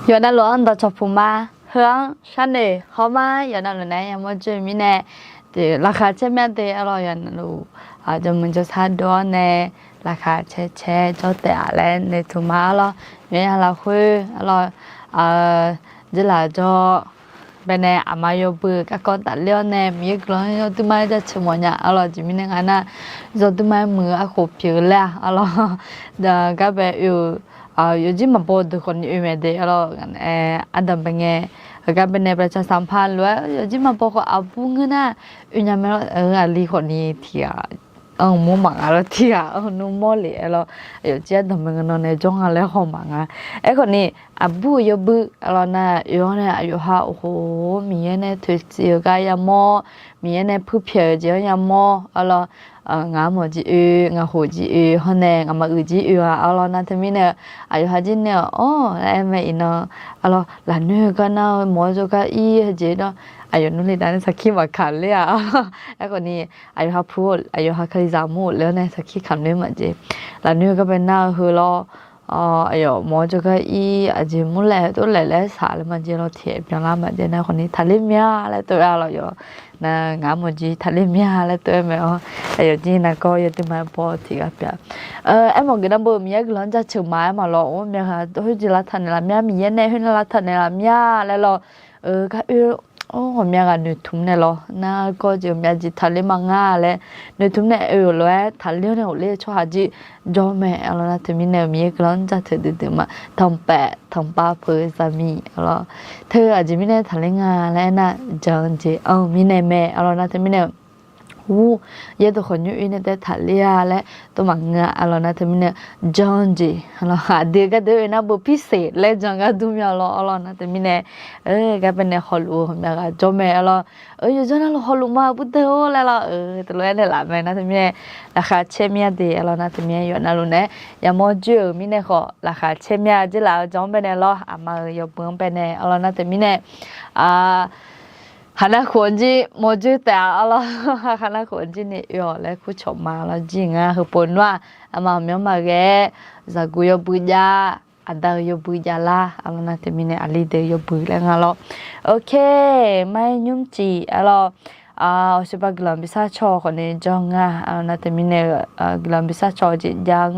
Yawqnavluf-anr dawqcawq puq ma. Heu-anr sharnoeq hawr ma. Yawqnavluf nae yamawr joe-eu mirnae, laqkhaq caer myav de arlawr. Yawqnavluf jawrmuiq jawrsar dov-awr nae, laqkhaq caer caer jawr taef-a laer noeqtmq ma arlawr. Yawqnya lafkhoer arlawr, jeurlaf jawr baenae aqma yawbui garkawv tafler-awr nae Miqyaer guiqlanq-anr yawduima-aer jaceuq mawfnya arlawr. Aqjeq mirnae nga nar, yawduima-aer muiq-eu arkhof pyeuf-eu laer-aq arlawr, gar bae oe-eu yawjir maqbaw deuq khawfni oe mae de arlawr. Ardanq bae ngae, heugar baenae ประชาสัมพันธ์ lof-aer yawjir maqbaw khawf aqbur ngeur nar, oe nya mae lawr. Aqli khawfni tiq ghaq anr mawr maqnga lawr, tiq ghaq anr nmr mawr lef arlawr. Aqyawf jir ardanq bae ngae nan nae jawr nga laer haw maqnga. Aerkhawfni, aqbur-eu yawbui arlawr nar oe-awr nae aqyawf ha, oqhof, Miqyaer nae toeqciv-eu gar yamawr, Miqyaer nae puirpyaeq-eu jeq-anr yamawr arlawr. Ngaq-anr mawf jir oe, ngaq khof jir oe, hawr nae ngaqma uiq jir oe-a arlawr. Nar teumirnae-eu, aqyawf ha jir nae-awq, awr, laer aer mae iqnan arlawr, lafnoer-eu gar nar-eu mawf-eu jawrgar ir-eu jeq nar, aqyawf nmrle dav nae sarkir maqkamq ler-a arlawr. Aerkhawfni, aqyawf ha pu, aqyawf ha kalizaq mur-euq le-awr nae sarkir kamq ler maqjeq. Lafnoer-eu gar bae nar-eu heu lawr, aqyawf mawf-eu jawrgar ir, aqjeq mur laeq tov laeq laer saq laer maqjeq lawr, tiq byanlar maqjeq nar khawfni taqler myav laer tov-aer arlawr yawf nar ngaq-anr mawf jir taqler myav laer tov-aer mae-awr, aqyawf jir nargawr yawduima-aer baw tiq ghaq pyeuf-a. Aermawf geuf nar beu Miqyaer guiqlanq-anr jaceuq ma-aer maqlawr, or, myav ghaq khoer jeq lavtaq naeqlaf myav, Miqyaer nae khoernav lavtaq naeqlaf myav laer lawr, gar oe, or, ghawqmya ghaq noeqtmq nae lawr, nargawr jeq ghawqmya jeq taqler ma ngar laer noeqtmq nae oe-euq lof-aer taqler-awr nae ghofler-eu tsawrhaq jir jawr mae arlawr. Nar teumirnae-eu Miqyaer guiqlanq-anr jaceuq duidui ma. Tanqpaef tanqpav peuq-eu zaqmiq arlawr, teu aqjeq mirnae taqler nga laer aernar, jan-eu jeq anr-eu mirnae mae arlawr. Nar teumirnae-eu, ur, yaerdawq khawf nymr oe nae taef taqler-a laer tov maqngeur-a arlawr. Nar teumirnae jan-eu jeq arlawr, aqdui-eu gardeuv oe nar beu pirseq laer jan gar dur myav lawr arlawr. Nar teumirnae, gar baenae hawluf-eu ghawqmya ghaq jawr mae arlawr. Yawqjawr navluf hawluf ma burdeuv-or laer lawr, teulof-aer naeqlaf mae. Nar teumirnae laqkhaq caer myav de arlawr. Nar teumirnae yawqnavluf nae yamawr joe-euq mirnae khawf laqkhaq caer myav jeurlaf-eu jan-anr baenae lawr, aqma-euq yawbui-anr baenae arlawr. Nar teumirnae khaqnav khof-anr jir mawrjoer taef-a arlawr. Khaqnav khof-anr jir ni oe-awq laer kurcawq ma lawr. Jir ngar heupov nmr-aq, aqma aqmyanr maqghae-aer, zaqguq yawbui jav, aqda-euq yawbui javlar arlawr. Nar teumirnae aqli deuq yawbui laer nga lawr. Ok, mar nymrcif arlawr, awqsheqba guiqlanq bi sharcaw khawfni jawr nga arlawr. Nar teumirnae-eu guiqlanq bi sharcaw-eu jeq jav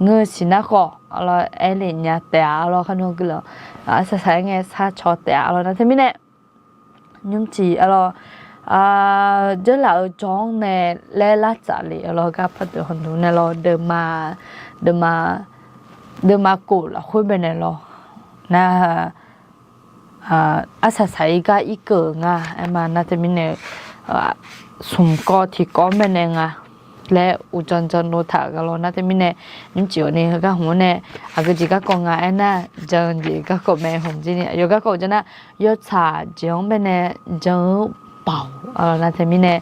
ngeur siq nar khawf arlawr, aerlef nya taef-a arlawr. Kharnmr guiqlanq arsaq saq-aer ngae sharcaw taef-a arlawr. Nar teumirnae nymrcif arlawr, jeurlaf-eu jawr-anr nae laer lar tsaf le arlawr. Gar pardeuq hawq nmr nae lawr, deuvma, deuvma, deuvma khof lafkhoer baenae lawr, nar arsaq saq-ir gar irkeuv-euq nga aerma. Nar teumirnae-eu smq kawv tiq kawv-anr baenae nga laer uqdzan dzan dov taq-euq arlawr. Nar teumirnae nymrcif-awq ni heugar hmq-anr nae aqgeu jeq garkawv nga aernar, jan-eu jeq garkawv mae hmq jir ni. Aqyawf garkawv uqdzan nar, yawtsaq jeq-anr baenae jan-eu baoq arlawr. Nar teumirnae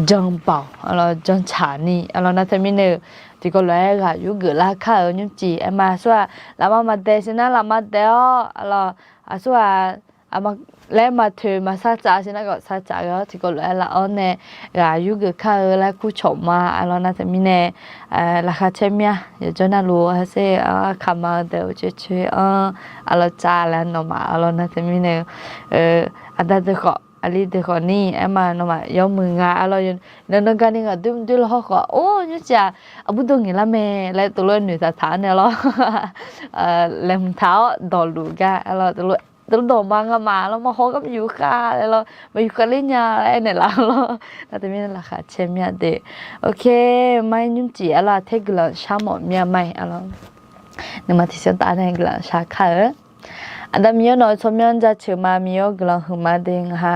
jan baoq arlawr, jan tsaq ni arlawr. Nar teumirnae-eu tiqkawv lof-aer ghaq yurgeuf lar kar-euq nymrcif aerma. Aqsur-aq lafma maqdaef siq nar lafma daef-awr arlawr, aqsur-aq laer maqtoeq maqsar tsaf siq nar khawf sar tsaf ghae-awr tiqkawv lof-aer laf-awr nae ghaq yurgeuf kar-eu laer kurcawq ma arlawr. Nar teumirnae laqkhaq caer myav, yawqjawr navluf-eu arser-eu kaqma-eu deuq-eu coer coer-anr arlawr tsaf laer nawmaf arlawr. Nar teumirnae-eu aqda deuq khawf aqli deuq khawf ni aerma nawmaf yawmuiq nga arlawr. Nan nan garni ngaq doer mr doer lawr hawr khawf, or, nymrcif-aq aqbur dov ngaeqlar mae laer teulof-aer noeqtaq taq-anr nae lawr, laeqhmq taq-awr dawqluf gar arlawr, teulof dawqma ngamaf lawr, maqhaw gar maqyuf khav laer lawr, maqyuf khav ler nya laer aernaeq laf lawr. Nar teumirnae laqkhaq caer myav de. Ok, mar nymrcif arlawr, aqter guiqlanq shar mawf myav ma-iq arlawr. Nuima tiqsiq taf nae guiqlanq shar kar-eu. Aqda Miqyaer nawq-eu tsawrmyanr jaceuq ma, Miqyaer-awr guiqlanq huiqma de. Ngaq ha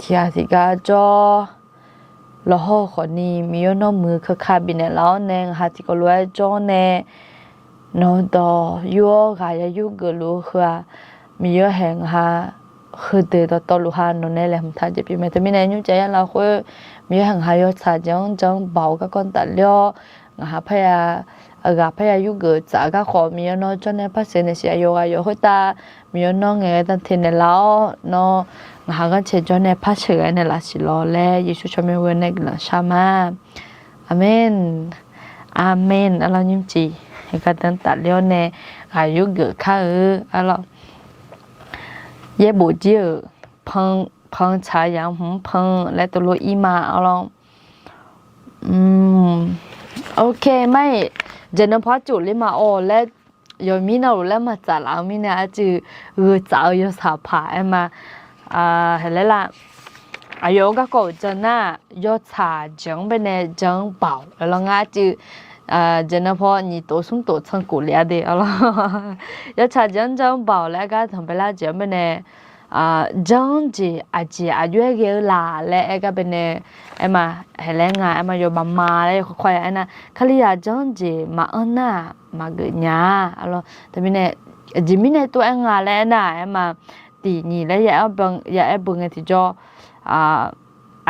tiq ghaq tiq gar jawr lawqhaw khawfni Miqyaer nawr muiq-eu keuka bifnaeq laf-awr nae ngaq ha tiqkawv lof-aer jawr nae nawq-eu dawq yur-awr ghaq ya yurgeuf luf-eu heu-aq, Miqyaer haeq ngaq ha heudeuq dawqtawvluf ha nawq nae laeqhmq taq jeq pyeuf mae. Teumirnae nymrcif ya lafkhoer Miqyaer haeq ngaq ha yawtsaq jeq-anr jan-anr baoq garkawv tafler-awr ngaq ha parya ghaq parya yurgeuf tsaf-eu garkawv Miqyaer nawr jawr nae par sheuq naeq siq. Aqyawf ghaq yawf khoertav Miqyaer nawr ngaeq-aer dan teq naeqlaf-awr nawr ngaq ha ghanrcae jawr nae par sheuq ghae naeqlaf siq lawr laer Yeqsur tsawrmyanr ghoe nae guiqlanq shar ma. Aqmeq. Aqmeq. Arlawr nymrcif, gardanr tafler-awr nae ghaq yurgeuf kar-eu arlawr. Yaerbof jir-euq pan, pan tsaq-eu yamq hmq pan laer tov lof ir ma arlawr. Ok, mar-iq, jaqnan paw arcof ler ma-awq laer, yawqmir navluf laer maqtsaf laf-eu mirnae, arcuiv gheu tsaf-eu yawtsaq paq aer ma. Haeq laer lar, aqyawf-eu garkawv-euq jan nar, yawtsaq jeq-anr baenae jan-anr baoq laer lawr ngar arcuiv, jaqnan paw nyiq tof smr tof tsanr kof lef-a de arlawr. Yawtsaq jeq-anr jan-anr baoq laer aer gar danqbae lar jeq-anr baenae, jan-anr jeq aqjeq aqjox-aer ghae-eu laq laer aer gar baenae, aer ma, haeq laer nga aer ma, yawmaf ma laer yawkawr kawr ya aernar, Kalizaq jan-anr jeq maqanr nar-aq maqgeuf nya-a arlawr. Teumirnae, aqjeq mirnae tov-aer nga laer aernar-aq aer ma, tiq nyiq laer ya-aer beu ngae tiqjawr,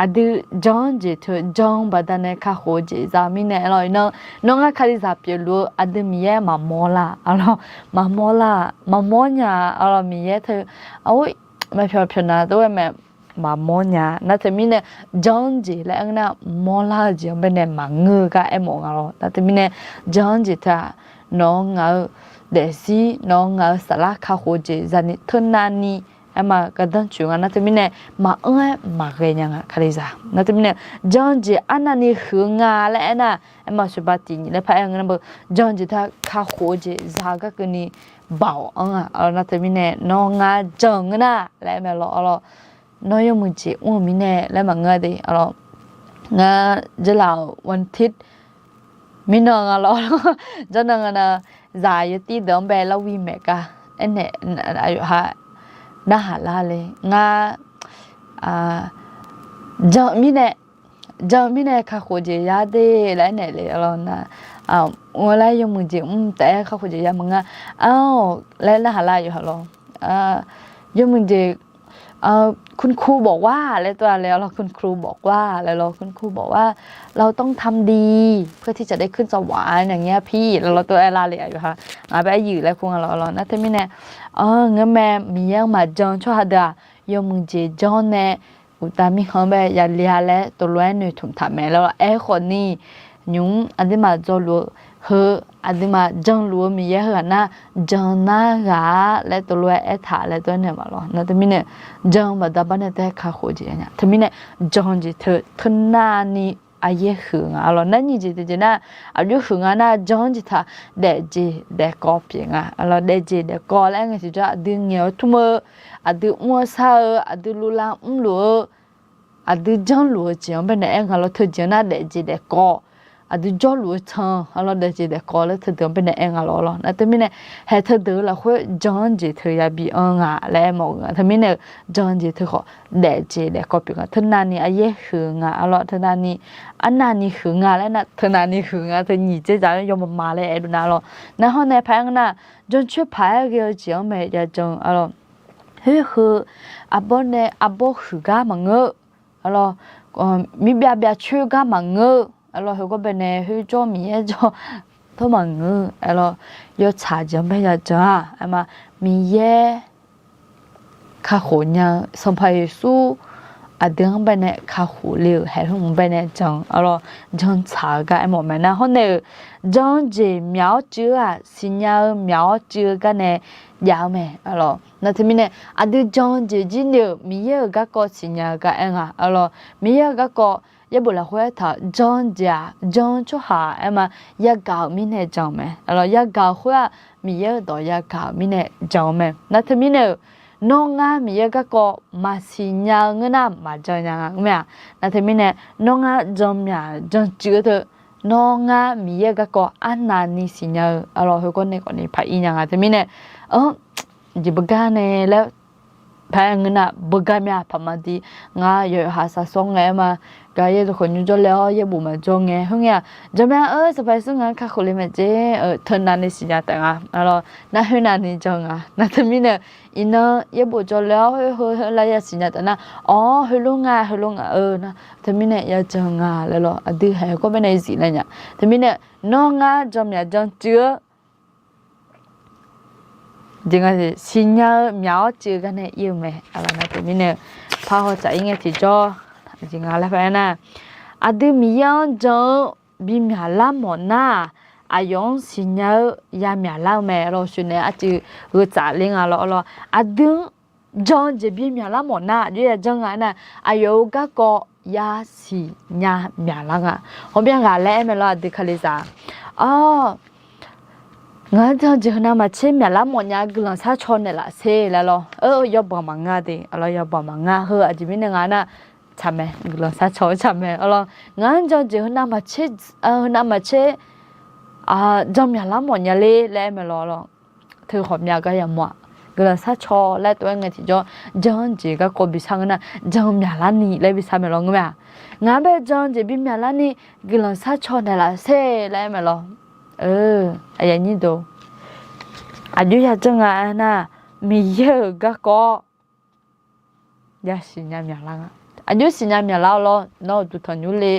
aqdui jan-anr jeq teu jan-eu baqdanae kakhof-eu jeq za mirnae arlawr. Iqnan, nawr ngar Kalizaq pyeufluf-eu aqdui Miqyaer maqmawr lar arlawr, maqmawr lar, maqmawr nya arlawr. Miqyaer teu, ar, maqpyawq pyawq na tov-aer mae, maqmawr nya. Nar teumirnae, jan-anr jeq laer aer nar, mawrlar-eu jeq-anr baenae maqngeur-eu gar aermawf nga lawr. Nar teumirnae, jan-anr jeq teu-aq, nawq-eu ngaq-eu daefzir, nawq-eu ngaq-eu saflar kakhof-eu jeq zani teunavni aer ma, gardanr tsoeq nga. Nar teumirnae, maqanr-aer maqghae nya nga Kalizaq. Nar teumirnae, jan-eu jeq arnavni huiq-eu nga laer aernar, aer ma, sheuqba tiq nyiq laer paraer-eu ngeur nar beu, jan-eu jeq teu-aq kakhof-eu jeq za-eu gar keuvni baoq anr-a arlawr. Nar teumirnae, nawr ngar jan-eu ngeur nar laer aer mae lawr arlawr. Nawr yawmuiq jeq mr-eu mirnae laer maqngeur de arlawr. Ngar jeurlaf-euq วันอาทิตย์ mirnan nga lawr, jawrnan nga na, zaq yawtir deuq-anr bae lar wi maeq gar aernaeq, aqyawf ha narhaq lar le ngar, jan mirnae, jan mirnae kakhof jeq ya de laer aernaeq le arlawr nar, mr-eu laer yawmuiq jeq mr taef-aer kakhof jeq ya maqngeur-a laer narhaq lar aqyawf ha lawr. Yawmuiq jeq คุณครูบอกว่า laer tov-a le arlawr, คุณครูบอกว่า laer lawr, คุณครูบอกว่า เราต้องทำดี เพื่อที่จะได้ขึ้นสวรรค์ อย่างเงี้ยพี่ laer lawr tov-aer lar le aqyawf ha. Ngaq bae aryuif laer kur nga lawr arlawr. Nar teumirnae, ngeurmae Miqyaer-anr maqjan-eu tsawrhaq deuq-aq, yawmuiq jeq janr nae uqtaf mirkhanq-anr bae yale-a laer tov lof-aer noeqtmq taq mae laer lawr. Aerkhawf ni, nymq-mr aqduimaf dzawluf-eu heu, aqduimaf janluf-eu Miqyaer heughaq nar, jan nar ghaq-a laer tov lof-aer aertaq laer tov-aer naeq ma lawr. Nar teumirnae, jan baqda bar nae taef-aer kakhof jeq ya nya. Teumirnae, jan jeq teu teunavni aryaer huiq nga arlawr. Nar nyiq jeq tiqjeq nar, aqjox huiq nga nar, jan-anr jeq taq daefjeq daefkawv pyeuf nga arlawr. Daefjeq daefkawv laer aer ngae tiqjawr, aqdui ngaeq-eu tmr-eu, aqdui mr-eu shar-eu, aqdui luvlar mrluf-eu, aqdui janrluf-eu jeq-anr baenae aer nga lawr. Teujeq-anr nar daefjeq daefkawv, aqdui jawrluf-eu can arlawr, daefjeq daefkawv laer teudeuq-anr baenae aer nga lawr arlawr. Nar teumirnae, haeq teudeuq-eu lafkhoer jan-anr jeq teu yabi anr nga laer aermawf-eu nga. Teumirnae-eu, jan jeq teu khawf daefjeq daefkawv pyeuf nga. Teunavni aryaer huiq nga arlawr. Teunavni, arnavni huiq nga laer nar, teunavni huiq nga. Teu nyiq dzer dzaq-anr yawmama laer aer luf nar arlawr. Nar hawr nae paq-aer nga nar, jancoer paq-aer ghae-eu jeq-anr mae ya jan arlawr. Khoer heu, arbawr nae arbawr huiq gar maqngeur arlawr. Mirbyav byav coer gar maqngeur arlawr. Heugawr baenae khoerjawr Miqyaer jawr tawr maqngeur arlawr. Yawtsaq jeq-anr bae ya jan-a aer ma. Miqyaer kakhof nya-eu Sanqpaq Yeqsur aqdui-anr baenae kakhof le-euq haeq hmq baenae jan arlawr. Jantsaq-eu gar aermawf mae nar hawr nae-euq, jan-eu jeq myaq-awr cuiv-eu-aq, siqnya-eu myaq-awr cuiv-eu gar nae jav-eu mae arlawr. Nar teumirnae, aqdui jan-eu jeq jir ni-euq Miqyaer-euq garkawv siqnya-eu gar aer nga arlawr. Miqyaer-euq garkawv yaerbof lafkhoer aertaq-euq jan-eu jeq-aq, jan-eu tsawrhaq aer ma, yagaq-euq mirnae jan-eu mae arlawr. Yagaq-euq khoer-aq, Miqyaer-euq dawq yagaq-euq mirnae jan-eu mae. Nar teumirnae-euq, nawr ngar Miqyaer garkawv maqsiq nya-eu ngeur nar maqjan nya nga ngeur mae-aq. Nar teumirnae, nawr ngar jan myaq jan cuiv-eu teu, nawr ngar Miqyaer garkawv arnavni siqnya-eu arlawr. Heugawr nae khawfni paq-ir nya nga. Teumirnae, anr, jeq beugar nae laer paq-aer ngeur nar beugar mya paq maqdi. Ngar yawqha saqsawr ngae aer ma, gaq yaer dawqkawq nymr jawrle-awr yaerbof maqjawr ngae. Khoerngae-aq, jawrmya-eu Sanqpaq Yeqsur ngaq-anr kakhof le maeq jer, teunavni siqnya taef nga arlawr. Nar khoernavni jan nga. Nar teumirnae, iqnan yaerbof jawrle-awr khoer heu heu lar ya siqnya taef nar, awr, heulof nga, heulof nga-eu nar, teumirnae ya jan nga laer lawr. Aqdui haeq gawr baenae zif laer nya. Teumirnae, nawr ngar jan myaq jan cuiv-eu jeq nga, siqnya-eu myaq-awr cuiv-eu gar nae ir-eu mae. Aqlaf nar teumirnae, par haw tsaf-ir ngae tiqjawr, jeq nga laer paq-aer nar, aqdui Miqyaer-anr jan-eu bimyaq lar mawf nar-aq, aqyawf-anr siqnya-eu yamyaq lar-eu mae lawr. Sheuqnaeq arcuiv gheu tsaf le nga lawr lawr. Aqdui-anr jan-eu jeq bimyaq lar mawf nar, aqjox yajanr nga aernar, aqyawf-euq garkawv yasiqnya myaqlar nga. Hawbyav ghaq laer aer mae lawr, aqdui kalizaq. Ngaq-anr jan-eu jeq heunav maqtser myaqlar mawf nya, guiqlanq sharcaw naeqlaf sher laer lawr. Yawbanq maqngeur de, lawr yawbanq maqngeur. Heu aqjeq mirnae nga nar, tsaq mae, guiqlanq sharcaw-eu tsaq mae lawr. Ngaq-anr jan-eu jeq heunav maqtser, heunav maqtser jan myaqlar mawf nya ler laer aer mae lawr lawr. Teu khawf myav gar yamawr-aq, guiqlanq sharcaw laer tov-aer ngae tiqjawr, jan-eu jeq garkawv bishar ngeur nar, jan myaqlar ni laer bishar mae lawr ngeur mae-aq. Ngaq-anr bae jan-eu jeq bimyaqlar ni, guiqlanq sharcaw naeqlaf sher laer aer mae lawr. Aqjox yajanr nga aernar, Miqyaer-euq garkawv yasiqnya myaqlar nga. Aqjox siqnya myaqlar-eu lawr, nawr uqduq tanqnymr le.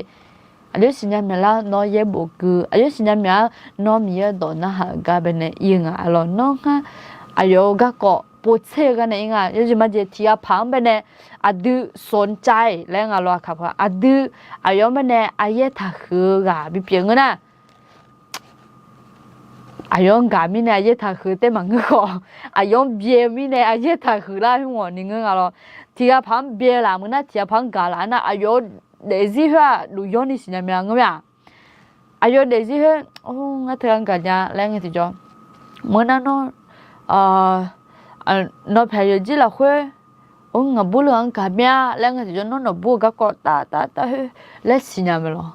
Aqjox siqnya myaqlar-eu nawr yaerbof gui. Aqjox siqnya myaq-ar nawr Miqyaer-euq dawq narhaq-euq gar baenae ir-eu nga lawr. Nawr ngar aqyawf-euq garkawv povtser-eu gar nae ir nga. Yawjeq majeq tiq ghaq paq-anr baenae aqdui สนใจ laer nga lawr. Aqkaq paq aqdui aqyawf-anr baenae aryaer taqhuiq-eu ghaq bipyeuf ngeur nar, aqyawf-anr gaq mirnae aryaer taqhuiq taef maqngeur khawf, aqyawf-anr byae-eu mirnae aryaer taqhuiq lar-eu khoer ghawqni ngeur nga lawr. Tiq ghaq paq-anr byae laf meuq nar, tiq ghaq paq-anr gaq laf-ar nar, aqyawf-euq daefzir khoer-aq luf yawr ni siqnya myav ngeur mae-aq. Aqyawf daefzir khoer, ngar teughaq-anr gaq nya laer ngae tiqjawr, meuq nar nawr, nawq paeq yawqjir lafkhoer, or ngaqbur le-anr gaq myav laer ngae tiqjawr, nawr nawqbur-eu garkawv tav tav tav khoer laer siqnya mae lawr.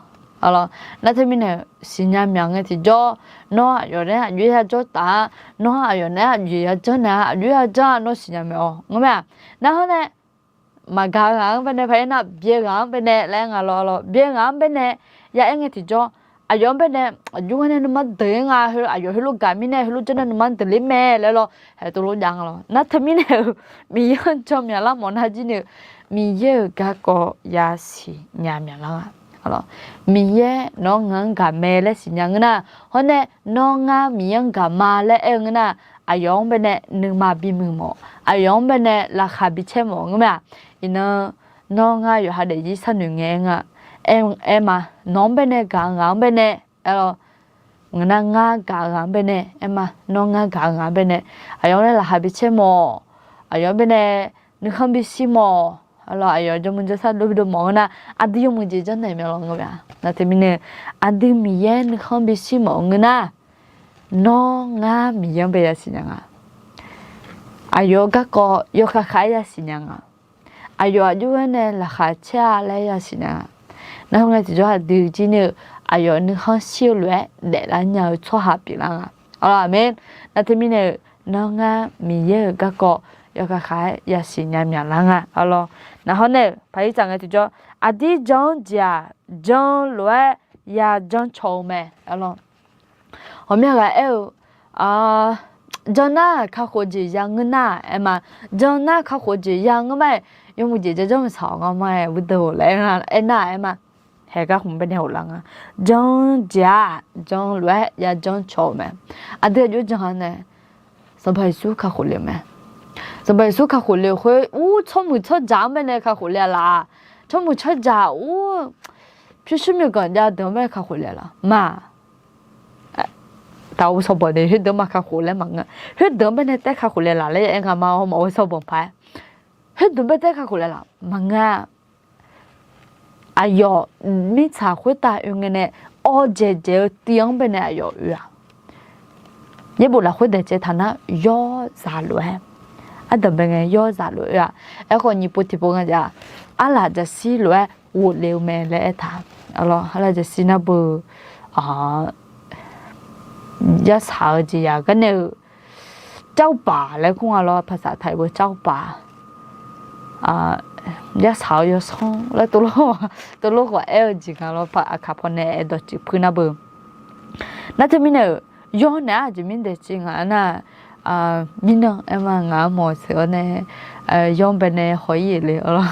Nar teumirnae siqnya myaq ngae tiqjawr, nawr aqyawf naeq-aer aqjox yajawr taf-a, nawr aqyawf naeq-aer aqjox yajanr naeq-a, aqjox yajanr-a nawr siqnya mae-awq ngeur mae-aq. Narhaq nae maqgaq-eu ghaq-anr baenae paq-aer nar, byae ghaq-anr baenae laer nga lawr lawr. Byae ghaq-anr baenae ya aer ngae tiqjawr, aqyawf-anr baenae aqjox gar nae nuima deuq-aer nga, aqyawf heulof gaq mirnae heulof janr nae nuima deuq ler mae laer lawr, haeq tov lof jav nga lawr. Nar teumirnae-euq Miqyaer-anr jan myaqlar mawf nar jir ni-eu, Miqyaer-euq garkawv yasiqnya myaqlar nga. Miqyaer nawq-anr ngaq-anr gaq mae laer siqnya ngeur nar, hawr nae nawr ngar Miqyaer-anr gaq ma laer aer-eu ngeur nar, aqyawf-anr baenae nuima bimuiq mawf, aqyawf-anr baenae laqkhaq bicaer mawf ngeur mae-aq. Iqnan nawr ngar yawqha daefzir sharnoeq ngae aer nga, aer ma, nawq-anr baenae gaq-eu ghaq-anr baenae aer lawr. Ngeur nar ngar gaq-eu ghaq-anr baenae aer ma, nawr ngar gaq-eu ghaq-anr baenae aqyawf-anr nae laqkhaq bicaer mawf, aqyawf-anr baenae nuikhanr bishir mawf, aqlawr aqyawf jawrmuiq jawrshar dov bidov mawf ngeur nar, aqdui yawmuiq jeq janrnaeq mae lawr ngeur mae-aq. Nar teumirnae aqdui Miqyaer nuikhanr bishir mawf-eu ngeur nar, nawr ngar Miqyaer-anr bae yasiq nya nga. Aqyawf-eu garkawv yawkhav khav-aer yasiq nya nga. Aqyawf aqjox-aer nae laqkhaq caer-a laer yasiq nya nga. Nar heu ngae tiqjawr aqdui jir ni-eu aqyawf nuikhanr shir-eu lof-aer daeflar nya-eu tsawrhaq pyeuflar nga. Aqlawr aqmeq. Nar teumirnae-euq nawr ngar Miqyaer-euq garkawv yawkhav khav-aer yasiq nya myaqlar nga. Aqlawr nar hawr nae-euq paq-ir tsaf ngae tiqjawr, aqdir jan-anr jeq-aq, jan lof-aer yajanr caw-eu mae. Aqlawr ghawqmya ghaq aer-eu, jan nar kakhof jeq ya ngeur nar-aq aer ma. Jan nar kakhof jeq ya ngeur ma-aer, yawmuiq jeq janrjanr maqsaq-awq ngar ma-aer, burdeuv laer aer nar-aq aer ma. Haeq gar khmq baenae ghoflar nga. Jan jeq-aq jan lof-aer yajanr caw-eu mae. Aqdui aqjox jan-a nae Sanqpaq Yeqsur kakhof le-eu mae. Sanqpaq Yeqsur kakhof le-eu khoer ur tsawrmuiq tsawrjaq-anr baenae kakhof le-a laf. Tsawrmuiq tsawrjaq ur pyurshuir myawqganq jav deuq-anr baenae kakhof le-a laf ma. Taqov sanqbanq ni khoerdeuq-anr ma kakhof laer maqngeur. Khoerdeuq-anr baenae taef kakhof le laf laer aer nga ma. Maqov sanqbanq paq-aer khoerdeuq baenae taef kakhof le laf maqngeur-a. Aqyawf mirtsaq khoertav oe ngae nae awqdzaeq dzaeq-eu tiv-anr baenae aqyawf oe-aq, yaerbof lafkhoer daeq caev taq nar yawrzaq lof-aer, ardanqbae ngae yawrzaq lof-aer oe-aq. Aerkhawf nyiq pov tiqpov nga jeq-aq, arlaq jaqshir lof-aer ghofle-eu mae laer aertaq. Aqlawr arlaq jaqshir nar beu yarsaq-eu jeq yaq gar nae-eu เจ้าบ่าว laer kur nga lawr, ภาษาไทย beu เจ้าบ่าว yarsaq-eu yawsanr laer tov lor khawf aer-eu jeq nga lawr, aqkaq pawnae aerdawq ciq puir nar beu. Nar teumirnae-euq yawr naeq-aer aqjeq mirnae daeq caev nga nar, mirnan aer ma, ngaq-anr mawq-eu sheuq-awr nae yawr baenae haw-ir-euq le lawr.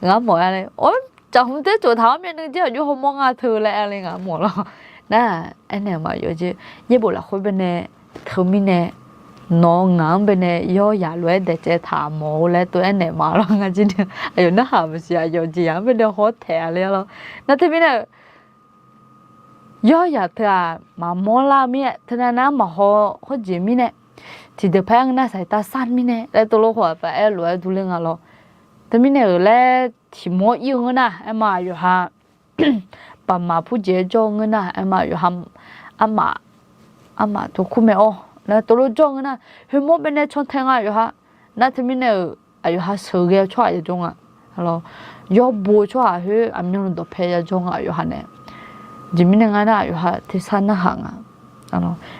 Ngaq-anr mawq-a le, or, caqhmq taer tsof taq-awr myavnuiv jir aqjox hawmawr nga teu laer aer le ngaq-anr mawq lawr. Nar aernaeq maqyawf jeq, yaerbof lafkhoer baenae teumirnae nawq-eu ngaq-anr baenae yawr yaq lof-aer daeq caev taq mawq-eu laer tov aernaeq ma lawr. Ngar jir nae aqyawf narhaq maqsiq, aqyawf jeq yaq-anr baenae haw-awr taeq-a le lawr. Nar teumirnae-euq Yawr yaq teu-aq maqmawr lar-eu mir-aer, teunav nav-anr maqhaw hawr jeq mirnae, tiqdeuq paer ngeur nar saqtaq sar mirnae laer tov lof khawf aqpaf aer lof-aer durler nga lawr. Teumirnae-euq laer tiq mawr ir-eu ngeur nar aer ma, aqyawf ha baqmaq purjeq-aer jawr-eu ngeur nar aer ma, aqyawf ha armaf, armaf tov kur mae-awr laer tov lof jawr-eu ngeur nar, khoermawr baenae cantae nga aqyawf ha. Nar teumirnae-euq aqyawf ha sheuqghae-eu tsawrhaq yajawr nga. Yawr bo tsawrhaq khoer aqmyanluf dawqpae yajawr nga aqyawf ha nae. Jeq mirnae ngar nar aqyawf ha tersar narhaq nga.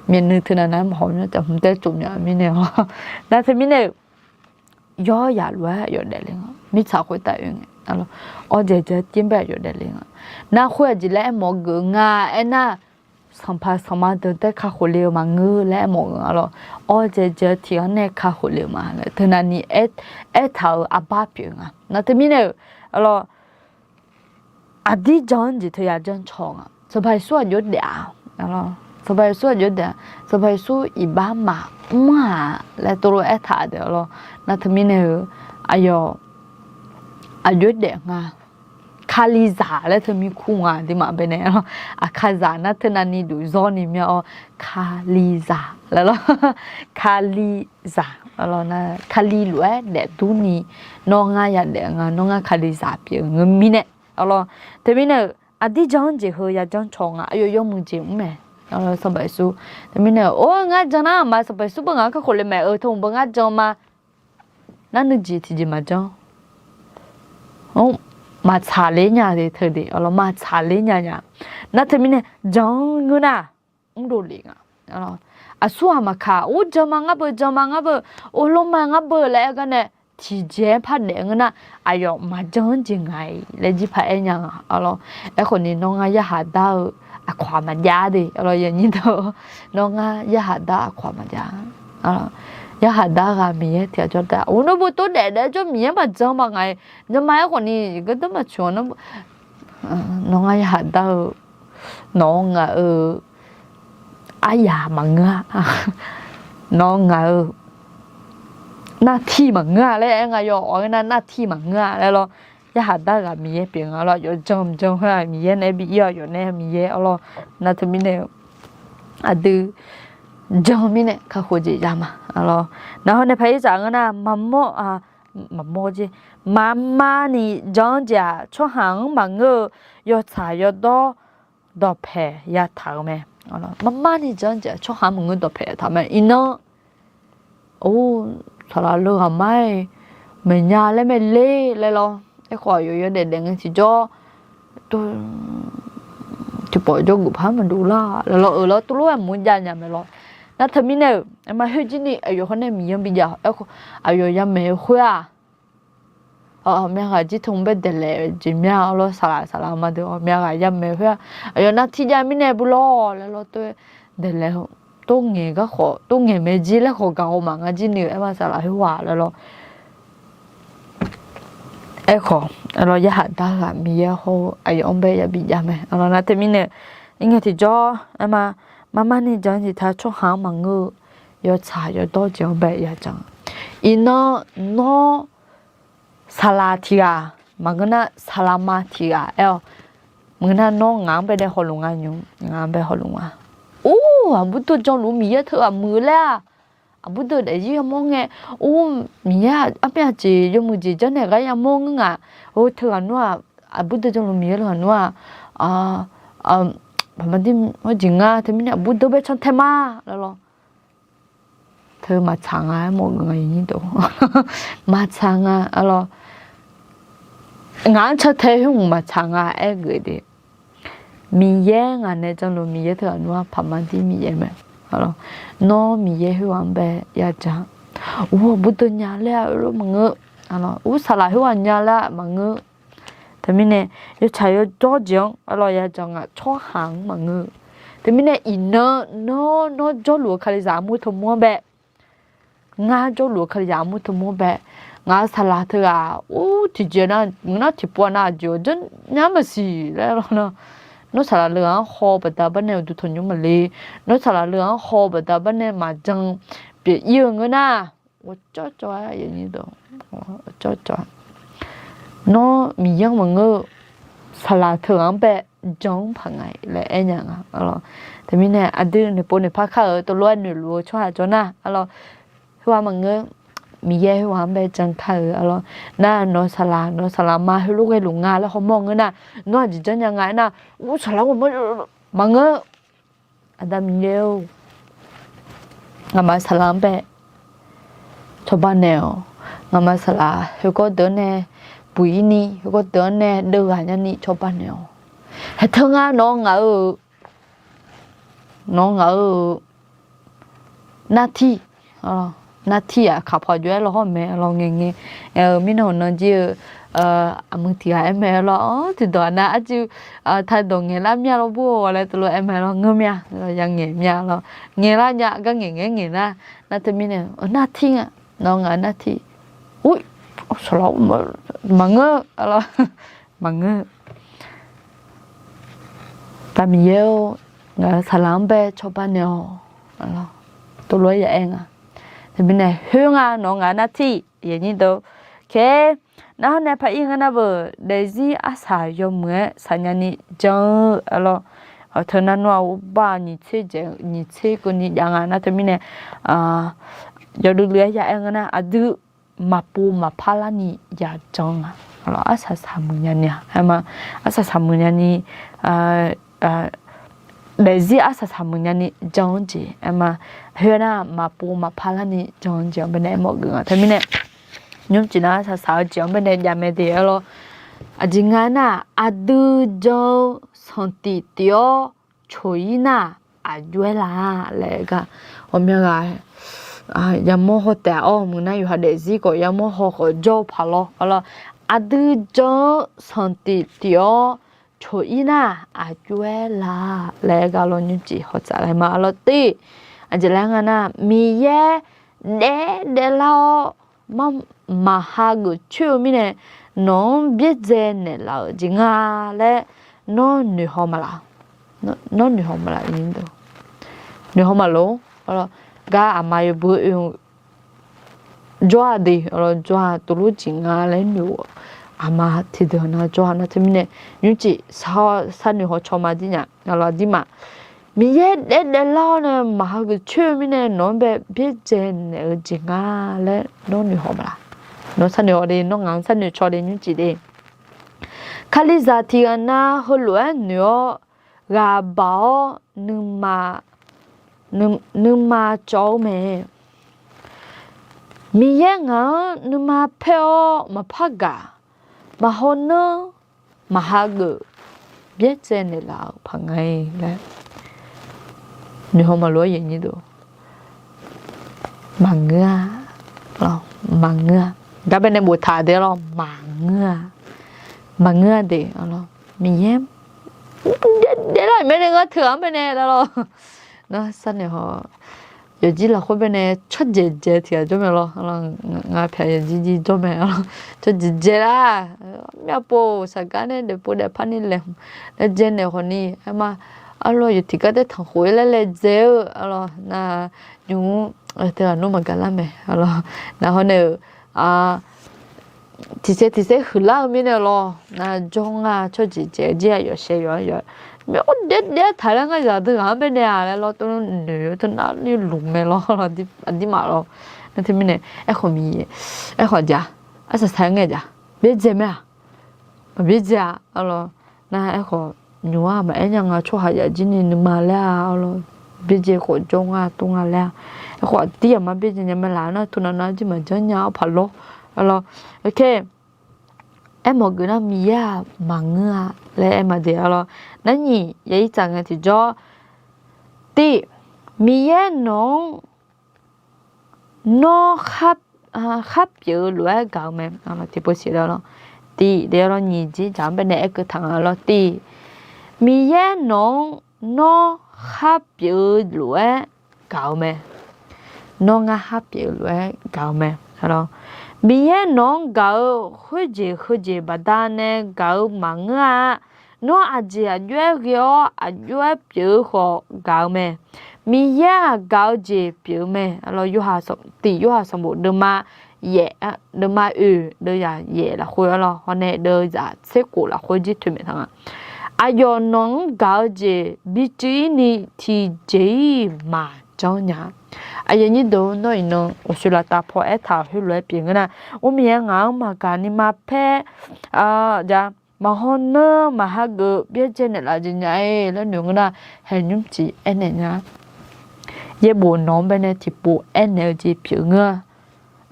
Myaqnuiv teunav nav-aer maqhaw myanr taef hmq taer tsov mya mirnae-awr. Nar teumirnae-euq yawr yaq lof-aer aqyawf daefle nga. Mirtsaq khoertav oe ngae, awr dzaeq dzaeq-aer tir bae aqyawf daefle nga. Nar khoer aqjeq laer aermawf-eu geuf nga aernar, sanqpaq sanqma deuq taef kakhof le-eu maqngeur laer aermawf-eu nga lawr. Awr dzaeq dzaeq-eu tiq ghaq nae kakhof le-eu ma laer teunav ni aertaq-euq arbar pyeuf nga. Nar teumirnae-euq, lawr, aqdir jan-anr jeq teu yajanr caw nga. Sanqpaq Yeqsur aqjox daef-a. Sanqpaq Yeqsur aqjox daef-a. Sanqpaq Yeqsur iqbax maqmr-aq laer tov lof aertaq deuq lawr. Nar teumirnae-euq, aqyawf aqjox daef nga. Kalizaq laer teumirnae kur nga, aqduimaf baenae. Aqkazaq nar teunav ni duq zawr ni mya-awr, kalizaq laer lawr. Kalizaq, nar Kali lof-aer daef durni, nawr ngar yadaef nga, nawr ngar kalizaq pyeuf-eu ngeur mirnae, lawr. Teumirnae-euq aqdir jan-anr jeq heu yajanr caw nga, aqyawf yawmuiq jeq mr mae. Sanqpaq Yeqsur, teumirnae-euq or ngar jan nar ma, Sanqpaq Yeqsur beu ngaq-anr kakhof le mae-eu teu beu ngar jan ma. Nar nuijeq tiqjeq maqjanr. Maqtsaq ler nya de teu de, lawr, maqtsaq ler nya nya. Nar teumirnae jan-anr ngeur nar, mrdov lef nga. Aqsur ghaq maqkaq, or jan ma ngar beu, jan ma ngar beu, or lawr ma ngar beu laer aer gar nae, tiqjeq-aer par daef ngeur nar, aqyawf maqjan-anr jeq ngaq-iq laer jir paq-aer nya nga. Lawr, aerkhawf ni nawr ngar yarkhaq dar-eu aqkawq-aq maqjav de, lawr, yanyir deuq, nawr ngar yarkhaq dar aqkawq-aq maqjav. Yarkhaq dar ghaq Miqyaer tiq ghaq jawr taef, or nawr beu tov daef daef jawr Miqyaer maqjan ma ngaq-iq, jan ma aerkhawf ni gardar maqtsoeq-awr nawr, nawr ngar yarkhaq dar-eu, nawq-anr ngaq-euq aryaq maqngeur-a. Nawq-anr ngaq-euq nartir maqngeur-a laer aer nga yawf, awq-aer nar nartir maqngeur-a laer lawr. Yarkhaq dar ghaq Miqyaer pyeuf nga lawr, aqyawf jan jan khoer-aq Miqyaer nae bi ir-awr, aqyawf nae Miqyaer-awr lawr. Nar teumirnae aqdui jan mirnae kakhof jeq ya ma. Nar hawr nae paq-ir tsaf ngeur nar, maqmawr, maqmawr jeq, maqmar ni jan-anr jeq-aq tsawrhaq-anr maqngeur-eu yawtsaq yawdawr dawqpaeq yataq-euq mae. Maqmar ni jan-anr jeq-aq tsawrhaq-anr maqngeur dawqpaeq yataq-euq mae. Iqnan or, saqlaq leu ghaqmar-iq maeqnya laer mae ler laer lawr. Aerkhawf aqyawf yawdaef daef ngae tiqjawr, tiqpawf jawrgeuf par maqdov lar laer lawr, euq lawr tov lof-aer maqmr jav nya mae lawr. Nar teumirnae-euq aerma khoer jir ni aqyawf hawr nae Miqyaer-anr bi jav-awq. Aerkhawf aqyawf yamaeq-eu khoer-aq, ghawqmya ghaq jir teu bae daeqlaef-eu jeq mya-awr lawr, saqlaq saqlaq ma deuq ghawqmya ghaq yamaeq khoer-aq, aqyawf nartir jav mirnae bu lawr laer lawr tov-aer daeqlaef-eu, tov ngaeq garkhawf tov ngaeq mae jir laer khawf gaq-eu maqnga jir ni-eu aerma saqlaq khoerghaq laer lawr. Aerkhawf, lawr, yarkhaq dar ghaq Miqyaer hawr-eu aqyawf-anr bae yabi jav mae. Lawr, nar teumirnae irngae tiqjawr aerma, maqmar ni jan-eu jeq taq tsawrhaq-anr maqngeur-eu yawtsaq yawdawr jeq-anr bae yajan. Iqnan nawr saqlaq tiq ghaq maqngeur nar, saqlaqma tiq ghaq aer-awq. Maqngeur nar nawr ngaq-anr bae nae hawluf nga nymr, ngaq-anr bae hawluf nga. Or, aqbur deuq janluf-eu Miqyaer teughaq muiq-eu laer-aq, aqbur deuq daefzir yamawr ngae, or, Miqyaer armyav jeq yawmuiq jeq janrnaeq gar yamawr ngeur ngaq. Or, teughaq nmr-aq, aqbur deuq janluf Miqyaer leughaq nmr-aq, paqmaqdir hawr jeq nga teumirnae aqbur deuq bae cantae ma laer lawr. Teu maqtsaq nga aer mawf-eu nga, maqtsaq nga, lawr, ngaq-anr cantae khoer hmq maqtsaq nga aer geuf de. Miqyaer ngaq nae janluf Miqyaer teughaq nmr-aq paqmaqdir Miqyaer mae. Nawr Miqyaer khoerghaq-anr bae yajan. Ur, aqbur deuq nya laer-aq lof maqngeur. Ur, saqlaq khoerghaq nya laer-aq maqngeur. Teumirnae yawtsaq yawdawr jeq-anr lawr yajan nga, tsawrhaq-anr maqngeur. Teumirnae iqnan nawr, nawr jawrluf-eu Kalizaq armur teu mur-anr bae, ngar jawrluf-eu Kalizaq armur teu mur-anr bae, ngaq-euq saqlaq teughaq ur tiqjeq nar, maqngeur nar tiqpov nar aqjeq-awr janrnya maqsiq laer lawr nar, nawr saqlaq leughaq-anr haw-eu baqda barnae uqduq tanqnymr maqle, nawr saqlaq leughaq-anr haw-eu baqda barnae maqjan pyeuf-ir-eu ngeur nar, cawvcawv-aer, cawvcawv, nawr Miqyaer-anr maqngeur-eu saqlaq teughaq-anr bae jan-anr paq nga laer aer nya nga. Teumirnae aqdui noeqpov noeqpar kar-euq tov lof-aer noeqluf-eu tsawrhaq jawr nar, arlawr, khoerghaq maqngeur. Miqyaer khoerghaq-anr bae jan kar-euq, arlawr. Nar nawq-eu saqlaq, nawq-eu saqlaq ma heulof ghaeluf nga laer hawmawr ngeur nar, nawr aqjeq janrnya nga aernar, ur saqlaq-anr maqngeur. Aqda Miqyaer-or, ngaqmaf saqlaq-anr bae cawba naeq-awq. Ngaqmaf saqlaq heukawr deuq-anr nae buq-ir ni, heukawr deuq-anr nae deuvghaq nyani cawba naeq-awq. Haeq teu nga nawq ngaq-eu, nawq ngaq-eu nartir, nartir-aq kaqpaw jov-aer lawr hawr mae, arlawr, ngaeq ngae, aer-eu mirnan hawq nan jir-eu aqmuiq tiq ghaq aer mae, arlawr, tiqdawq aqnav arjuif taqdawq ngaeqlar mya lawr bur-awq laer tov lof-aer mae, arlawr, ngeur mya, ya ngaeq mya, arlawr, ngaeqlar nya gar ngaeq ngae ngaeq nar, nar teumirnae nartir nga, nawq ngaq-eu nartir, ur, saqlaq maqngeur, arlawr, maqngeur. Aqda Miqyaer-or, ngaq-eu saqlaq-anr bae cawba naeq-awq, tov lof-aer ya aer nga. Teumirnae khoer nga nawq ngaq-eu nartir, Oe, narhawr nae paq-ir ngeur nar beuq daefzir arsaq yawmuiq-aer saqnya ni jan-eu, arlawr, teu nar nawr-aq urbar nyiq tser jeq nyiq tser keuvni jav nga nar teumirnae yawdui dui-aer ya aer ngeur nar aqdui maqpov maqpar larni ya jan nga. Arsaq saqmuiq nyani-aq aer ma, arsaq saqmuiq nyani daefzir arsaq saqmuiq nyani jan-anr jeq aer ma, khoer nar maqpov maqpar larni jan-anr jeq-anr baenae aermawf geuf nga. Teumirnae nymrcif nar arsaq saq-eu jeq-anr baenae jav mae de, arlawr. Aqjeq nga aernar, aqdui jan-eu sanqtif tif-awr coq-ir nar aqjox-aer la laer gar, ghawqmya ghaq yamawr haw taef-awr muiq nar yawqha daefzir khawf yamawr haw khawf jawr-eu paq lawr, arlawr, aqdui jan-eu sanqtif tif-awr coq-ir nar aqjox-aer la laer gar lawr nymrcif hawtsaf ghae ma, arlawr, te. Aqjeq laer nga nar, Miqyaer daef daeflar-awr maqha geuf coer-eu mirnae nawq-anr byaerdzae naeqlaf-euq jeq nga laer nawr noeqhaw maqlaf? Nawr noeqhaw maqlaf? Noeqhaw maqlof. Gar aqma yawbui oe jawr-a de, jawr-a tov lor jeq nga laer noeq-awq. Aqma tiqdeuq nar jawr-a nar teumirnae nymrcif sar noeqhaw caw ma dir nya, arlawr, aqdirmaf. Miqyaer daef daeflar-awr nae maqha geuf coer-eu mirnae nawq-anr bae byaerdzae naeq-eu jeq nga laer nawr noeqhaw maqlaf? Nawr sar noeqhaw de, nawr ngaq-anr sar noeq caw de nymrcif de. Kalizaq tiq ghaq nar heulof-aer noeq-awr ghaq baq-awr nuima, nuima cawv-eu mae. Miqyaer ngaq-anr nuima paer-awr maqpar gaq, maqhaw nanr, maqha geuf, byaerdzae naeqlaf-euq paq nga-i laer noeqhaw maqlof-aer yaeq nyir deuq. Maqngeur-a, maqngeur-a. Gar bae nae boftaq de lawr, maqngeur-a, maqngeur-a de, arlawr. Miqyaer daef daeflar-euq mae nae ngar teughaq-anr bae nae laer lawr. Nawr sar noeqhaw, yawqjir lafkhoer bae nae tsawrjaeq dzae tiq ghaq jawr mae lawr. Ngar pyaq yawqjir jir jawr mae, tsawrjaeq dzae lar. Myavpov saqgar nae daefpov daefpar ni laeqhmq laer dzae naeq khawf ni, aer ma, arlawr, yawf tiqgar taer tanqkhof-ir laer laedzae-eu, arlawr, nar, nymq-mr teughaq nmr maqgaq lar mae, arlawr, nar hawr nae-euq tiqsaer tiqsaer huiqlar-eu mirnae lawr, nar jawr nga tsawrjaeq dzae-eu jir-aq yawf shae yawf-aer yawf-aer, myawq daef daef-aer taq laer ngar zaqdui ghaq-anr bae nae-aq laer lawr tov noeq-eu tov nar ni luf mae lawr, aqdirmaf lawr. Nar teumirnae aerkhawf Miqyaer, aerkhawf jeq-aq, arsaq saq-aer ngae jeq-aq, byaerdzae mae-aq, maqbyaerdzae-a, arlawr. Nar aerkhawf nymq-ar maqaer nya nga tsawrhaq yaf jir ni nuima laer-a, arlawr. Byaerdzae khawf jawr nga tov nga laer-a. Aerkhawf aqdir yamar byaerdzae nya mae laf nar tov nav nav jir maqjanr nya-awr paq lawr, arlawr. Aermawf geuf nar Miqyaer-aq maqngeur-a laer aer ma de, arlawr. Nar nyiq ya ir tsaq ngae tiqjawr, tiq, Miqyaer nawq-anr nawr khar pyeuf-eu lof-aer gaq-eu mae. Tiqpov siq lawr, tiq de lawr nyiq jir dzaq-anr bae nae aer keuv taq nga lawr, tiq, Miqyaer nawq-anr nawr khar pyeuf-eu lof-aer gaq-eu mae. Nawr ngar khar pyeuf-eu lof-aer gaq-eu mae. Miqyaer nawq-anr gaq-eu khoerjeq heujeq baqdanae gaq-eu maqngeur-a. Nawr aqjeq aqjox-aer ghae-awr aqjox-aer pyeuf-eu khawf gaq-eu mae. Miqyaer-aq gaq-eu jeq pyeuf-eu mae. Tiq Yorhaq sanqbof deuvma yaef, deuvma oeq, deuv zaq yaef lafkhoer, arlawr, hawr nae deuv zaq tser khof lafkhoer jir toeqmaeq taq nga. Aqyawf nawq-anr gaq-eu jeq bi cuiv-ir ni tiqjeq-ir maqjanr nya. Aqyuif aqnyir deuq-or, nawr iqnan uqshoe laftav paw aertaq-euq heulof-aer pyeuf ngeur nar, Ur, Miqyaer ngaq-anr maqgaq ni ma paer, ja, maqhaw nanr maqha geuf byaerdzae naeqlaf jeq nya-e laer noeq ngeur nar, haeq nymr tiq aernaeq nya. Yaerbof nawq-anr baenae tiqpov aernaeq-eu jeq pyeuf ngeur-a.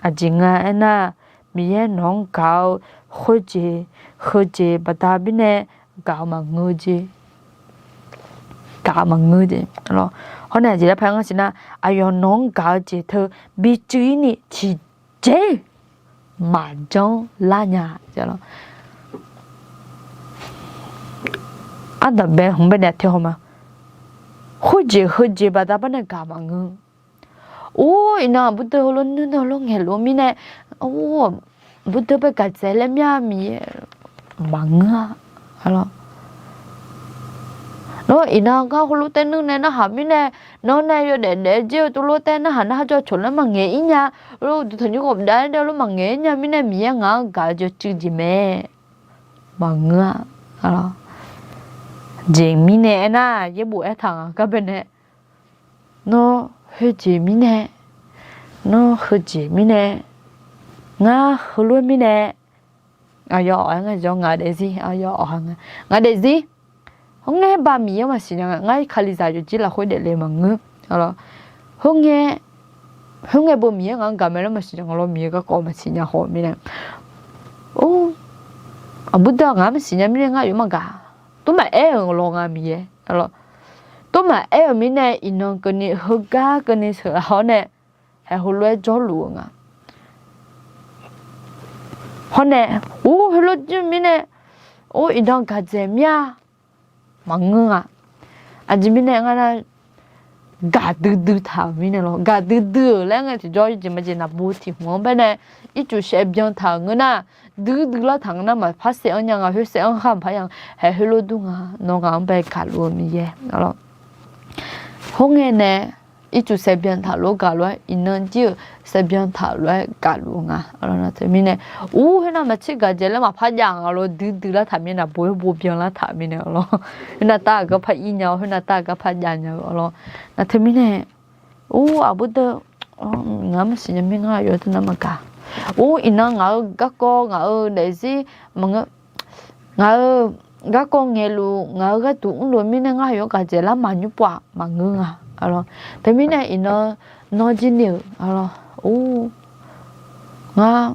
Aqjeq nga aernar, Miqyaer nawq-anr gaq-eu khoerjeq heujeq baqda mirnae gaq-eu maqngeur jeq. Gaq-eu maqngeur jeq. Hawr nae aqjeq laer par ngar siq nar, aqyawf nawq-anr gaq-eu jeq teu bi cuiv-ir ni tiqjeq-ir maqjanr lar nya. Ardanqbae hmq baenae aqteu haw ma. Khoerjeq heujeq baqda bar nae gaq maqngeur. Or, iqnan aqbur deuq heulof nuir nae heulof ngaeqluf-eu mirnae, or, aqbur deuq bae gaqdzaeq laer mya Miqyaer maqngeur-a. Nawr iqnan gar heulof taev nuir nae narhaq mirnae, nawr nae yawdaef daef jir-eu tov lof taev narhaq narhaq jawr coq laer maqngaeq-ir nya. Heulof uqduq tanqnymr ghawqmyaq dav-aer daef lof maqngaeq-ir nya mirnae Miqyaer ngaq-anr gaq-eu jawr cuiv jeq mae. Maqngeur-a. Jeq mirnae aernar, yaerbof aertaq ngaq gar baenae, nawr khoerjeq mirnae, nawr heujeq mirnae, ngar heulof-aer mirnae, aqyawf awq-aer ngar jawr ngaq daefzir, aqyawf awq-a nga, ngaq daefzir. Khoerngae ba Miqyaer maqsiq nya nga, ngar-ir Kalizaq yawqjir lafkhoer daefle maqngeur. Khoerngae, khoerngae beu Miqyaer ngaq-anr gaq mae laer maqsiq nya nga lawr, Miqyaer garkawv maqsiq nya khawf mirnae, or, aqbur deuq ngaq-anr maqsiq nya mirnae ngar aqyawf maqgaq. Tov maqaer-euq law nga Miqyaer. Tov maqaer-euq mirnae iqnan keuvni heugar keuvni sheuqlaf hawr nae, haeq heulof-aer jawrluf-eu nga. Hawr nae, or, heulof jir mirnae, or, iqnan gaqdzaeq mir-a. Maqngeur-a. Aqjeq mirnae ngar nar, gaqdui dui taq-euq mirnae lawr, gaqdui dui-euq laer ngae tiqjawr jeq maqjeq naqbo tiq hmq-anr baenae, ircuf saevbyan taq-euq ngeur nar, dui dui lar taq ngeur nar maqpar saev-anr nya nga, khoer saev-anr khar maqpar ya, haeq heulof dur nga, nawr ngaq-anr bae gaqluf-eu Miqyaer. Khoerngae nae ircuf saevbyan taq lof-aer gaqluf-aer, iqnan jir-euq saevbyan taq lof-aer gaqluf-eu nga. Teumirnae, ur, khoernav maqtser gaqdzaeq laer maqpar jav nga lawr, dui dui lar taq mirnae, naqbo-aer bobyan lar taq mirnae lawr. Khoernav tar-aq garpar ir nya-awr, khoernav tar-aq garpar jav nya-eu lawr. Nar teumirnae, ur, aqbur deuq, ngaq-anr maqsiq nya mir ngar aqyawf teunav maqgaq. Ur, iqnan ngaq-euq garkawv, ngaq-euq daefzir maqngeur, ngaq-euq garkawv ngaeqluf, ngaq-euq gharduq mrluf mirnae ngar aqyawf gaqdzaeq lar maqnymr pov-aq maqngeur nga. Teumirnae iqnan nawr jir ni-euq, or, ngar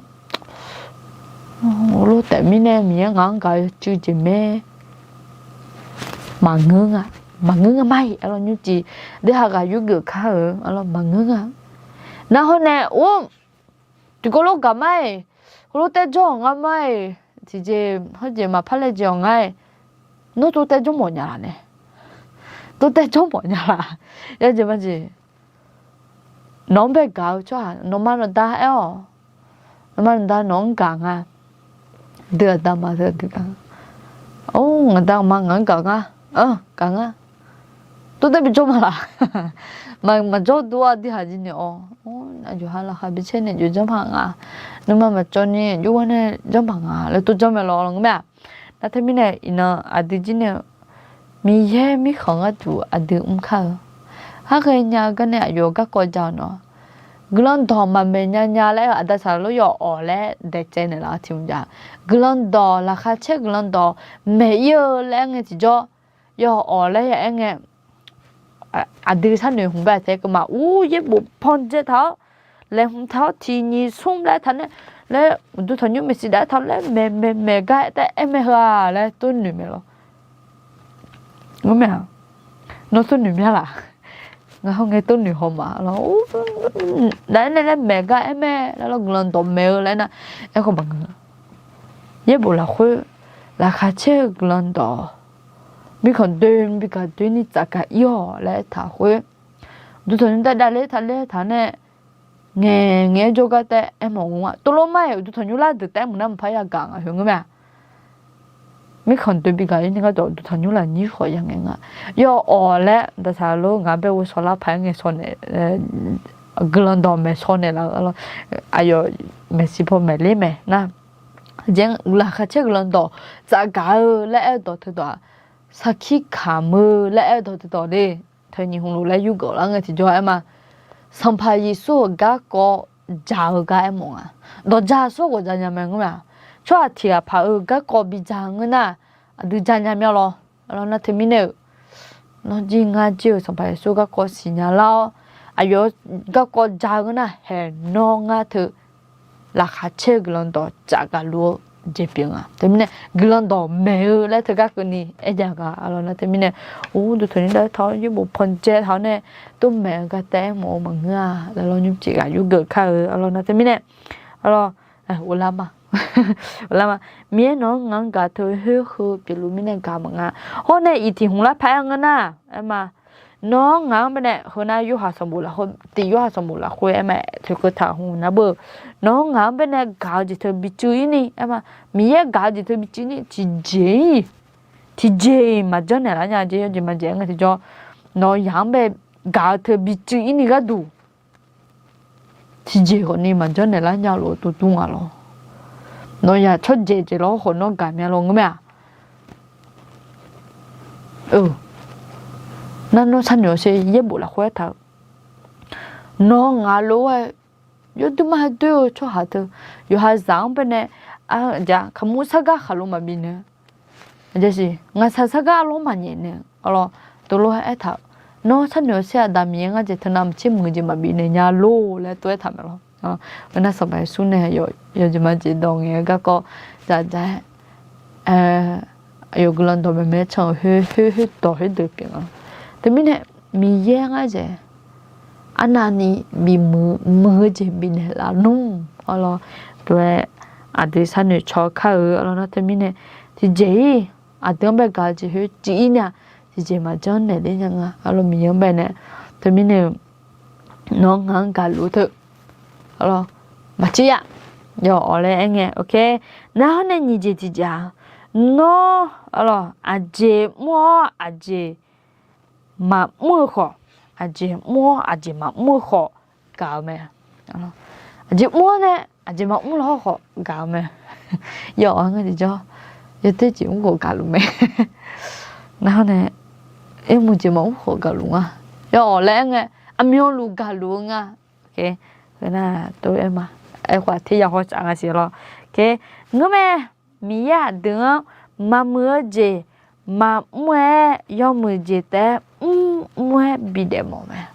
lof taef mirnae Miqyaer ngaq-anr gaq-eu cuiv jeq mae. Maqngeur nga, maqngeur nga ma-iq, nymrcif deuq haq ghaq yurgeuf kar-euq, maqngeur nga. Nar hawr nae, or, tiqkawv lof gaq ma-iq, heulof taev jawr-awq ngar ma-iq, tiqjeq hawjeq maqpar laejae-awq ngar-iq, nawr tov taev jawr mawf nya laf nae, tov taev jawr mawf nya laf. Yajeq majeq, nawq-anr bae gaq-eu tsawrhaq nawqma nawqda aer-awq. Nawqma nawqda nawq-anr gaq nga. Dui aqda ma dui aqdui gaq nga. Or, ngaqda ma ngaq-anr gaq nga. Gaq nga. Tov taev bijawr ma laf. Maqjawr dur-a, dui haq jir naeq-awr, aqyawf ha laqkhaq bicaer naeq jov janrpaq nga. Nuima maqcawv ni jov-aer nae janrpaq nga laer tov janr mae lawr ngeur mae-aq. Nar teumirnae iqnan aqdui jir nae-eu Miqyaer mirkhanq gharduq aqdui mr kar-eu, khar ghaenya-eu gar nae aqyawf garkawv ja-eu nawr, guiqlanq dawq maqmaeq nya nya laer-eu aqda saqlaq lof yawawq laer daeqcaev naeqlaf-eu tiq mq jav. Guiqlanq dawq, laqkhaq caer guiqlanq dawq maeq-ir-eu laer ngae tiqjawr, yawawq laer ya aer ngae, aqdui sharnoeq hmq bae taef-aer keuvma ur yaerbof pan dzae taq-awr, laeqhmq taq-awr tiq nyiq smr laer taq nae, laer uqduq tanqnymr maeqshi daef-aer taq laer maeq maeq maeq gar taef-aer aer mae heu-aq laer tov noeq mae lawr. Ngeur mae-aq, nawr tov noeq mya laf. Ngar hawr ngae tov noeq haw ma lawr. Ur, daef-aer nae laer maeq gar aer mae laer lawr, guiqlanq dawq maeq-eu laer nar, aerkhawf maqngeur. Yaerbof lafkhoer, laqkhaq caer-eu guiqlanq dawq, mirkhanq doeni bi gaq doeni tsafgaq ir-awq laer aertaq khoer, uqduq tanqnymr taef dav ler taq ler taq nae, ngaeq ngaeq-aer jawrgar taef-aer aer mawf nga. Tov lof mar-iq uqduq tanqnymr lar deuq taef-aer maqnar maqpar yagaq nga heu ngeur mae-aq. Mirkhanq doeni bi gaq ir ni gharduq uqduq tanqnymr lafnyir khawf yangaeq nga. Yawawq laer daqsaq lor ngaq bae ghovshaw lar paq-aer ngae shaw naeq, guiqlanq dawq maeq shaw naeq laf-eu lawr. Aqyawf maeqshi paw maeq ler mae nar, jeq laqkhaq caer guiqlanq dawq tsafgaq-eu laer aer-eu dawq teudawq-aq, sarkir kamq-eu laer aer-eu dawqtawq de, teu nyiq hmq lof laer yurgeuf lar ngae tiqjawr aer ma. Sanqpaq Yeqsur-euq garkawv dzaq-eu gar aermawf nga. Dawqdzaq sawr ghawqdzaq nya mae ngeur ma. Tsawrhaq tiq ghaq paq-eu garkawv bidzaq ngeur nar, aqdui dzaq nya mya lawr. Aqlawq nar teumirnae-euq, nawr jir ngar jir-euq Sanqpaq Yeqsur garkawv siqnya lar-awr, aqyawf-eu garkawv dzaq-eu ngeur nar, haeq nawr ngar teu laqkhaq caer-eu guiqlanq dawq tsaf gaq luf-eu jeq pyeuf nga. Teumirnae guiqlanq dawq maeq-eu laer teugar keuvni aer jav gaq. Aqlawq nar teumirnae, ur, duqtaq ni dav taq-awr yaerbof panqjae taq-awr nae, tov maeq-eu gartae aermawf-eu maqngeur-a laer lawr nymrcif ghaq yurgeuf kar-eu. Aqlawq nar teumirnae, aqlawq, ghoflar ma. Ghoflar ma. Miqyaer nawq-anr ngaq-anr gaq teu khoer heu pyeufluf mirnae gaq maqnga. Hawr nae iq tiq hmq lar paq-aer ngeur nar, aer ma. Nawq-anr ngaq-anr baenae heu nar Yorhaq sanqbof lafkhoer, tiq Yorhaq sanqbof lafkhoer aer ma, toeqkeuv taq hmq nar beu. Nawq-anr ngaq-anr baenae gaq-eu jeq teu bicuiv-ir ni, aer ma. Miqyaer gaq-eu jeq teu bicuiv ni tiqjeq-ir, tiqjeq-iq maqjanr naeq lar nya jeq, yawjeq maqjeq-aer ngae tiqjawr, nawq-eu yaq-anr bae gaq-eu teu bicuiv-ir ni gharduq tiqjeq khawfni maqjanr naeq lar nya lof-eu tov dur nga lawr. Nawq-eu yaq tsawrjaeq jeq lawr khawf nawr gaq mya lawr ngeur mae-aq. Nar nawr sharnoeq-awr sher, yaerbof lafkhoer aertaq-eu, nawq-eu ngaq lof-aer yawduimar haer doer-eu tsawrhaq teu, yawqha zaq-anr baenae, aqjeq kaqmur sargar khaqlo maqbif naeq-a. Aqjeq siq, ngaqshaq sargar arlawr maqnyaef naeq-a lawr. Tov lof-aer aertaq-eu, nawr sharnoeq-awr sher, Aqda Miqyaer ngar jeq teu navmaqtser muiq-eu jeq maqbif naeq nya lor laer tov aertaq mae lawr. Heu nar Sanqpaq Yeqsur nae yawjeq maqjeq dawq ngaeq-eu garkawv dzaqdzaq-aer, aqyawf guiqlanq dawqmaeq maeq-aer can-euq khoer, khoer dawq khoerdeuq pyeuf nga. Teumirnae Miqyaer ngar jeq arnavni bimuiq, muiq-eu jeq bifnaeq laf nmr-a lawr. Tov-aer aqdui sharnoeq caw kar-eu aqlawq nar teumirnae, tiqjeq-ir aqdui-anr bae gaq-eu jeq khoer cuiv-ir nya, tiqjeq maqjanr naeq ler nya nga. Aqlawq Miqyaer-anr baenae, teumirnae nawq-anr ngaq-anr gaqluf teu, aqlawq, maqcir ya. Yawf awq laer aer ngae, ok. Narhaq nae nyiq jeq tiqjeq-aq, nawr, aqlawq, aqjeq mr-awr aqjeq maqmr-eu khawf, aqjeq mr-awr aqjeq maqmr-eu khawf gaq-eu mae. Aqjeq mr-awr nae aqjeq maqmr lawr khawf gaq-eu mae. Yawf awq ngar tiqjawr, yawdoer jeq mr khawf gaqluf mae. Narhaq nae yawmuiq jeq maqmr khawf gaqluf nga. Yawf awq laer aer ngae, aqmyanluf gaqluf-eu nga. Heu nar tov-aer ma. Aerkhawf aqter ya haw saf nga siq lawr. Ngeur mae, Miqyaer aqdui-anr maqmuiq-eu jeq maqmr-aer yawmuiq jeq taef-aer mrmr-aer bidaef mawf mae.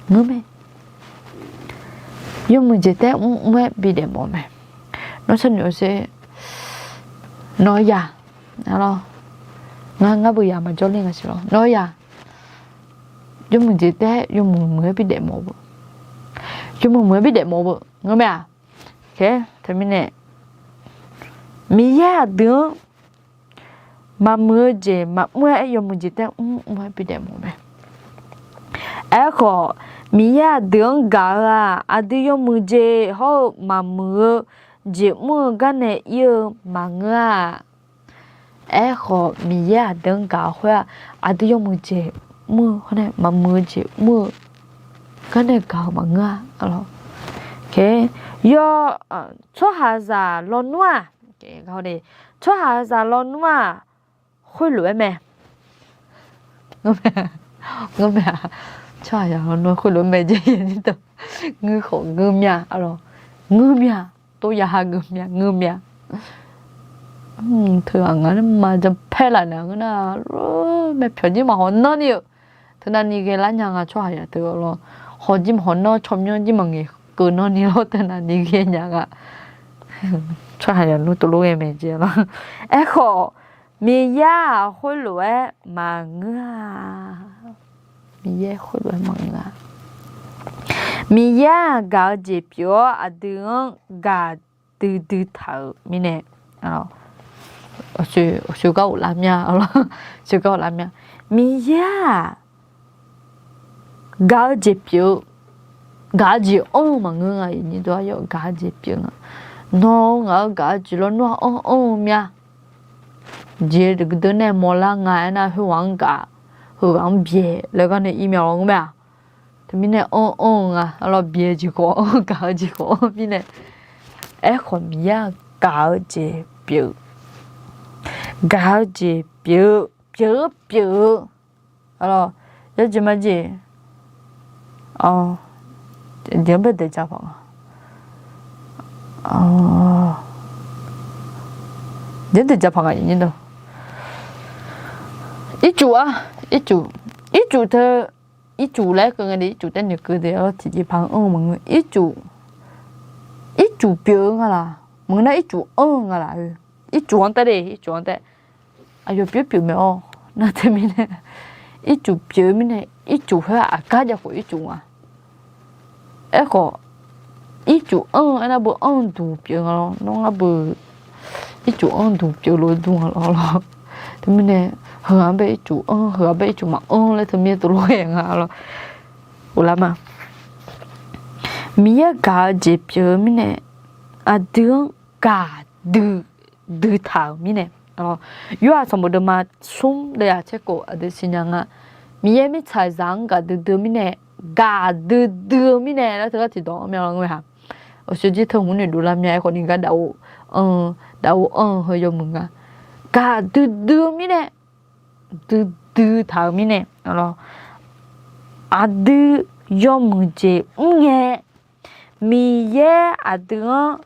Ngeur mae, yawmuiq jeq taef-aer mrmr-aer bidaef mawf mae. Nawr sharnoeq-awr sher, nawq-eu yaq, ngar, ngar beu yaq maqjawr ler nga siq lawr. Nawq-eu yaq yawmuiq jeq taef-aer yawmuiq muiq-aer bidaef mawf-eu, yawmuiq muiq-aer bidaef mawf-eu ngeur mae-aq. Teumirnae Miqyaer aqdui-anr maqmuiq-eu jeq maqmr-aer yawmuiq jeq taef-aer mrmr-aer bidaef mawf mae. Aerkhawf, Miqyaer aqdui-anr gaq-eu-aq, aqdui yawmuiq jeq hawr-eu maqmuiq-eu jeq mr-eu gar nae ir-eu maqngeur-a. Aerkhawf, Miqyaer aqdui-anr gaq-eu khoer-aq, aqdui yawmuiq jeq mr-eu hawr nae maqmuiq-eu jeq mr-eu gar nae gaq-eu maqngeur-a. Yawf, tsawrhaqzaq lawnmr-aq, tsawrhaqzaq lawnmr-aq, khoerlof-aer mae. Ngeur mae-a, tsawrhaqzaq lawnmr-aq khoerlof-aer mae jeq. Ngeur khawf ngeur mya, ngeur mya, tov ya ha ngeur mya, ngeur mya. Teughaq ngaq nae maqjan paer laf naeq ngeur nar, mae pyawq jir maqhaw nanr ni-eu. Teunav ni ghae lar nya nga tsawrhaqzaq teu-a lawr. Haw jir maqhaw nanr, tsawrmyanr jir maqngaeq keuv nanr ni lawr, teunav ni ghae nya nga. Tsawrhaqzaq nmr tov lof ghae mae jeq lawr. Aerkhawf, Miqyaer-aq khoerlof-aer maqngeur-a. Miqyaer khoerlof-aer maqngeur-a. Miqyaer-aq gaq-eu jeq pyeuf-awr aqdui-anr gaq duidui taq-euq mirnae, sheugar ghoflar mya, sheugar ghoflar mya. Miqyaer-aq gaq-eu jeq pyeuf-eu, gaq-eu jeq anr-eu maqngeur nga. Gaq-eu jeq pyeuf nga. Nawr ngaq-eu gaq-eu jeq lawnmr-aq anr anr-eu mya. Jeq deuq deuq nae mawrlar nga aernar, khoerghaq-anr gaq, heughaq-anr byaeq laer gar nae ir mya lawr ngeur mae-aq. Teumirnae anr anr-eu nga, aqlawr byaeq jeq khawf anr, gaq-eu jeq khawf anr mirnae. Aerkhawf Miqyaer-aq gaq-eu jeq pyeuf-eu, gaq-eu jeq pyeuf-eu, pyeuf-eu pyeuf-eu, arlawq, yawjeq majeq, jeq-anr bae daeq ja paq nga. Jeq-anr daeq ja paq nga. Ircuf-a, ircuf, ircuf teu, ircuf laer keuv ngae de, ircuf taer noeqkeuv de, tiqjeqpaq-anr anr-eu maqngeur. Ircuf, ircuf pyeuf-eu nga laq, maqngeur nar ircuf anr-eu nga laq. Ircuf-anr taer de, ircuf-anr taer. Aqyawf pyeuf pyeuf mae-awr nar teumirnae, ircuf pyeuf-eu mirnae, ircuf khoer-aq aqgar jav khawf ircuf nga. Aerkhawf, ircuf anr-eu aernar beu anr-eu duq pyeuf nga lawr. Nawr ngar beu ircuf anr duq pyeuf lof dur nga lawr. Teumirnae, heu-aq bae ircuf anr, heu-aq bae ircuf maqanr laer teumirnae tov lof ghae nga lawr. Uvlar ma. Miqyaer gaq-eu jeq pyeuf-eu mirnae, aqdui-anr gaqdui dui taq-euq mirnae, Yorhaq sanqbof deuvma smr deuvyaq tserkhof aqdui siqnya nga. Miqyaer mirtsaqzaq-anr gaqdui dui-eu mirnae, gaqdui dui-eu mirnae laer teugar tiqdawq-anr mya lawr ngeur-a. Awqshoe jir teu hmq noeqdov lar mya. Aerkhawf ni gar daf-eu, daf-eu anr-eu heu yawmuiq nga. Gaqdui dui-eu mirnae, duidui taq-euq mirnae, aqdui yawmuiq jeq mr ngae, Miqyaer aqdui-anr,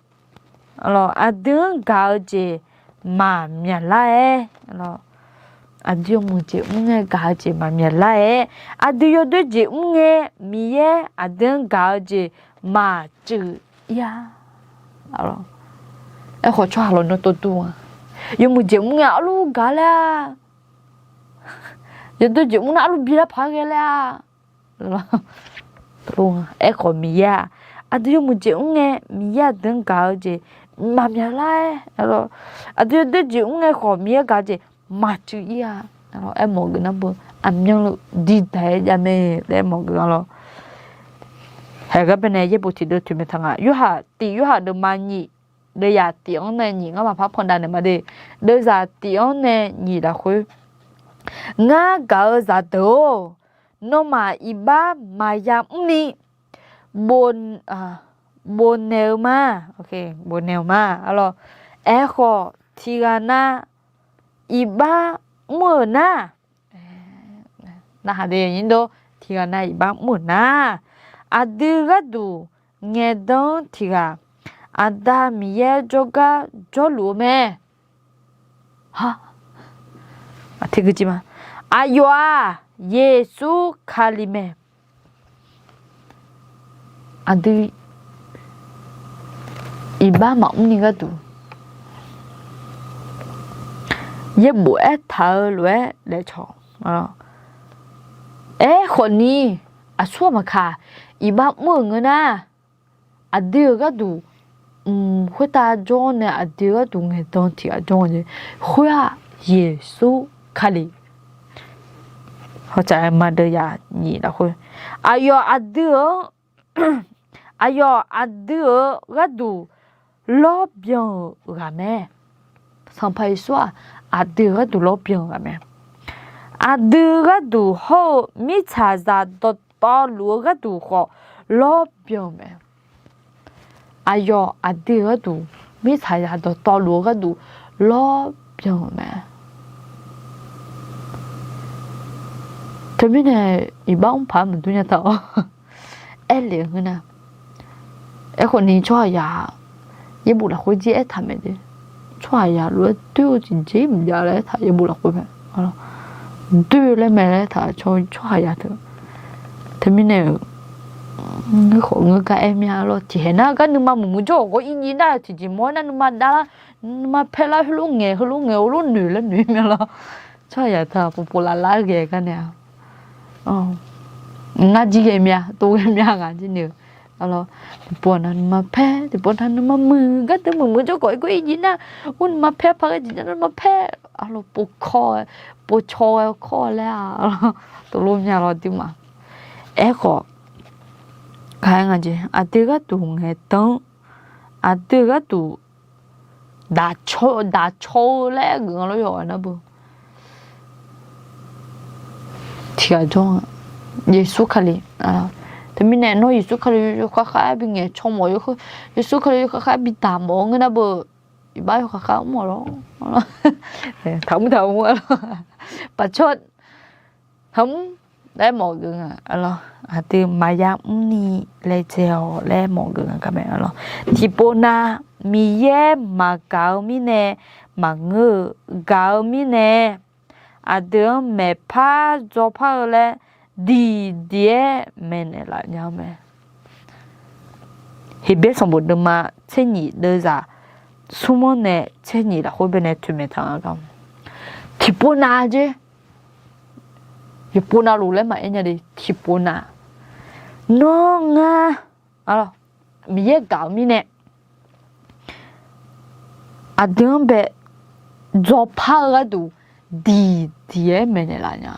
aqdui-anr gaq-eu jeq maqmyaq lar-aer, aqdui yawmuiq jeq mr ngae gaq-eu jeq maqmyaq lar-aer, aqdui yawdoer jeq mr ngae, Miqyaer aqdui-anr gaq-eu jeq maqcuiv ir-a. Aerkhawf tsawrhaq lawnmr tov dur-a, yawmuiq jeq mr ngae arlur gaq laer-a, yawdoer jeq mr nar arlur bi lar paq-aer ghae laer-a. Aerkhawf Miqyaer-aq, aqdui yawmuiq jeq mr ngae Miqyaer aqdui-anr gaq-eu jeq maqmyaq lar-aer, aqdui yawdoer jeq mr ngae khawf Miqyaer gaq-eu jeq maqcuiv ir-a. Aermawf geuf nar beu aqmyanluf diqdaq-aer jav mae laer aermawf geuf-a lawr. Haeq gar baenae yaerbof tiqdeuv toeqmaeq taq nga. Yorhaq tiq Yorhaq deuvma nyiq, deuvzaq tiq-anr nae nyiq ngar maqpar pandav naeq ma de. Deuvzaq tiq-anr nae nyiq lafkhoer, ngar gaq-eu zaqdeuq-or, nawmaf iqbax maqya mrni, bofnaeq-eu ma, bofnaeq-euq ma. Aerkhawf tiqghaq nav iqbax mr-euq nar, narhaq de, tiqghaq nav iqbax mr-euq nar, aqdui gharduq ngaeqdan-anr tiqghaq Aqda Miqyaer jawrgar jawrluf-eu mae. Aqyawf-aq Yeqsur Kali mae. Aqdui iqbax maqmr ni gharduq yaerbof aertaq-eu lof-aer daefcawq. Aerkhawf ni, aqsur maqkaq, iqbax mr-euq ngeur nar, aqdui-euq gharduq mq khoertav jawr-awr nae aqdui gharduq ngaeqdan tiqghaq jawr-a jeq. Khoer-aq Yeqsur Kali. Hawtsaf-aer ma deuv yaf nyiq lafkhoer, aqyawf aqdui-euq, aqyawf aqdui-euq gharduq lawrbyan-euq ghaq mae. Sanqpaq Yeqsur-aq aqdui-euq gharduq lawrbyan-euq ghaq mae. Aqdui gharduq hawr-eu mirtsaqzaq dawqtawvluf-eu gharduq khawf lawrbyan-euq mae. Aqyawf aqdui gharduq, mirtsaqzaq dawqtawvluf-eu gharduq lawrbyan-euq mae. Teumirnae iqbax mr paq-aer maqdur nya taq-awr, aerle-eu ngeur nar, aerkhawf ni tsawrhaqzaq yaerbof lafkhoer jir aertaq mae de. Tsawrhaqzaq lof-aer doer-eu tiqjeq maqjav laer aertaq yaerbof lafkhoer mae. Doer laer mae laer aertaq tsawrhaqzaq teu. Teumirnae-euq, ngeur khawf ngeur gar aer mya lawr. Tiqkhaeq nar gar nuima muiq muiq jawr-awq, ghawq-ir nyiq nar tiqjeq mawr-aer nar nuima dav lar, nuima paer lar, heulof ngaeq heulof ngaeq, heulof noeq laer noeq mya lawr. Tsawrhaqzaq teu-aq povpov lavlar ghae gar nae-a. Ngar jir ghae mya, tov ghae mya ngaq jir ni-eu. Tiqpov nav nuima paer, tiqpov nav nuima muiq, garduq muiq muiq jawr khawf, ir gawr ir jir nar, ur nuima paer paq ghae jeq nar nuima paer, arlawr pov kawr-aer, pov caw ghae kawr laer-a, tov lof mya lawr duima. Aerkhawf, gaq-aer nga jeq, aqdui gharduq ngaeqdan-anr, aqdui gharduq daq caw-eu laer geuf nga lawr yawqghaq nar beu. Tiqghaq jawr-a, Yeqsur Kali. Teumirnae nawr Yeqsur Kali yawkhav khav-aer bingaeq caw mawf, Yeqsur Kali yawkhav khav-aer bidaq mawf-eu ngeur nar beu. iqbax yawkhav khav mr-awq lawr. Taqmr taqmr-a lawr. Paqcawq taqmr laer mawf geuf nga lawr. Aqdui maqya mrni laedzae-awq laer mawf geuf nga gar mae lawr. Tiqpov nav Miqyaer maqgaq-eu mirnae maqngeur-eu, gaq-eu mirnae aqdui-anr maeqpar dzawrpar-eu laer diqdiq-aer maeqnaeq laf nya-eu mae. Heqbyaer sanqbof deuvma tser nyiq deuvzaq smr-anr nae tser nyiq lafkhoer baenae toeqmaeq taq nga gar. Tiqpov nav jer, yawqpov navluf laer maqaer nya de, tiqpov nav. Nawr ngar, Miqyaer gaq-eu mirnae aqdui-anr bae dzawrpar-eu gharduq diqdiq-aer maeqnaeq laf nya.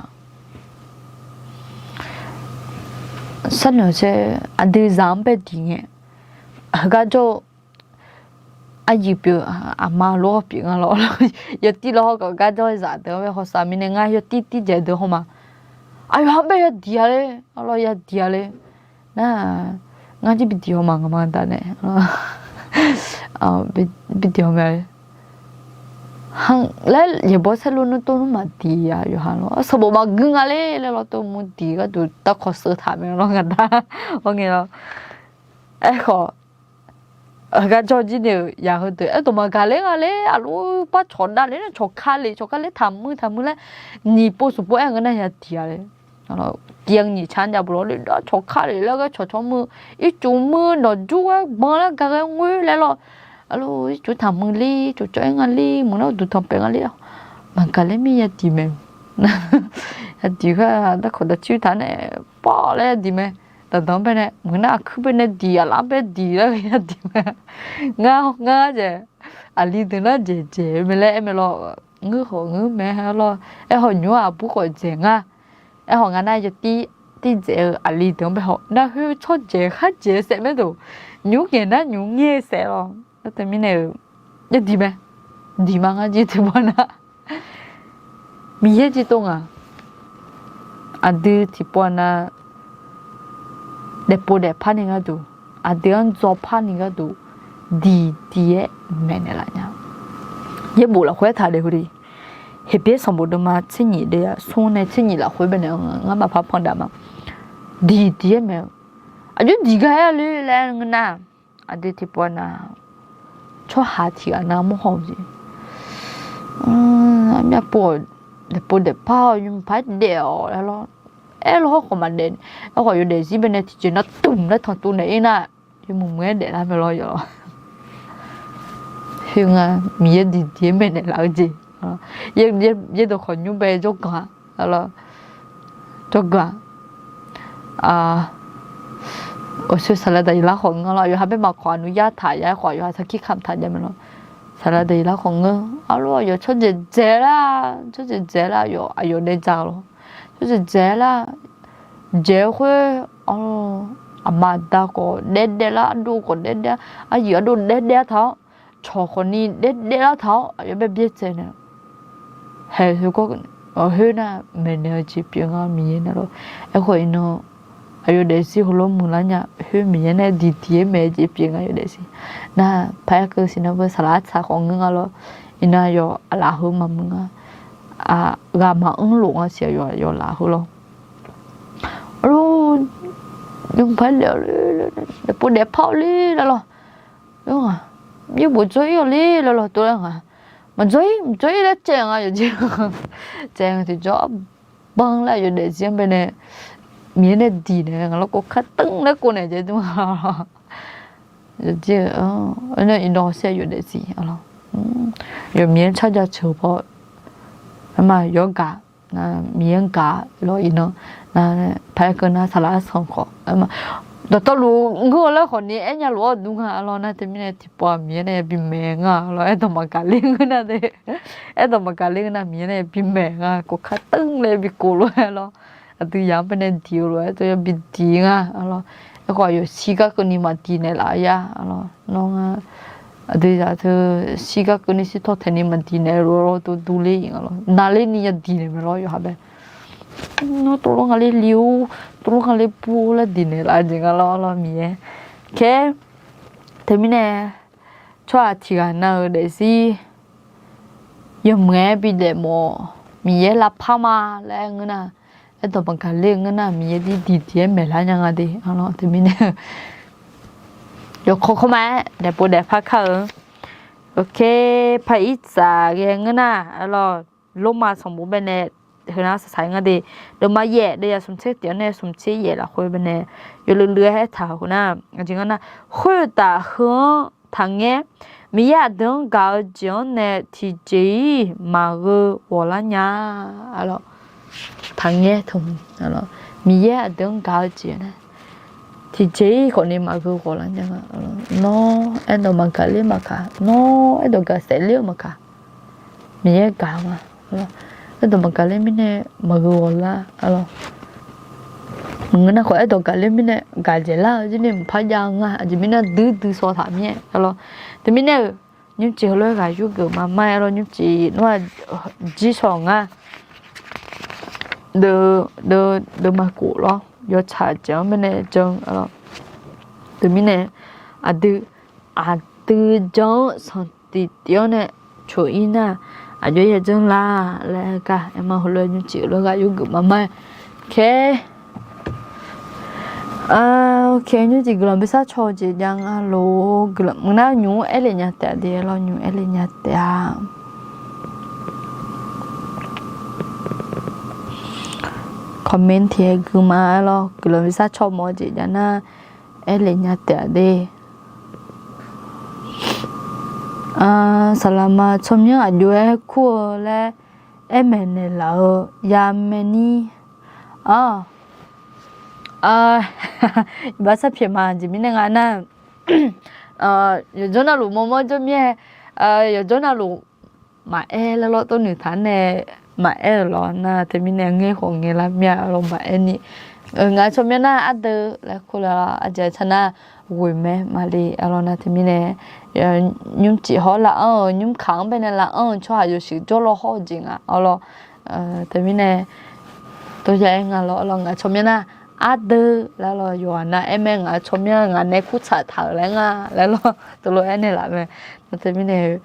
Sharnoeq saer aqdui zaq-anr bae diq ngae, heugar jawr-eu arjiq pyeuf, aqma lof-aer pyeuf nga lawr. Yawtiv lawr hawr gar jawr-eu zaq deuq-anr bae hawsav mirnae ngar yawtiv tiv dzaeq deuq haw ma. Aqyawf-anr bae yadiq-a le, arlawr yadiq-a le. Nar, ngar jir bi diq haw ma, ngaqma daq nae bi diq haw mae laer yaeqbawq saerlu nmr tov nmr maqdiq-a yawqha lawr. Sanqbof maqgui nga le laer lawr tov mur diq gharduq darkawq sheuv taq mae lawr ngaq da. Ar ngae lawr. Aerkhawf, heugar jawr jir nae-euq yaq heudeuq aerdawq maqgaq ler nga le, aqlof par cawq dav le nar cawq ka le cawq ka le taqmuiq taqmuiq laer nyiq pov smq pov aer ngeur nar yadiq-a le. Tiq-anr nyiq car jav buf lawr le nar cawq ka le laer ghae cawq cawq muiq, ircuf muiq nawqjur ghae gban laer gaq ghae ngoer laer lawr. Aqlof ircuf taqmuiq le, cawqcawq aer nga le, muiq nar uqduq tanqpaef nga le. Maqgaq ler mir yadiq mae. Yadiq khoer-aq darkawq dawqcir taq nae pawv laer yadiq mae. Daqdanq-anr baenae muiq nar aqkuir baenae diq, aqlaf-anr bae diq laer yadiq mae. Ngar ngar dzaeq aqli deuq nar dzaeq dzaeq-eu mae laer aer mae lawr. Ngeur khawf ngeur mae lawr. Aerkhawf nymr-aq aqbur khawf dzaeq nga. Aerkhawf ngar nar yawtir tir dzaeq-eu aqli deuq-anr bae haw nar khoer tsawrdzaeq khar dzaeq saef maerdoq. Nymr ngaeq nar nymr ngae saef lawr. Nar teumirnae-euq yadiq mae. Diq ma ngar jir tiqpov nar Miqyaer jir tov nga. Aqdui tiqpov nar daefpov daefpar ni gharduq, aqdui-anr dzawrpar ni gharduq, diqdiq-aer maeqnaeq laf nya. Yaerbof lafkhoer aertaq daef heu de. Heqbyaer sanqbof deuvma tser nyiq de-aq smr nae tser nyiq lafkhoer baenae ngar maqpar pandav ma. Diqdiq-aer maeq-eu aqjox diq gar aer-a le laer ngeur nar, aqdui tiqpov nar tsawrhaq tiq ghaq nar mawrhaw-eu jeq, armyav pov-awq, daefpov daefpar-awq, yawmuiq paq-aer daef-awq laer lawr. Aerlawr hawrkhawf maqdaef, aerkhawf yawdaef zir baenae tiqjeq nar tumq laer tanqtuv naeq-ir nar, yawmuiq muiq-aer daeflar mae lawr yawf. Khoerngae Miqyaer diqdiq-aer maeqnaeq laf-eu jeq, yaerdawq khawf nymr bae jawrganq-a, jawrganq-a. Awqsoer saqlaq daqyiq lar khawf ngeur lawr, yawqha bae maqkawq aqnur yar taq ya aerkhawf yawqha sarkir kamq taq jav mae lawr. Saqlaq daqyiq lar khawf ngeur, arlawr aqyawf tsawrdzaeq dzaeq lar, tsawrdzaeq dzaeq lar, aqyawf aqyawf daev dzaq lawr. Tsawrdzaeq dzaeq lar, dzaeq khoer, aqma aqda khawf daev daev lar, ardov khawf daev daev, aqyuif ardov daev daev-ar taq-awr, cawq khawf ni daev daev lar taq-awr aqyawf bae byaerdzae nae haeq khoergawr khoer nar maeqnaeq-eu jeq pyeuf nga Miqyaer nae lawr. Aerkhawf iqnan aqyawf daefzir heulof muiq lar nya, khoer Miqyaer nae diqdiq-aer maeq-eu jeq pyeuf nga aqyawf daefzir. Nar paq-aer keuv siqnan beu saqlaq artsaq khawf ngeur nga lawr. Iqnan aqyawf aqlaf heu maqmuiq nga. Ghaq maqanr lof nga siq aqyawf, aqyawf laf heu lawr. Arlawr, nymq paq-aer daef-awq le, daefpov daefpar-awq le laer lawr. Yaerbof dzawr-ir-awq le laer lawr tov laer nga. Maqdzawr-ir, maqdzawr-ir laer caev nga yawqjeq. Caev nga tiqjawr, banr laer aqyawf daefzir-anr baenae Miqyaer nae diq naeq nga lawr, kov kar tanr laer kov naeq jaeq dur nga lawr. Yawqjeq, iqnan hawsher aqyawf daefzir lawr. Yawf Miqyaer-anr carjav ceuq paw, aerma yawr gaq Miqyaer-anr gaq lawr iqnan, paq-aer keuv nar saqlaq arsanq khawf, dawqtawvluf ngeur-eu laer khawf ni aernya lof-awr dur nga lawr. Nar teumirnae tiqpov-aq Miqyaer nae bimaeq nga lawr, aerdawq maqgaq ler ngeur nar de. Aerdawq maqgaq ler ngeur nar Miqyaer nae bimaeq nga, kov kar tanr laer bikov lof-aer lawr. Aqdui yaq-anr baenae diq-eu lof-aer tov ya bidiq nga lawr. Aerkhawf aqyawf shirgar keuvni maqdiq naeqlaf-eu ya lawr. Nawr nga, aqdui zaq teu shirgar keuvni shirtawv taeqni maqdiq naeq lof-aer lawr, tov durler-ir nga lawr. Navler ni ya diq naeq mae lawr yawqha bae. Nawr tov lawr nga ler li-or, tov lawr nga ler bur laer diq naeqlaf jeq nga lawr lawr Miqyaer. Khaer, teumirnae tsawrhaq tiq ghaq na-euq daefzir yawmuiq-aer bidaef mawf-awq. Miqyaer lavpar ma laer ngeur nar, aerdawq maqgaq ler-eu ngeur nar, Miqyaer dir diqdiq-aer maeqlar nya nga de. Arlawr, teumirnae yawkawr kawr ma-aer daefpov daefpar kar-eu. Paq ir tsaq ghae ngeur nar, arlawr, Lormav sanqbof baenae heunar saqsaq-aer nga de. Deuvma yaef deuvyaq smqtser tiq-anr nae smqtser yaef lafkhoer baenae yawluiv luiv-aer aertaq-euq khoernar, aqjeq ngeur nar, khoertaf heu-anr taqngaer. Miqyaer aqdui-anr gaq-eu jeq-anr nae tiqjeq-ir maqgheu ghawqlar nya. Arlawr, taqngaer teu, Miqyaer aqdui-anr gaq-eu jeq-anr nae tiqjeq-ir khawfni maqgheu ghawqlar nya. Nawr aerdawq maqgaq ler maqkaq, nawr aerdawq gaq saef ler-eu maqkaq, Miqyaer gaq-eu ma. Aerdawq maqgaq ler mirnae maqgheu ghawqlar. Arlawr, maqngeur nar khawf aerdawq gaq ler mirnae gaq dzaeqlar-eu jirni maqpar jav-eu nga. Aqjeq mirnae duidui sawtaq mir-aer. Arlawr, teumirnae-euq nymrcif heulof-aer ghaq yurgeuf maqmar-aer lawr, nymrcif nawr-aq jir shaw-awq nga. Deuvma khof lawr, yawtsaq jeq-anr baenae jan-eu. Teumirnae aqdui, aqdui jan-anr sanqtiq tif-awr nae coq-ir nar, aqjox yajanr la laer gar aerma heulof-aer nymrcif heulof-aer ghaq yurgeuf maqmar-aer. Nymrcif guiqlanq bi sharcaw-eu jeq jav nga lof. Guiqlanq meuq nar nymq-mr aerlef nya taef-a de. Arlawr, nymq-mr aerlef nya taef-a. Comment tiq-aer gui ma. Arlawr, guiqlanq bi sharcaw mawf-eu jeq jav nar aerlef nya taef-a de. Saqlaqma tsawrmyanr aqjox-aer kur-eu laer aer maeqnaeq laf-eu yamae ni. Iqbax sharpyaeq ma. Aqjeq mirnae nga nar, yawqjawr navluf mawrmawr jawr mir-aer, yawqjawr navluf maqaer lar lawr, tov noeqtaq nae maqaer-euq lawr nar, teumirnae ngaer khawf ngaeq lar mir-a lawr maqaer ni. Ngaq tsawrmyanr nar ardeuv laer kur lar, aqjeq tsaq nar ghoeq mae male. Arlawr nar teumirnae nymrcif hawr lafar-euq nymrkaq-anr baenae lafar-euq tsawrhaq yawshuif jawrlaw hawr-eu jeq nga. Arlawr, teumirnae tov ya aer nga lawr. Arlawr, ngaq tsawrmyanr nar ardeuv laer lawr, yawqghaq nav aer mae, ngaq tsawrmyanr ngaq nae kurtsaq taq-euq laer nga laer lawr, tov lof aer naeq laf mae. Nar teumirnae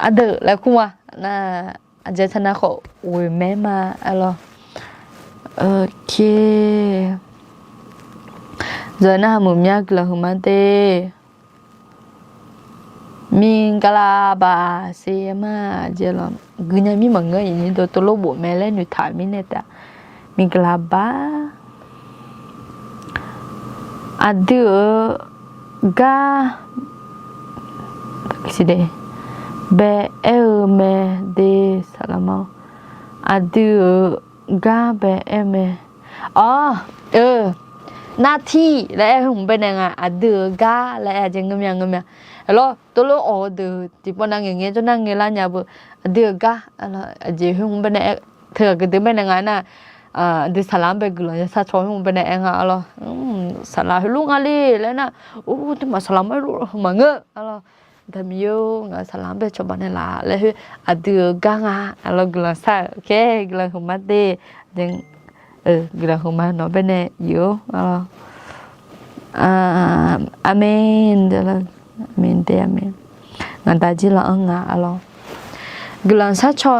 ardeuv laer kur ma. Nar aqjeq tsaq nar khawf ghoeq mae ma. Arlawr, zaq nar meuq mya guiqlanq huiqma de. မင်္ဂလာပါ ဆရာမ jeq lawr, guinya mir maqngeur-iq ni dov tov lof bof mae laer noeqtaq mirnae taef. မင်္ဂလာပါ. Aqdui-euq gar bae aer-eu mae de, saqlaqma-awr. Aqdui-euq gar bae aer-eu mae. Awr, eu, หน้าที่ laer aer-eu hmq baenae nga, aqdui-euq gar laer aer-a jeq ngeur mya ngeur mya. Arlawr, tov lof awq-eu deuq tiqpawf nav ngaeq ngae jawr nar ngaeq lar nya beu. Aqdui-euq gar, aqjeq khoer hmq baenae aer, teughaq gui deuq baenae nga nar, aqdui saqlaq-anr bae guiqlanq ya sharcaw khoer hmq baenae aer nga. Arlawr, saqlaq heulof nga le laer nar, or, teumaf saqlaq ma heulof maqngeur. Arlawr, daqmiq-or, ngaq-euq saqlaq-anr bae cawba naeqlaf laer khoer aqdui-euq gar nga. Arlawr, guiqlanq shar-euq, guiqlanq huiqma de. Guiqlanq huiqma nawq baenae iq-or. Arlawr, aqmeq, aqmeq de, aqmeq. Ngaq da jir laf-anr nga. Arlawr, guiqlanq sharcaw,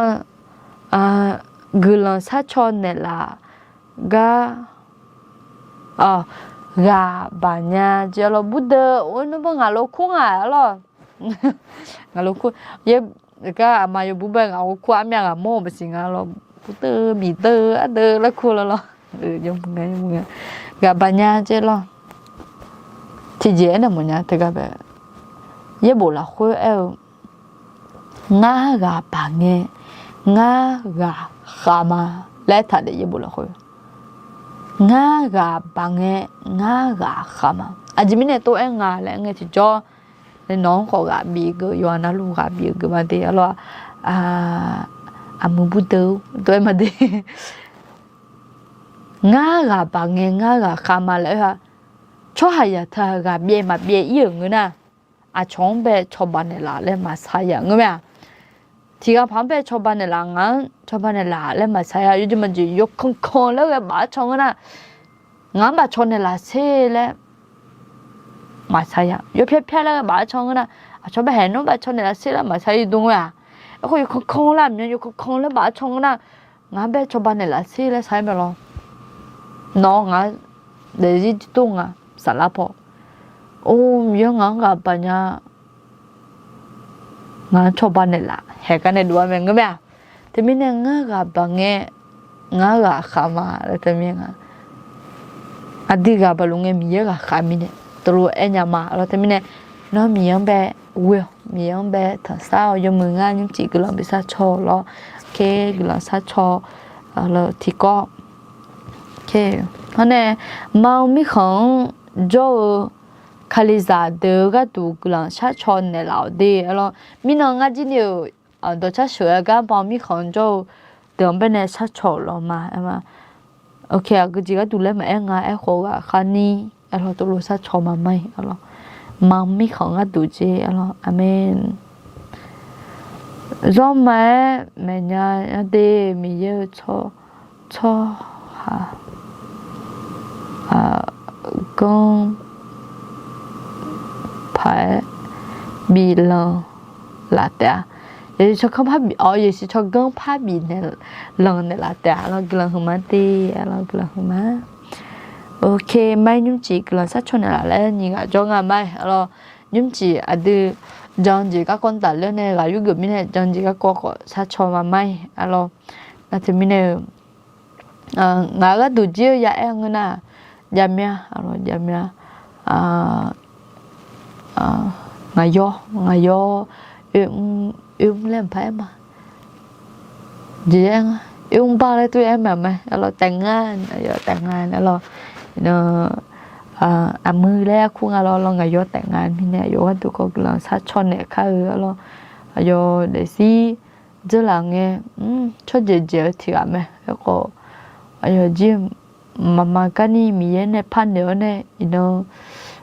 guiqlanq sharcaw naeqlaf gar, ghaq baq nya jeq. Arlawr, burdeuv, or, nmr bawr ngaq lo kur nga. Arlawr, ngaq lo kur, yaer, gar aqma yawbur bae ngaq lo kur armyav ghaq mawr-eu baqsiq nga. Arlawr, burdeuv miqdeuv ardeuv laer kur lawr lawr. Ghaq baq nya jeq lawr. Tiqjeq aernaeq mawf nya teugar bae, yaerbof lafkhoer aer-eu, ngar ghaq baq ngae, ngar ghaq khav ma laer aertaq de, yaerbof lafkhoer. Ngar ghaq baq ngae, ngar ghaq khav ma. Aqjeq mirnae tov-aer nga laer aer ngae tiqjawr, nawq-anr khawf ghaq bif geuf, yawqha navluf ghaq bif-eu geuf ma de. Arlawr, aqmuiq burdeuv tov-aer ma de. Ngar ghaq baq ngae, ngar ghaq khav ma laer aer-a. Tsawrhaqzaq teu-aq ghaq byaev maqbyaev ir-euq ngeur nar, aqcawq-anr bae cawba naeqlaf laer maqsar ya ngeur mae-a. Tiq ghaq paq-anr bae cawba naeqlaf, ngaq-anr cawba naeqlaf laer maqsar ya. Yawjeq maqjeq yawkanq kanq laer ghae baf-aer caw ngeur nar, ngaq-anr bafcaw naeqlaf sher laer maqsar ya. Yawpyar pyar laer ghae baf-aer caw ngeur nar, Aqcawq bae haeq nawr bae caw naeqlaf sher laer maqshar-ir dm-eu-aq. Aerkhawf yawkawr kanr laer aqmyan yawkawr kanr laer bae-aer caw ngeur nar, ngaq-anr bae cawba naeqlaf sher laer shar-aer mae lawr. Nawr ngaq-anr daefzir jir tor nga saflar paw. Or, Miqyaer ngaq-anr ghaq baq nya. Ngaq-anr cawba naeqlaf haeq gar nae dov-ar mae ngeur mae-aq. Teumirnae ngar ghaq baq ngae, ngar ghaq khav ma laer teumirnae nga. Aqdui ghaq baq luf ngae Miqyaer ghaq khav mirnae teulof-aer nya ma lawr. Teumirnae nawr Miqyaer-anr bae ghoe-awq, Miqyaer-anr bae tanqsar-awq. Yawmuiq ngar nymrcif guiqlanq bi sharcaw lawr. Guiqlanq sharcaw lawr tiqkawv. Hawr nae, ma-eu mirkhanq-anr jawr-eu Kalizaq deuq-eu gharduq guiqlanq sharcaw naeqlaf-awq de-a lawr. Mirnan ngar jir ni-euq dawqcar sheuq-aer gar ma-eu mirkhanq-anr jawr-eu deuq-anr baenae sharcaw-euq lawr ma. Aqgeujeq gharduq laer maqaer nga, aerkhawf ghaq kharni-aer lawr teulof sharcaw ma ma-iq-a lawr. Ma-eu mirkhanq gharduq jeq-a lawr. Aqmeq. Zawrma-aer maeqnya-a de, Miqyaer-eu tsawrhaq ganr paq-aer biflanq laf taef-a. Yeqsur tsawrganr par bif, awq, Yeqsur tsawrganr par bif naeq lanq naeqlaf taef-a lawr. Guiqlanq huiqma de-a lawr, guiqlanq huiqma. Ok, ma-aer nymrcif guiqlanq sharcaw naeqlaf laer nyiq ghaq jawr nga ma-iq-a lawr. Nymrcif aqdui jan-eu jeq garkawv tafler nae ghaq yurgeuf mirnae jan-eu jeq garkawv khawf sharcaw ma ma-iq-a lawr. Nar teumirnae-eu ngaq-euq gharduq jir-eu ya aer-eu ngeur nar, javmya, javmya, ngaq yawr, ngaq yawr, oermr laer mqpaq aer ma. Jeq aer nga, oermr bar laer tov aer ma ma-iq-a lawr, taef nga, taef nga-a lawr. Aqmuiq laer arkur nga lawr, lawr ngaq yawr taef nga mirnae aqyawf gharduq khawf guiqlanq sharcaw naeq kar-eu-a lawr. Aqyawf daefzir dzeurlaf ngae, tsawrjeuq jeq-eu tiq ghaq mae. Aerkhawf aqyawf jir mqmaq maqgar ni Miqyaer nae par noeq-awr nae iqnan,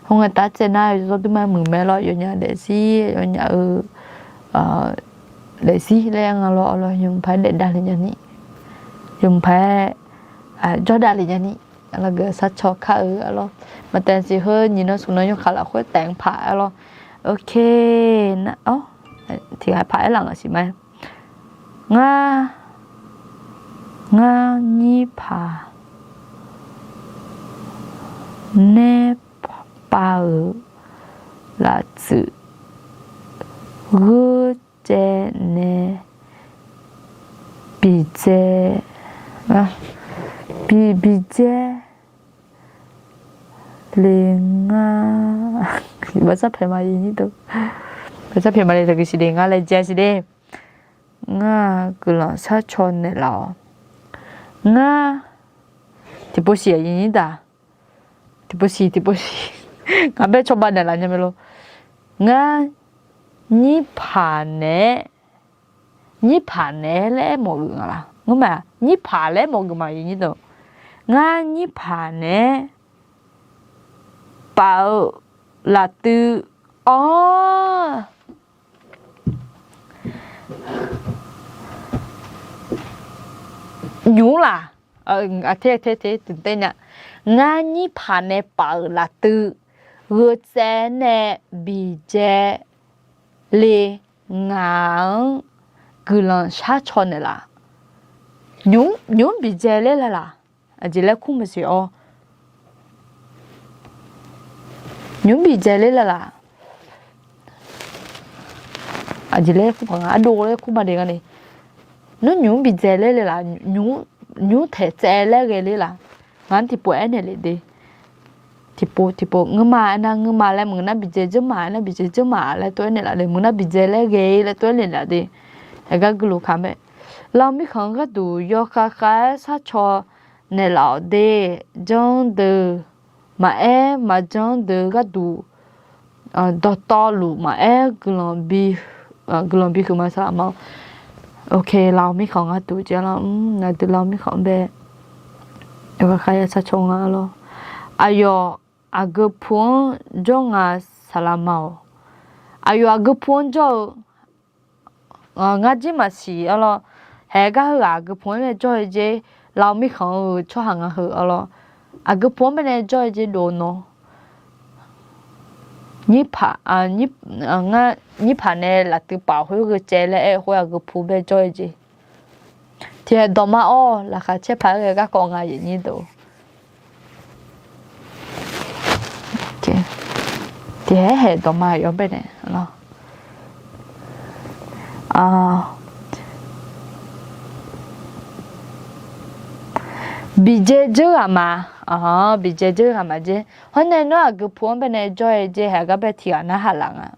hawr ngae taf tsaev nar zawr durma muiq mae lawr. Yawnyaf daefzir, yawnyaf-eu daefzir laer nga lawr, lawr yawmuiq paq-aer daef davle nya ni, yawmuiq paq-aer jawr davle nya ni, lawr guiqlanq sharcaw kar-eu-a lawr. Maqtaef siq heu nyiq nan smq nan yawkaq lafkhoer taef-anr paq-a lawr. Ok, nar-awr tiq ghaq paq-aer laf ngaq siq ma. Ngar, ngar nyir paq nae pav-euq laf tsuif gheurcaev nae biqdzae, bi, biqdzae le ngar. Baqsar paeq ma, baqsar paeq ma le taqguq siq de, ngar laejae siq de. Ngar guiqlanq sharcaw naeqlaf-awq. Ngar tiqpov siq aqyuif nyir daq, tiqpov siq, tiqpov siq. Ngaq bae cawba naeqlaf nya mae lor. Ngar nyirpaq naeq-aer, nyirpaq naeq-aer laer mawfgeuf nga laq? Ngeurma, nyirpaq laer mawfgeuf ma aqyuif nyir daq. Ngar nyirpaq naeq-aer paf-eu laftuiv, awr, nymq laq? Te te te tmq tae nya. Ngar nyirpaq nae paf-euq laftuiv gheu tsaev nae biqdzae le ngaq-anr guiqlanq sharcaw naeqlaf. Nymq, nymq-mr biqdzae ler laf laq? Aqjeq laer kur maqsiq-awr. Nymq-mr biqdzae ler laf laq? Aqjeq laer kur paq nga, ardov laer kur ma de nga ni. Nawr nymq-mr biqdzae ler le laf? Nymq-mr taeq tsaev laer ghae ler laf? Ngaq-anr tiqpov aernaeq lef de. Tiqpov tiqpov, ngeurma aernar ngeurma laer, meuq nar biqdzae dzeur ma aernar biqdzae dzeur ma laer tov aernaeq laf de, meuq nar biqdzae laer ghae laer tov aernaeq laf de. Aqgar guiqlanq kaq mae. Lawr mirkhanq-anr gharduq yawkhav khav-aer sharcaw naeqlaf-awq de. Janr deuq maqaer, maqjanr deuq gharduq dawqtawvluf maqaer, guiqlanq bi huiq ma saqlaq ma. Ok, lawr mirkhanq-anr gharduq jeq lar, aqdui lawr mirkhanq-anr bae yawkhav khav-aer sharcaw nga lor. Aqyawf aqgeu pu-anr jawr nga saqlaq ma-awq. Aqyawf aqgeu pu-anr jawr-eu ngar jir maqsiq-a lor. Haeq gar heughaq aqgeu pu-anr nae jawr-eu jeq, lawr mirkhanq-euq tsawrhaq nga heu-a lor. Aqgeu pu-anr bae nae jawr-eu jeq dov nawr Nyirpaq, ngar nyirpaq nae laftuiv paf khoer gheu caev laer aer-eu khoer-aq, geupu bae jawr-eu jeq. Tiqhaeq dawqma awr, laqkhaq caer paq-aer ghae garkawv nga yaeq nyir deuq. Tiqhaeq haeq dawqma yawbae nae lawr. Biqdzae dzeur ghaq ma, biqdzae dzeur ghaq ma jer. Hawr nae nawr-aq geupu-anr bae nae jawr-eu jer, haeq gar bae tiq ghaq narhaq laf nga.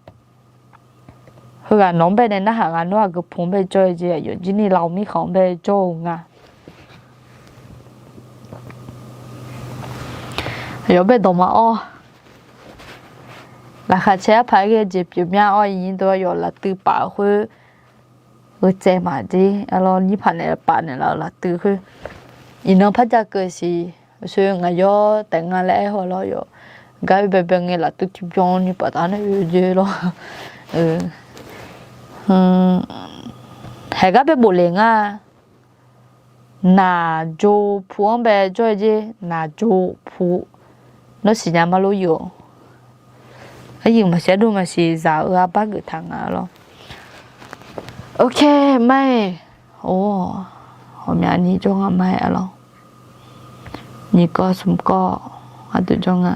Heughaq nawq-anr bae nae narhaq nga, nawr-aq geupu-anr bae jawr-eu jeq, aqyawf jir ni lau mirkhanq-anr bae jawr-eu nga. Aqyawf bae dawqma awr. Laqkhaq caer arpaq-aer ghae jeq pyeufmya awr, iqnyir deuq aqyawf laftuiv paf khoer gheu caev maqdir, arlawr nyirpaq nae paf naeqlaf-euq laftuiv khoer. Iqnan par ja keuv siq, uqshoe ngaq yawr taef nga laer aer haw lawr yawf. Gar baebae ngae laftuiv tiqbyan ni paf taf nae oe jeq lawr. Haeq gar bae bofle nga. Naqjopuq-anr bae jawr-eu jer, naqjopuq. Nawr siqnya ma lor yawf. Aryuif maqsiq ardov maqsiq zaq-eu arbar geuf taq nga lawr. Ok, mar-iq. Or, ghawqmyani jawr nga mar-iq arlawr. Nyiq kawv smq kawv gharduq jawr nga.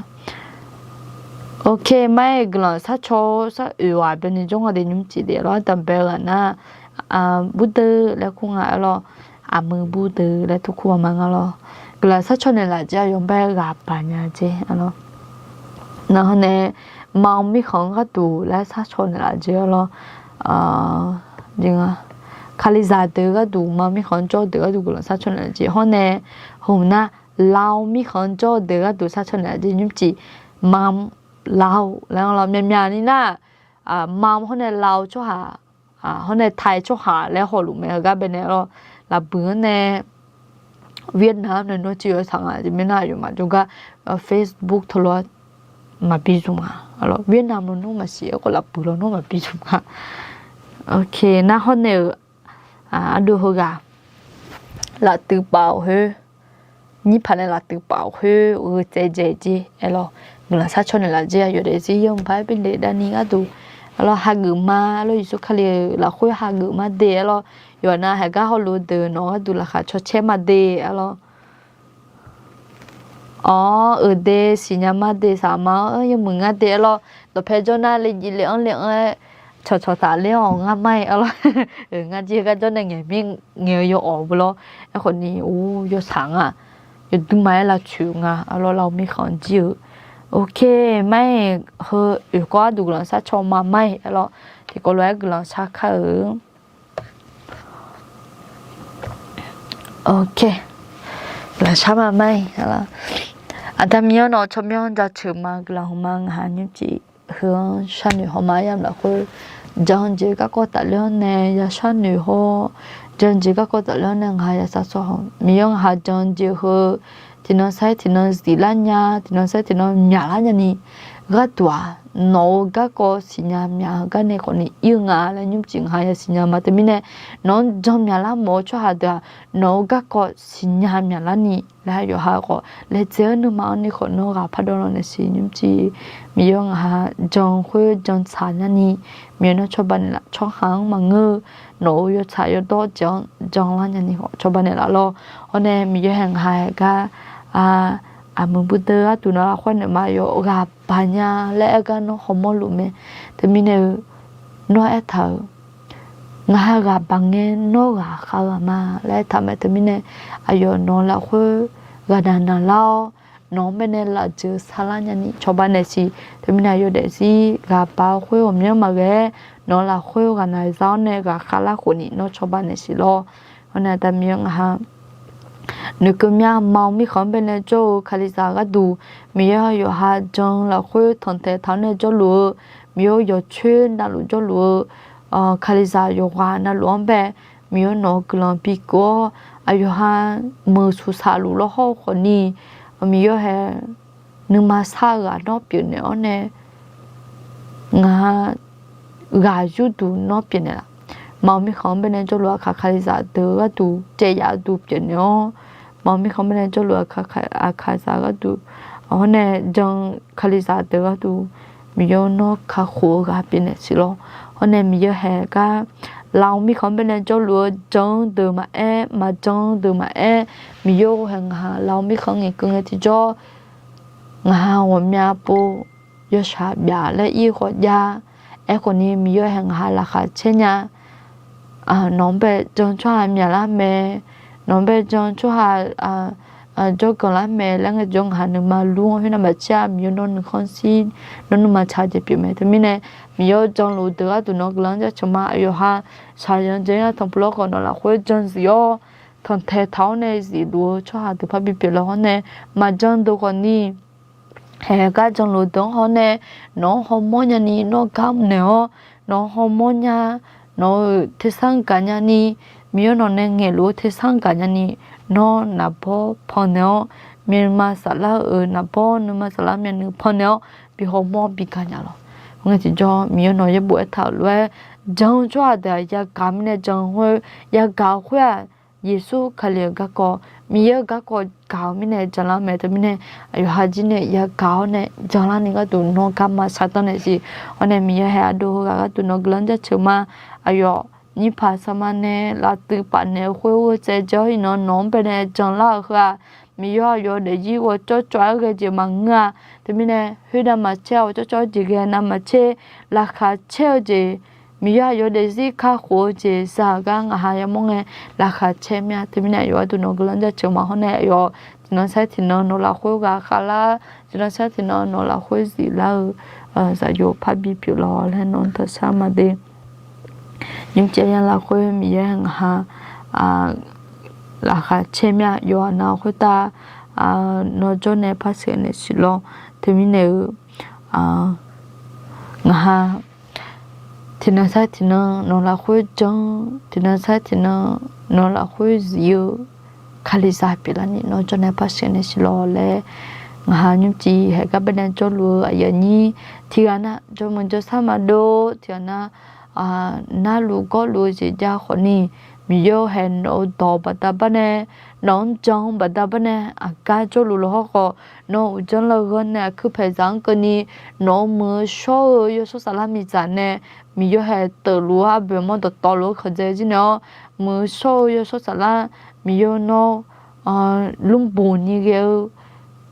Ok, mar-iq guiqlanq sharcaw-eu sar oeq ghaq baeni jawr nga de nymrcif de lawr, ardanqbae-eu ghaq nar, burdeuv laer kur nga arlawr. Aqmuiq burdeuv laer tur kur ma nga lawr. Guiqlanq sharcaw naeqlaf jeq aqyawf bae ghaq baq nya jeq arlawr. Nar hawr nae, ma mirkhanq-anr gharduq laer sharcaw naeqlaf jeq arlawr. Kalizaq deuq gharduq, ma mirkhanq-anr jawr-eu deuq gharduq guiqlanq sharcaw naeqlaf jeq hawr nae, hmq nar, lau mirkhanq-anr jawr-eu deuq gharduq sharcaw naeqlaf jeq nymrcif, ma, lau laer arlawr myaqmyaq ni nar, ma hawr nae lau tsawrhaq, hawr nae tai tsawrhaq laer hawluf mae heugar bae nae arlawr. Lafbuiq-anr nae Vietnam nae nawr jir yawsaq nga jeq mirnae aqyawfmaf jawrgar Facebook teulof-aer maqbi zmq nga. Vietnam lawnmr maqsiq aerkhawf lafbuiq lawnmr maqbi zmq nga. Ok, nar hawr nae-euq ardov heughaq laftuiv paf-awq khoer, nyirpaq nae laftuiv paf-awq khoer gheu tsaev dzaeq jeq aerlawr, guiqlanq sharcaw naeqlaf jeq aqyawf daefzir yawmuiq paq-aer binde davni gharduq arlawr hageuf ma arlawr, Yeqsur Kali-euq lafkhoer hageuf ma de arlawr, yawqha nav haeq gar hawluf-eu deuq nawq-eu gharduq laqkhaq cawcaer ma de arlawr. Awr, euq de siqnya ma de saq ma-anr yawmuiq ngar de arlawr, dawqpae jawr nar le jiv le-anr le-anr-aer cawqcawq taf ler-awq ngar ma-iq arlawr. Ngar jir heugar jawr nae ngaeq mir ngaeq-eu yawawq bu lawr. Aerkhawf ni or yawsaq nga, yawduq ma-aer lavtsoeq nga arlawr, lau mirkhanq jir-eu. Ok, mar-iq heu oeq kawv gharduq guiqlanq sharcaw ma mar-iq arlawr, tiqkawv lof-aer guiqlanq shar kar-eu. Ok, guiqlanq shar ma mar-iq arlawr. Aqda Miqyaer nawq-eu tsawrmyanr jaceuq ma guiqlanq hmq ma ngaq ha nymrcif heu-anr sharnoeq haw ma yamq lafkhoer jan-eu jeq garkawv tafler-anr nae ya sharnoeq haw, jan-eu jeq garkawv tafler-anr nae ngaq ha ya sharcaw haw. Miqyaer ngaq ha jan-eu jeq heu tiqnan sair tiqnan ziflar nya, tiqnan sair tiqnan myaqlar nyani gharduq-aq, nawq-eu garkawv siqnya myaq-eu gar nae khawf ni ir-eu nga laer nymrcif ngaq ha ya siqnya ma. Teumirnae nawq-anr jan myaqlar mawf-eu tsawrhaq deuq-aq, nawq-eu garkawv siqnya myaqlar ni laer yawqha khawf laedzae-awr nuima-anr ni khawf nawr ghaq pardawv lawq naeq siq nymrcif. Miqyaer ngaq ha jan khoer jan tsaq nyani, Miqyaer nawr cawba naeqlaf, tsawrhaq-anr maqngeur-eu nawq-eu yawtsaq yawdawr jeq-anr janlar nyani khawf cawba naeqlaf lawr. Hawr nae Miqyaer haeq ngaq ha haeq gar aqmuiq burdeuv gharduq nawr lafkhoer naeq ma yawf ghaq baq nya laer aer gar nawr hawmawr luf mae. Teumirnae-eu nawr aertaq-euq, ngaq ha ghaq baq ngae nawr ghaq khav-eu ghaq ma laer aertaq mae. Teumirnae aqyawf nawq-eu lafkhoer ghaqnaq naqlar-awr, nawq-anr baenae lafjeuq sarlar nyani cawba naeq siq. Teumirnae aqyawf daefzir ghaq baq-eu khoer ghawqmyanr maqghae-aer, nawq-eu lafkhoer ghaqnaq za-awr nae ghaq khavlar khofni nawr cawba naeq siq lawr. Hawr nae Aqda Miqyaer ngaq ha noeqkeuv mya ma-eu mirkhanq-anr baenae jawr-eu Kalizaq gharduq, Miqyaer yawqha jan-eu lafkhoer tanqtaeq taq-awr nae jawrluf-eu, Miqyaer yawqcoer navluf jawrluf-eu Kalizaq yawqghaq navluf-anr bae, Miqyaer nawq-eu guiqlanq bikeuv-awr, aqyawf ha meuq suqsaq luf lawr hawr-eu khawfni, Miqyaer hae nuima sar-eu ghaq nawr pyeufnaeq-awr nae, ngaq ha ghaq yurduq nawr pyeufnaeq laf. Ma-eu mirkhanq-anr baenae jawrluf aqkaq Kalizaq deuq gharduq caev yaf-eu duq pyeufnaeq-awr, ma-eu mirkhanq-anr baenae jawrluf aqkaq Kalizaq gharduq, hawr nae jan-eu Kalizaq deuq gharduq Miqyaer nawr kakhof-eu ghaq pyeufnaeq siq lawr. Hawr nae Miqyaer haeq gar laf-eu mirkhanq-anr baenae jawrluf-eu jan-eu deuq maqaer, maqjan-eu deuq maqaer, Miqyaer haeq ngaq ha laf-eu mirkhanq-anr ngaeqkeuv ngae tiqjawr, ngaq ha ghawqmya pov yawshaq byaf laer ir-eu khawf jav. Aerkhawf ni Miqyaer haeq ngaq ha laqkhaq caer nya. Nawq-anr bae jan tsawrhaq myaqlar mae, nawq-anr bae jan tsawrhaq jawrganq lar mae laer ngaejawr, ngaq ha nuima lur-anr khoernav maqcaer-a. Miqyaer nawr nuikhanr shir, nawr nuima tsaq-eu jeq pyeuf mae. Teumirnae Miqyaer janluf deuq gharduq nawq guiqlanq-anr jaceuq ma. Aqyawf ha shaqzanq janr-ir-a tanqpuq lawr khawf nawq lafkhoer jan zif-awr, tanqtaeq taq-awr nae zifluf-eu tsawrhaq deuq parbi pyeuflar hawr nae, maqjan deuq khawf ni haeq gar janluf deuq-anr haw nae, nawq-anr hawmawr nyani nawr gar mrnaeq-awr, nawq-anr hawmawr nya, nawq-euq tersar gaqnya ni, Miqyaer nawq nae ngaeqluf-eu tersar gaqnya ni, nawr naqbawr pannaeq-awr, myavnuima saflar-euq naqbawr, nuima saflar myavnuiv pannaeq-awr, bi hawmawr bi gaqnya lawq. Khoerngae tiqjawr Miqyaer nawq yaerbof aertaq-euq lof-aer, jan-eu tsawrhaq deuq-aq yagaq mirnae jan-eu khoer, yagaq-eu khoer-aq, Yeqsur Kali-euq garkawv, Miqyaer-euq garkawv gaq-eu mirnae janlar mae. Teumirnae aqyawf ha jir nae yagaq-awr nae janlarni gharduq nawr garma shaqdanr naeq siq. Hawr nae Miqyaer haeq ardov heughaq gharduq nawq guiqlanq-anr jaceuq ma. Aqyawf nyirpaq saqma nae laftuiv paf naeq-eu khoer ghoer tsaev jawr-ir nan nawq-anr baenae janlar-euq heu-aq, Miqyaer aqyawf daefzir ghawqcawv cawv-aer ghae jeq maqngeur-a. Teumirnae khoernav maqcaer-a, ghawqcawv cawv-aer jeq ghae nav maqcaer, laqkhaq caer-eu jeq, Miqyaer aqyawf daefzir kakhof-eu jeq za-euq gar ngaq ha yamawr ngae, laqkhaq caer mir-a. Teumirnae aqyawf gharduq nawq guiqlanq-anr jaceuq ma. Hawr nae aqyawf tiqnan sar tiqnan nawq lafkhoer ghaq khavlar, tiqnan sar tiqnan nawq lafkhoer ziflar-eu zaqyo parbi pyeuflar laer nawq-anr taqshar ma de. Nymrcif aqyawf lafkhoer Miqyaer ngaq ha laqkhaq caer mir-a. Yawqha nav khoertav nawr jawr nae par sheuqnaeq siq lawr. Teumirnae-eu ngaq ha tiqnan sar tiqnan nawq lafkhoer janr, tiqnan sar tiqnan nawq lafkhoer zif-eu Kalizaq pyeuflarni nawr jawr nae par sheuqnaeq siq lawr laer, ngaq ha nymrcif haeq gar baenae jawrluf-eu aqyuif aqnyir tiqghaq nav jawrmuiq jawrsar maqdov, tiqghaq nav narluf gawrluf-eu jeq jav khawfni, Miqyaer-eu haeq nawq-euq dawq baqda bar nae, nawq-anr jan-eu baqda bar nae aqgar jawrluf lawq hawr khawf, nawq-euq uqdzanr laeghawr nae aqkuir paeqzaq-anr keuvni, nawq-euq muiq-eu shawr-eu yawshawr saflar miqdzaq nae, Miqyaer haeq teufluf-eu arboeq mawr dawqtawvluf-eu khanqdzae jir naeq-awr, muiq-eu shawr-eu yawshawr saflar Miqyaer nawr lmrboq ni ghae-eu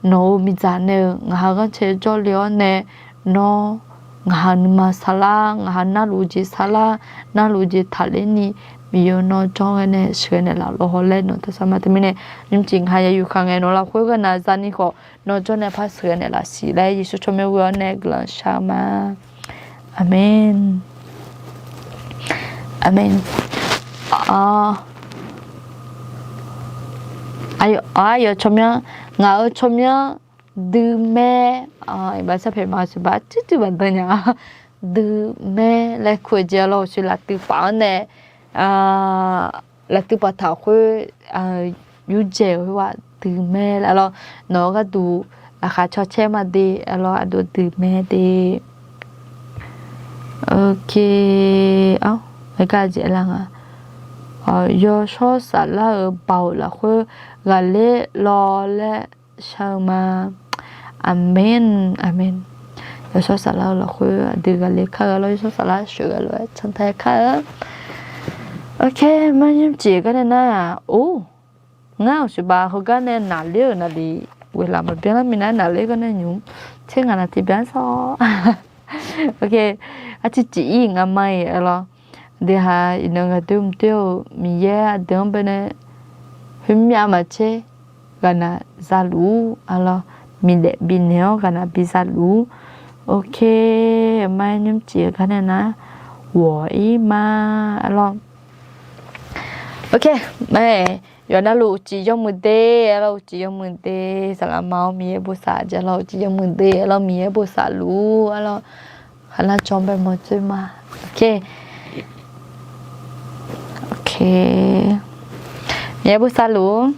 nawq-euq miqdzaq nae-euq ngaq ha ghanrcae jawrle-awr nae, nawr ngaq ha nuima saflar, ngaq ha narluf jeq saflar, narluf jeq taqlerni, Miqyaer nawr janr ghae nae sheuqghae naeqlaf lawq hawr laer nawq taqshar ma. Teumirnae nymrcif ngaq ha ya yufkhav ngae nawq lafkhoer gharnav zani khawf, nawr jawr nae par sheuqghae naeqlaf siq laer Yeqsur tsawrmyanr ghoe-awr nae guiqlanq shar ma. Aqmeq. Aqmeq. Aqyawf tsawrmyanr, ngaq-euq tsawrmyanr duimaer, iqbax sarpaeq ma siqbax cuircuir baqdan nya. Duimaer laer kur-eu jeq lawr, uqshoe laftuiv paf-anr nae laftuiv paftaq khoer yurdzaeq-eu khoerghaq duimaer laer lawr. Nawq-eu gharduq laqkhaq caw caer ma de, lawr aqdui duimaer de. Ok, gar jeq lar nga. Yawshawr saflar-euq baoq lafkhoer ghaqler lawr laer shar-eu ma. Aqmeq, aqmeq. Yawshawr saflar-eu lafkhoer aqdui ghaqler kar-eu lawr, yawshawr saflar sheuqghae lof-aer cantae kar-eu. Ok, mar nymrcif gar nae nar, or, ngar-euq siqbax heugar nae naqler-euq naqli ghoeqlaf maqbyan lar minav naqler gar nae nymq tser ngaq naqtiv byan sawr. Ok, arciv cif ir ngaq ma-iq lawr. Aqdui ha iqnan ghaqdoer mqdoer-eu Miqyaer aqdui-anr baenae khoermyav maqtser ghaqnaq zaluf-ur, arlawr, miqdaef bifnaeq-awr ghaqnaq bizaluf-ur. Ok, mar nymrcif gar nae nar, ghawq ir ma, arlawr. Ok, mae, yawqha navluf uqcif yawmuiq de, arlawr, uqcif yawmuiq de, saqlaqma-awr Miqyaer bosav jeq lawr, uqcif yawmuiq de, arlawr, Miqyaer bosav luf-ur, arlawr, khaqnar jawr bae mawr dzoer ma. Ok, ok, Miqyaer bosav luf-ur.